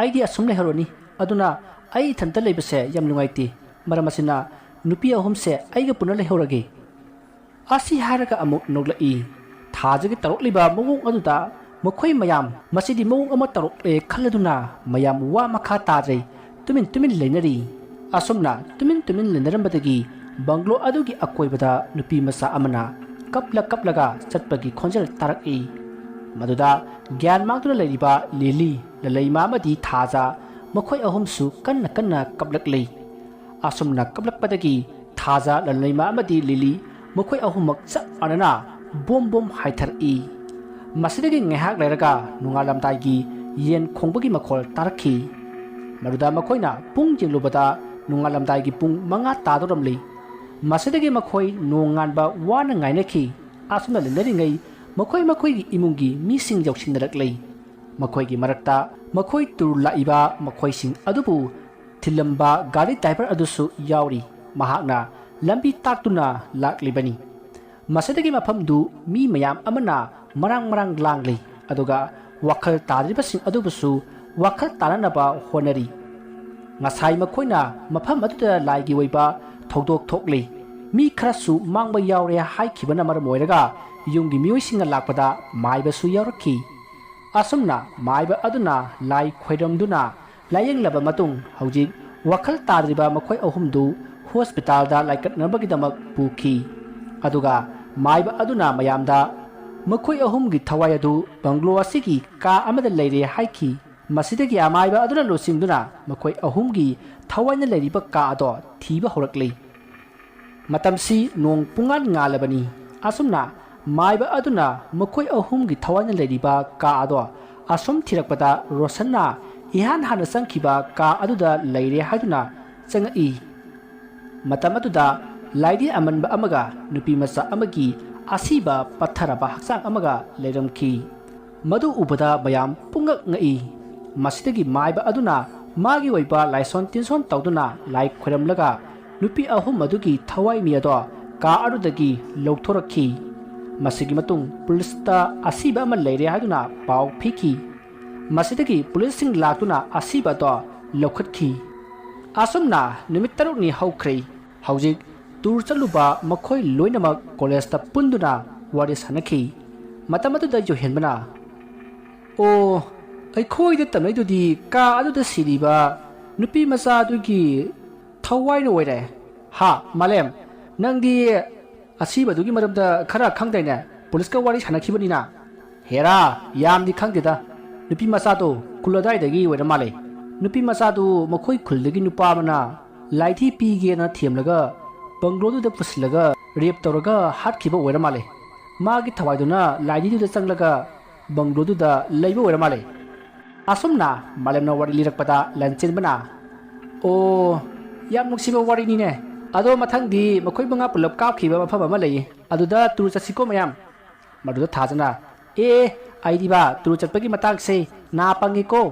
ꯑꯩꯗꯤ ꯑꯁꯨꯝ ꯂꯩꯍꯧꯔꯅꯤ꯫ ꯑꯗꯨꯅ ꯑꯩ ꯏꯊꯟꯇ ꯂꯩꯕꯁꯦ ꯌꯥꯝ ꯅꯨꯡꯉꯥꯏꯇꯦ꯫ ꯃꯔꯝ ꯑꯁꯤꯅ ꯅꯨꯄꯤ ꯑꯍꯨꯝꯁꯦ ꯑꯩꯒ ꯄꯨꯟꯅ ꯂꯩꯍꯧꯔꯒꯦ꯫" ꯑꯁꯤ ꯍꯥꯏꯔꯒ ꯑꯃꯨꯛ ꯅꯣꯛꯂꯛꯏ꯫ ꯊꯥꯖꯒꯤ ꯇꯧꯔꯛꯂꯤꯕ ꯃꯑꯣꯡ ꯑꯗꯨꯗ ꯃꯈꯣꯏ ꯃꯌꯥꯝ, "ꯃꯁꯤꯗꯤ ꯃꯑꯣꯡ ꯑꯃ ꯇꯧꯔꯛꯂꯦ" ꯈꯜꯂꯗꯨꯅ ꯃꯌꯥꯝ ꯋꯥ ꯃꯈꯥ ꯇꯥꯗ꯭ꯔꯦ, ꯇꯨꯃꯤꯟ ꯇꯨꯃꯤꯟ ꯂꯩꯅꯔꯤ꯫ ꯑꯁꯨꯝꯅ ꯇꯨꯃꯤꯟ ꯇꯨꯃꯤꯟ ꯂꯩꯅꯔꯝꯕꯗꯒꯤ ꯕꯪꯒ꯭ꯂꯣ ꯑꯗꯨꯒꯤ ꯑꯀꯣꯏꯕꯗ ꯅꯨꯄꯤ ꯃꯆꯥ ꯑꯃꯅ ꯀꯞꯂ ꯀꯞꯂꯒ ꯆꯠꯄꯒꯤ ꯈꯣꯟꯖꯦꯜ ꯇꯥꯔꯛꯏ꯫ ꯃꯗꯨꯗ ꯒ꯭ꯌꯥꯟ ꯃꯥꯡꯗꯨꯅ ꯂꯩꯔꯤꯕ ꯂꯤꯂꯤ, ꯂꯂꯩꯃ ꯑꯃꯗꯤ ꯊꯥꯖ, ꯃꯈꯣꯏ ꯑꯍꯨꯝꯁꯨ ꯀꯟꯅ ꯀꯟꯅ ꯀꯞꯂꯛꯂꯤ꯫ ꯑꯁꯨꯝꯅ ꯀꯞꯂꯛꯄꯗꯒꯤ ꯊꯥꯖ, ꯂꯂꯩꯃ ꯑꯃꯗꯤ ꯂꯤꯂꯤ ꯃꯈꯣꯏ ꯑꯍꯨꯝꯃꯛ ꯆꯞ ꯃꯥꯟꯅꯅ ꯕꯣꯝ ꯕꯣꯝ ꯍꯥꯏꯊꯔꯛꯏ꯫ ꯃꯁꯤꯗꯒꯤ ꯉꯥꯏꯍꯥꯛ ꯂꯩꯔꯒ ꯅꯣꯡꯉꯥꯜꯂꯝꯗꯥꯏꯒꯤ ꯌꯦꯟ ꯈꯣꯡꯕꯒꯤ ꯃꯈꯣꯜ ꯇꯥꯔꯛꯈꯤ꯫ ꯃꯗꯨꯗ ꯃꯈꯣꯏꯅ ꯄꯨꯡ ꯌꯦꯡꯂꯨꯕꯗ ꯅꯣꯡꯉꯥꯜꯂꯝꯗꯥꯏꯒꯤ ꯄꯨꯡ ꯃꯉꯥ ꯇꯥꯗꯧꯔꯝꯂꯤ꯫ ꯃꯁꯤꯗꯒꯤ ꯃꯈꯣꯏ ꯅꯣꯡꯉꯥꯟꯕ ꯋꯥꯅ ꯉꯥꯏꯅꯈꯤ꯫ ꯑꯁꯨꯝꯅ ꯂꯩꯅꯔꯤꯉꯩ ꯃꯈꯣꯏ ꯃꯈꯣꯏꯒꯤ ꯏꯃꯨꯡꯒꯤ ꯃꯤꯁꯤꯡ ꯌꯧꯁꯤꯟꯅꯔꯛꯂꯦ꯫ ꯃꯈꯣꯏꯒꯤ ꯃꯔꯛꯇ ꯃꯈꯣꯏ ꯇꯨꯔ ꯂꯥꯛꯏꯕ ꯃꯈꯣꯏꯁꯤꯡ ꯑꯗꯨꯕꯨ ꯊꯤꯜꯂꯝꯕ ꯒꯥꯔꯤ ꯗ꯭ꯔꯥꯏꯚꯔ ꯑꯗꯨꯁꯨ ꯌꯥꯎꯔꯤ꯫ ꯃꯍꯥꯛꯅ ꯂꯝꯕꯤ ꯇꯥꯛꯇꯨꯅ ꯂꯥꯛꯂꯤꯕꯅꯤ꯫ ꯃꯁꯤꯗꯒꯤ ꯃꯐꯝꯗꯨ ꯃꯤ ꯃꯌꯥꯝ ꯑꯃꯅ ꯃꯔꯥꯡ ꯃꯔꯥꯡ ꯂꯥꯡꯂꯤ, ꯑꯗꯨꯒ ꯋꯥꯈꯜ ꯇꯥꯗ꯭ꯔꯤꯕꯁꯤꯡ ꯑꯗꯨꯕꯨꯁꯨ ꯋꯥꯈꯜ ꯇꯥꯅꯅꯕ ꯍꯣꯠꯅꯔꯤ꯫ ꯉꯁꯥꯏ ꯃꯈꯣꯏꯅ ꯃꯐꯝ ꯑꯗꯨꯗ ꯂꯥꯏꯒꯤ ꯑꯣꯏꯕ ꯊꯧꯗꯣꯛ ꯊꯣꯛꯂꯤ꯫ ꯃꯤ ꯈꯔꯁꯨ ꯃꯥꯡꯕ ꯌꯥꯎꯔꯦ ꯍꯥꯏꯈꯤꯕꯅ ꯃꯔꯝ ꯑꯣꯏꯔꯒ ꯌꯨꯝꯒꯤ ꯃꯤꯑꯣꯏꯁꯤꯡꯅ ꯂꯥꯛꯄꯗ ꯃꯥꯏꯕꯁꯨ ꯌꯥꯎꯔꯛꯈꯤ꯫ ꯑꯁꯨꯝꯅ ꯃꯥꯏꯕ ꯑꯗꯨꯅ ꯂꯥꯏ ꯈꯣꯏꯔꯝꯗꯨꯅ ꯂꯥꯌꯦꯡꯂꯕ ꯃꯇꯨꯡ ꯍꯧꯖꯤꯛ ꯋꯥꯈꯜ ꯇꯥꯗ꯭ꯔꯤꯕ ꯃꯈꯣꯏ ꯑꯍꯨꯝꯗꯨ ꯍꯣꯁꯄꯤꯇꯥꯜꯗ ꯂꯥꯏꯀꯠꯅꯕꯒꯤꯗꯃꯛ ꯄꯨꯈꯤ꯫ ꯑꯗꯨꯒ ꯃꯥꯏꯕ ꯑꯗꯨꯅ ꯃꯌꯥꯝꯗ ꯃꯈꯣꯏ ꯑꯍꯨꯝꯒꯤ ꯊꯋꯥꯏ ꯑꯗꯨ ꯕꯪꯒ꯭ꯂꯣ ꯑꯁꯤꯒꯤ ꯀꯥ ꯑꯃꯗ ꯂꯩꯔꯦ ꯍꯥꯏꯈꯤ꯫ ꯃꯁꯤꯗꯒꯤ ꯑꯃꯥꯏꯕ ꯑꯗꯨꯅ ꯂꯨꯆꯤꯡꯗꯨꯅ ꯃꯈꯣꯏ ꯑꯍꯨꯝꯒꯤ ꯊꯋꯥꯏꯅ ꯂꯩꯔꯤꯕ ꯀꯥ ꯑꯗꯣ ꯊꯤꯕ ꯍꯧꯔꯛꯂꯤ꯫ ꯃꯇꯝꯁꯤ ꯅꯣꯡ ꯄꯨꯡꯉꯥꯟ ꯉꯥꯜꯂꯕꯅꯤ꯫ ꯑꯁꯨꯝꯅ ꯃꯥꯏꯕ ꯑꯗꯨꯅ ꯃꯈꯣꯏ ꯑꯍꯨꯝꯒꯤ ꯊꯋꯥꯏꯅ ꯂꯩꯔꯤꯕ ꯀꯥ ꯑꯗꯣ ꯑꯁꯨꯝ ꯊꯤꯔꯛꯄꯗ ꯔꯣꯁꯟꯅ ꯏꯍꯥꯟ ꯍꯥꯟꯅ ꯆꯪꯈꯤꯕ ꯀꯥ ꯑꯗꯨꯗ ꯂꯩꯔꯦ ꯍꯥꯏꯗꯨꯅ ꯆꯪꯉꯛꯏ꯫ ꯃꯇꯝ ꯑꯗꯨꯗ ꯂꯥꯏꯙꯤ ꯑꯃꯟꯕ ꯑꯃꯒ ꯅꯨꯄꯤ ꯃꯆꯥ ꯑꯃꯒꯤ ꯑꯁꯤꯕ ꯄꯠꯊꯔꯕ ꯍꯛꯆꯥꯡ ꯑꯃꯒ ꯂꯩꯔꯝꯈꯤ꯫ ꯃꯗꯨ ꯎꯕꯗ ꯃꯌꯥꯝ ꯄꯨꯡꯉꯛ ꯉꯛꯏ꯫ ꯃꯁꯤꯗꯒꯤ ꯃꯥꯏꯕ ꯑꯗꯨꯅ ꯃꯥꯒꯤ ꯑꯣꯏꯕ ꯂꯥꯏꯁꯣꯟ ꯇꯤꯟꯁꯣꯟ ꯇꯧꯗꯨꯅ ꯂꯥꯏ ꯈꯣꯏꯔꯝꯂꯒ ꯅꯨꯄꯤ ꯑꯍꯨꯝ ꯑꯗꯨꯒꯤ ꯊꯋꯥꯏ ꯃꯤ ꯑꯗꯣ ꯀꯥ ꯑꯗꯨꯗꯒꯤ ꯂꯧꯊꯣꯔꯛꯈꯤ꯫ ꯃꯁꯤꯒꯤ ꯃꯇꯨꯡ ꯄꯨꯂꯤꯁꯇ ꯑꯁꯤꯕ ꯑꯃ ꯂꯩꯔꯦ ꯍꯥꯏꯗꯨꯅ ꯄꯥꯎ ꯄꯤꯈꯤ꯫ ꯃꯁꯤꯗꯒꯤ ꯄꯨꯂꯤꯁꯁꯤꯡ ꯂꯥꯛꯇꯨꯅ ꯑꯁꯤꯕ ꯑꯗꯣ ꯂꯧꯈꯠꯈꯤ꯫ ꯑꯁꯨꯝꯅ ꯅꯨꯃꯤꯠ ꯇꯔꯨꯛꯅꯤ ꯍꯧꯈ꯭ꯔꯦ꯫ ꯍꯧꯖꯤꯛ ꯇꯨꯔ ꯆꯠꯂꯨꯕ ꯃꯈꯣꯏ ꯂꯣꯏꯅꯃꯛ ꯀꯣꯂꯦꯖꯇ ꯄꯨꯟꯗꯨꯅ ꯋꯥꯔꯤ ꯁꯥꯟꯅꯈꯤ꯫ ꯃꯇꯝ ꯑꯗꯨꯗ ꯌꯨꯍꯦꯟꯕꯅ, "ꯑꯣ, ꯑꯩꯈꯣꯏꯗ ꯇꯝꯅꯩꯗꯨꯗꯤ ꯀꯥ ꯑꯗꯨꯗ ꯁꯤꯔꯤꯕ ꯅꯨꯄꯤ ꯃꯆꯥ ꯑꯗꯨꯒꯤ ꯊꯋꯥꯏꯅ ꯑꯣꯏꯔꯦ꯫ ꯍꯥ, ꯃꯥꯂꯦꯝ, ꯅꯪꯗꯤ ꯑꯁꯤꯕꯗꯨꯒꯤ ꯃꯔꯝꯗ ꯈꯔ ꯈꯪꯗꯥꯏꯅꯦ? ꯄꯨꯂꯤꯁꯀ ꯋꯥꯔꯤ ꯁꯥꯟꯅꯈꯤꯕꯅꯤꯅ?" "ꯍꯦꯔꯥ, ꯌꯥꯝꯗꯤ ꯈꯪꯗꯦꯗ꯫ ꯅꯨꯄꯤ ꯃꯆꯥꯗꯣ ꯈꯨꯜ ꯑꯗꯥꯏꯗꯒꯤ ꯑꯣꯏꯔ ꯃꯥꯜꯂꯦ꯫ ꯅꯨꯄꯤ ꯃꯆꯥꯗꯨ ꯃꯈꯣꯏ ꯈꯨꯜꯗꯒꯤ ꯅꯨꯄꯥ ꯑꯃꯅ ꯂꯥꯏꯙꯤ ꯄꯤꯒꯦꯅ ꯊꯦꯝꯂꯒ ꯕꯪꯒ꯭ꯂꯣꯗꯨꯗ ꯄꯨꯁꯤꯜꯂꯒ ꯔꯦꯞ ꯇꯧꯔꯒ ꯍꯥꯠꯈꯤꯕ ꯑꯣꯏꯔ ꯃꯥꯜꯂꯦ꯫ ꯃꯥꯒꯤ ꯊꯋꯥꯏꯗꯨꯅ ꯂꯥꯏꯙꯤꯗꯨꯗ ꯆꯪꯂꯒ ꯕꯪꯒ꯭ꯂꯣꯗꯨꯗ ꯂꯩꯕ ꯑꯣꯏꯔ ꯃꯥꯜꯂꯦ꯫" ꯑꯁꯨꯝꯅ ꯃꯥꯂꯦꯝꯅ ꯋꯥꯔꯤ ꯂꯤꯔꯛꯄꯗ ꯂꯟꯆꯦꯟꯕꯅ, "ꯑꯣ, ꯌꯥꯝ ꯅꯨꯡꯁꯤꯕ ꯋꯥꯔꯤꯅꯤꯅꯦ꯫ ꯑꯗꯣ ꯃꯊꯪꯗꯤ ꯃꯈꯣꯏ ꯃꯉꯥ ꯄꯨꯂꯞ ꯀꯥꯞꯈꯤꯕ ꯃꯐꯝ ꯑꯃ ꯂꯩꯌꯦ, ꯑꯗꯨꯗ ꯇꯨꯔ ꯆꯠꯁꯤꯀꯣ ꯃꯌꯥꯝ꯫" ꯃꯗꯨꯗ ꯊꯥꯖꯅ, "ꯑꯦ, ꯑꯩꯗꯤꯕ ꯇꯨꯔ ꯆꯠꯄꯒꯤ ꯃꯇꯥꯡꯁꯦ ꯅꯥ ꯄꯪꯉꯤꯀꯣ꯫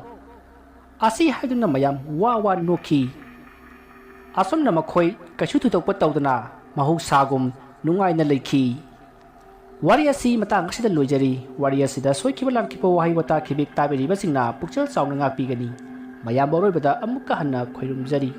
ꯑꯁꯤ ꯍꯥꯏꯗꯨꯅ ꯃꯌꯥꯝ ꯋꯥ ꯋꯥ ꯅꯣꯛꯈꯤ꯫ ꯑꯁꯨꯝꯅ ꯃꯈꯣꯏ ꯀꯩꯁꯨ ꯊꯣꯏꯗꯣꯛꯄ ꯇꯧꯗꯅ ꯃꯍꯧꯁꯥꯒꯨꯝ ꯅꯨꯡꯉꯥꯏꯅ ꯂꯩꯈꯤ꯫ ꯋꯥꯔꯤ ꯑꯁꯤ ꯃꯇꯥꯡ ꯑꯁꯤꯗ ꯂꯣꯏꯖꯔꯤ꯫ ꯋꯥꯔꯤ ꯑꯁꯤꯗ ꯁꯣꯏꯈꯤꯕ ꯂꯥꯟꯈꯤꯕ ꯋꯥꯍꯩ ꯋꯥꯇꯥ ꯈꯤꯕꯤꯛ ꯇꯥꯕꯤꯔꯤꯕꯁꯤꯡꯅ ꯄꯨꯛꯆꯦꯜ ꯆꯥꯎꯅ ꯉꯥꯛꯄꯤꯒꯅꯤ꯫ ꯃꯌꯥꯝꯕꯨ ꯑꯔꯣꯏꯕꯗ ꯑꯃꯨꯛꯀ ꯍꯟꯅ ꯈꯣꯏꯔꯨꯝꯖꯔꯤ꯫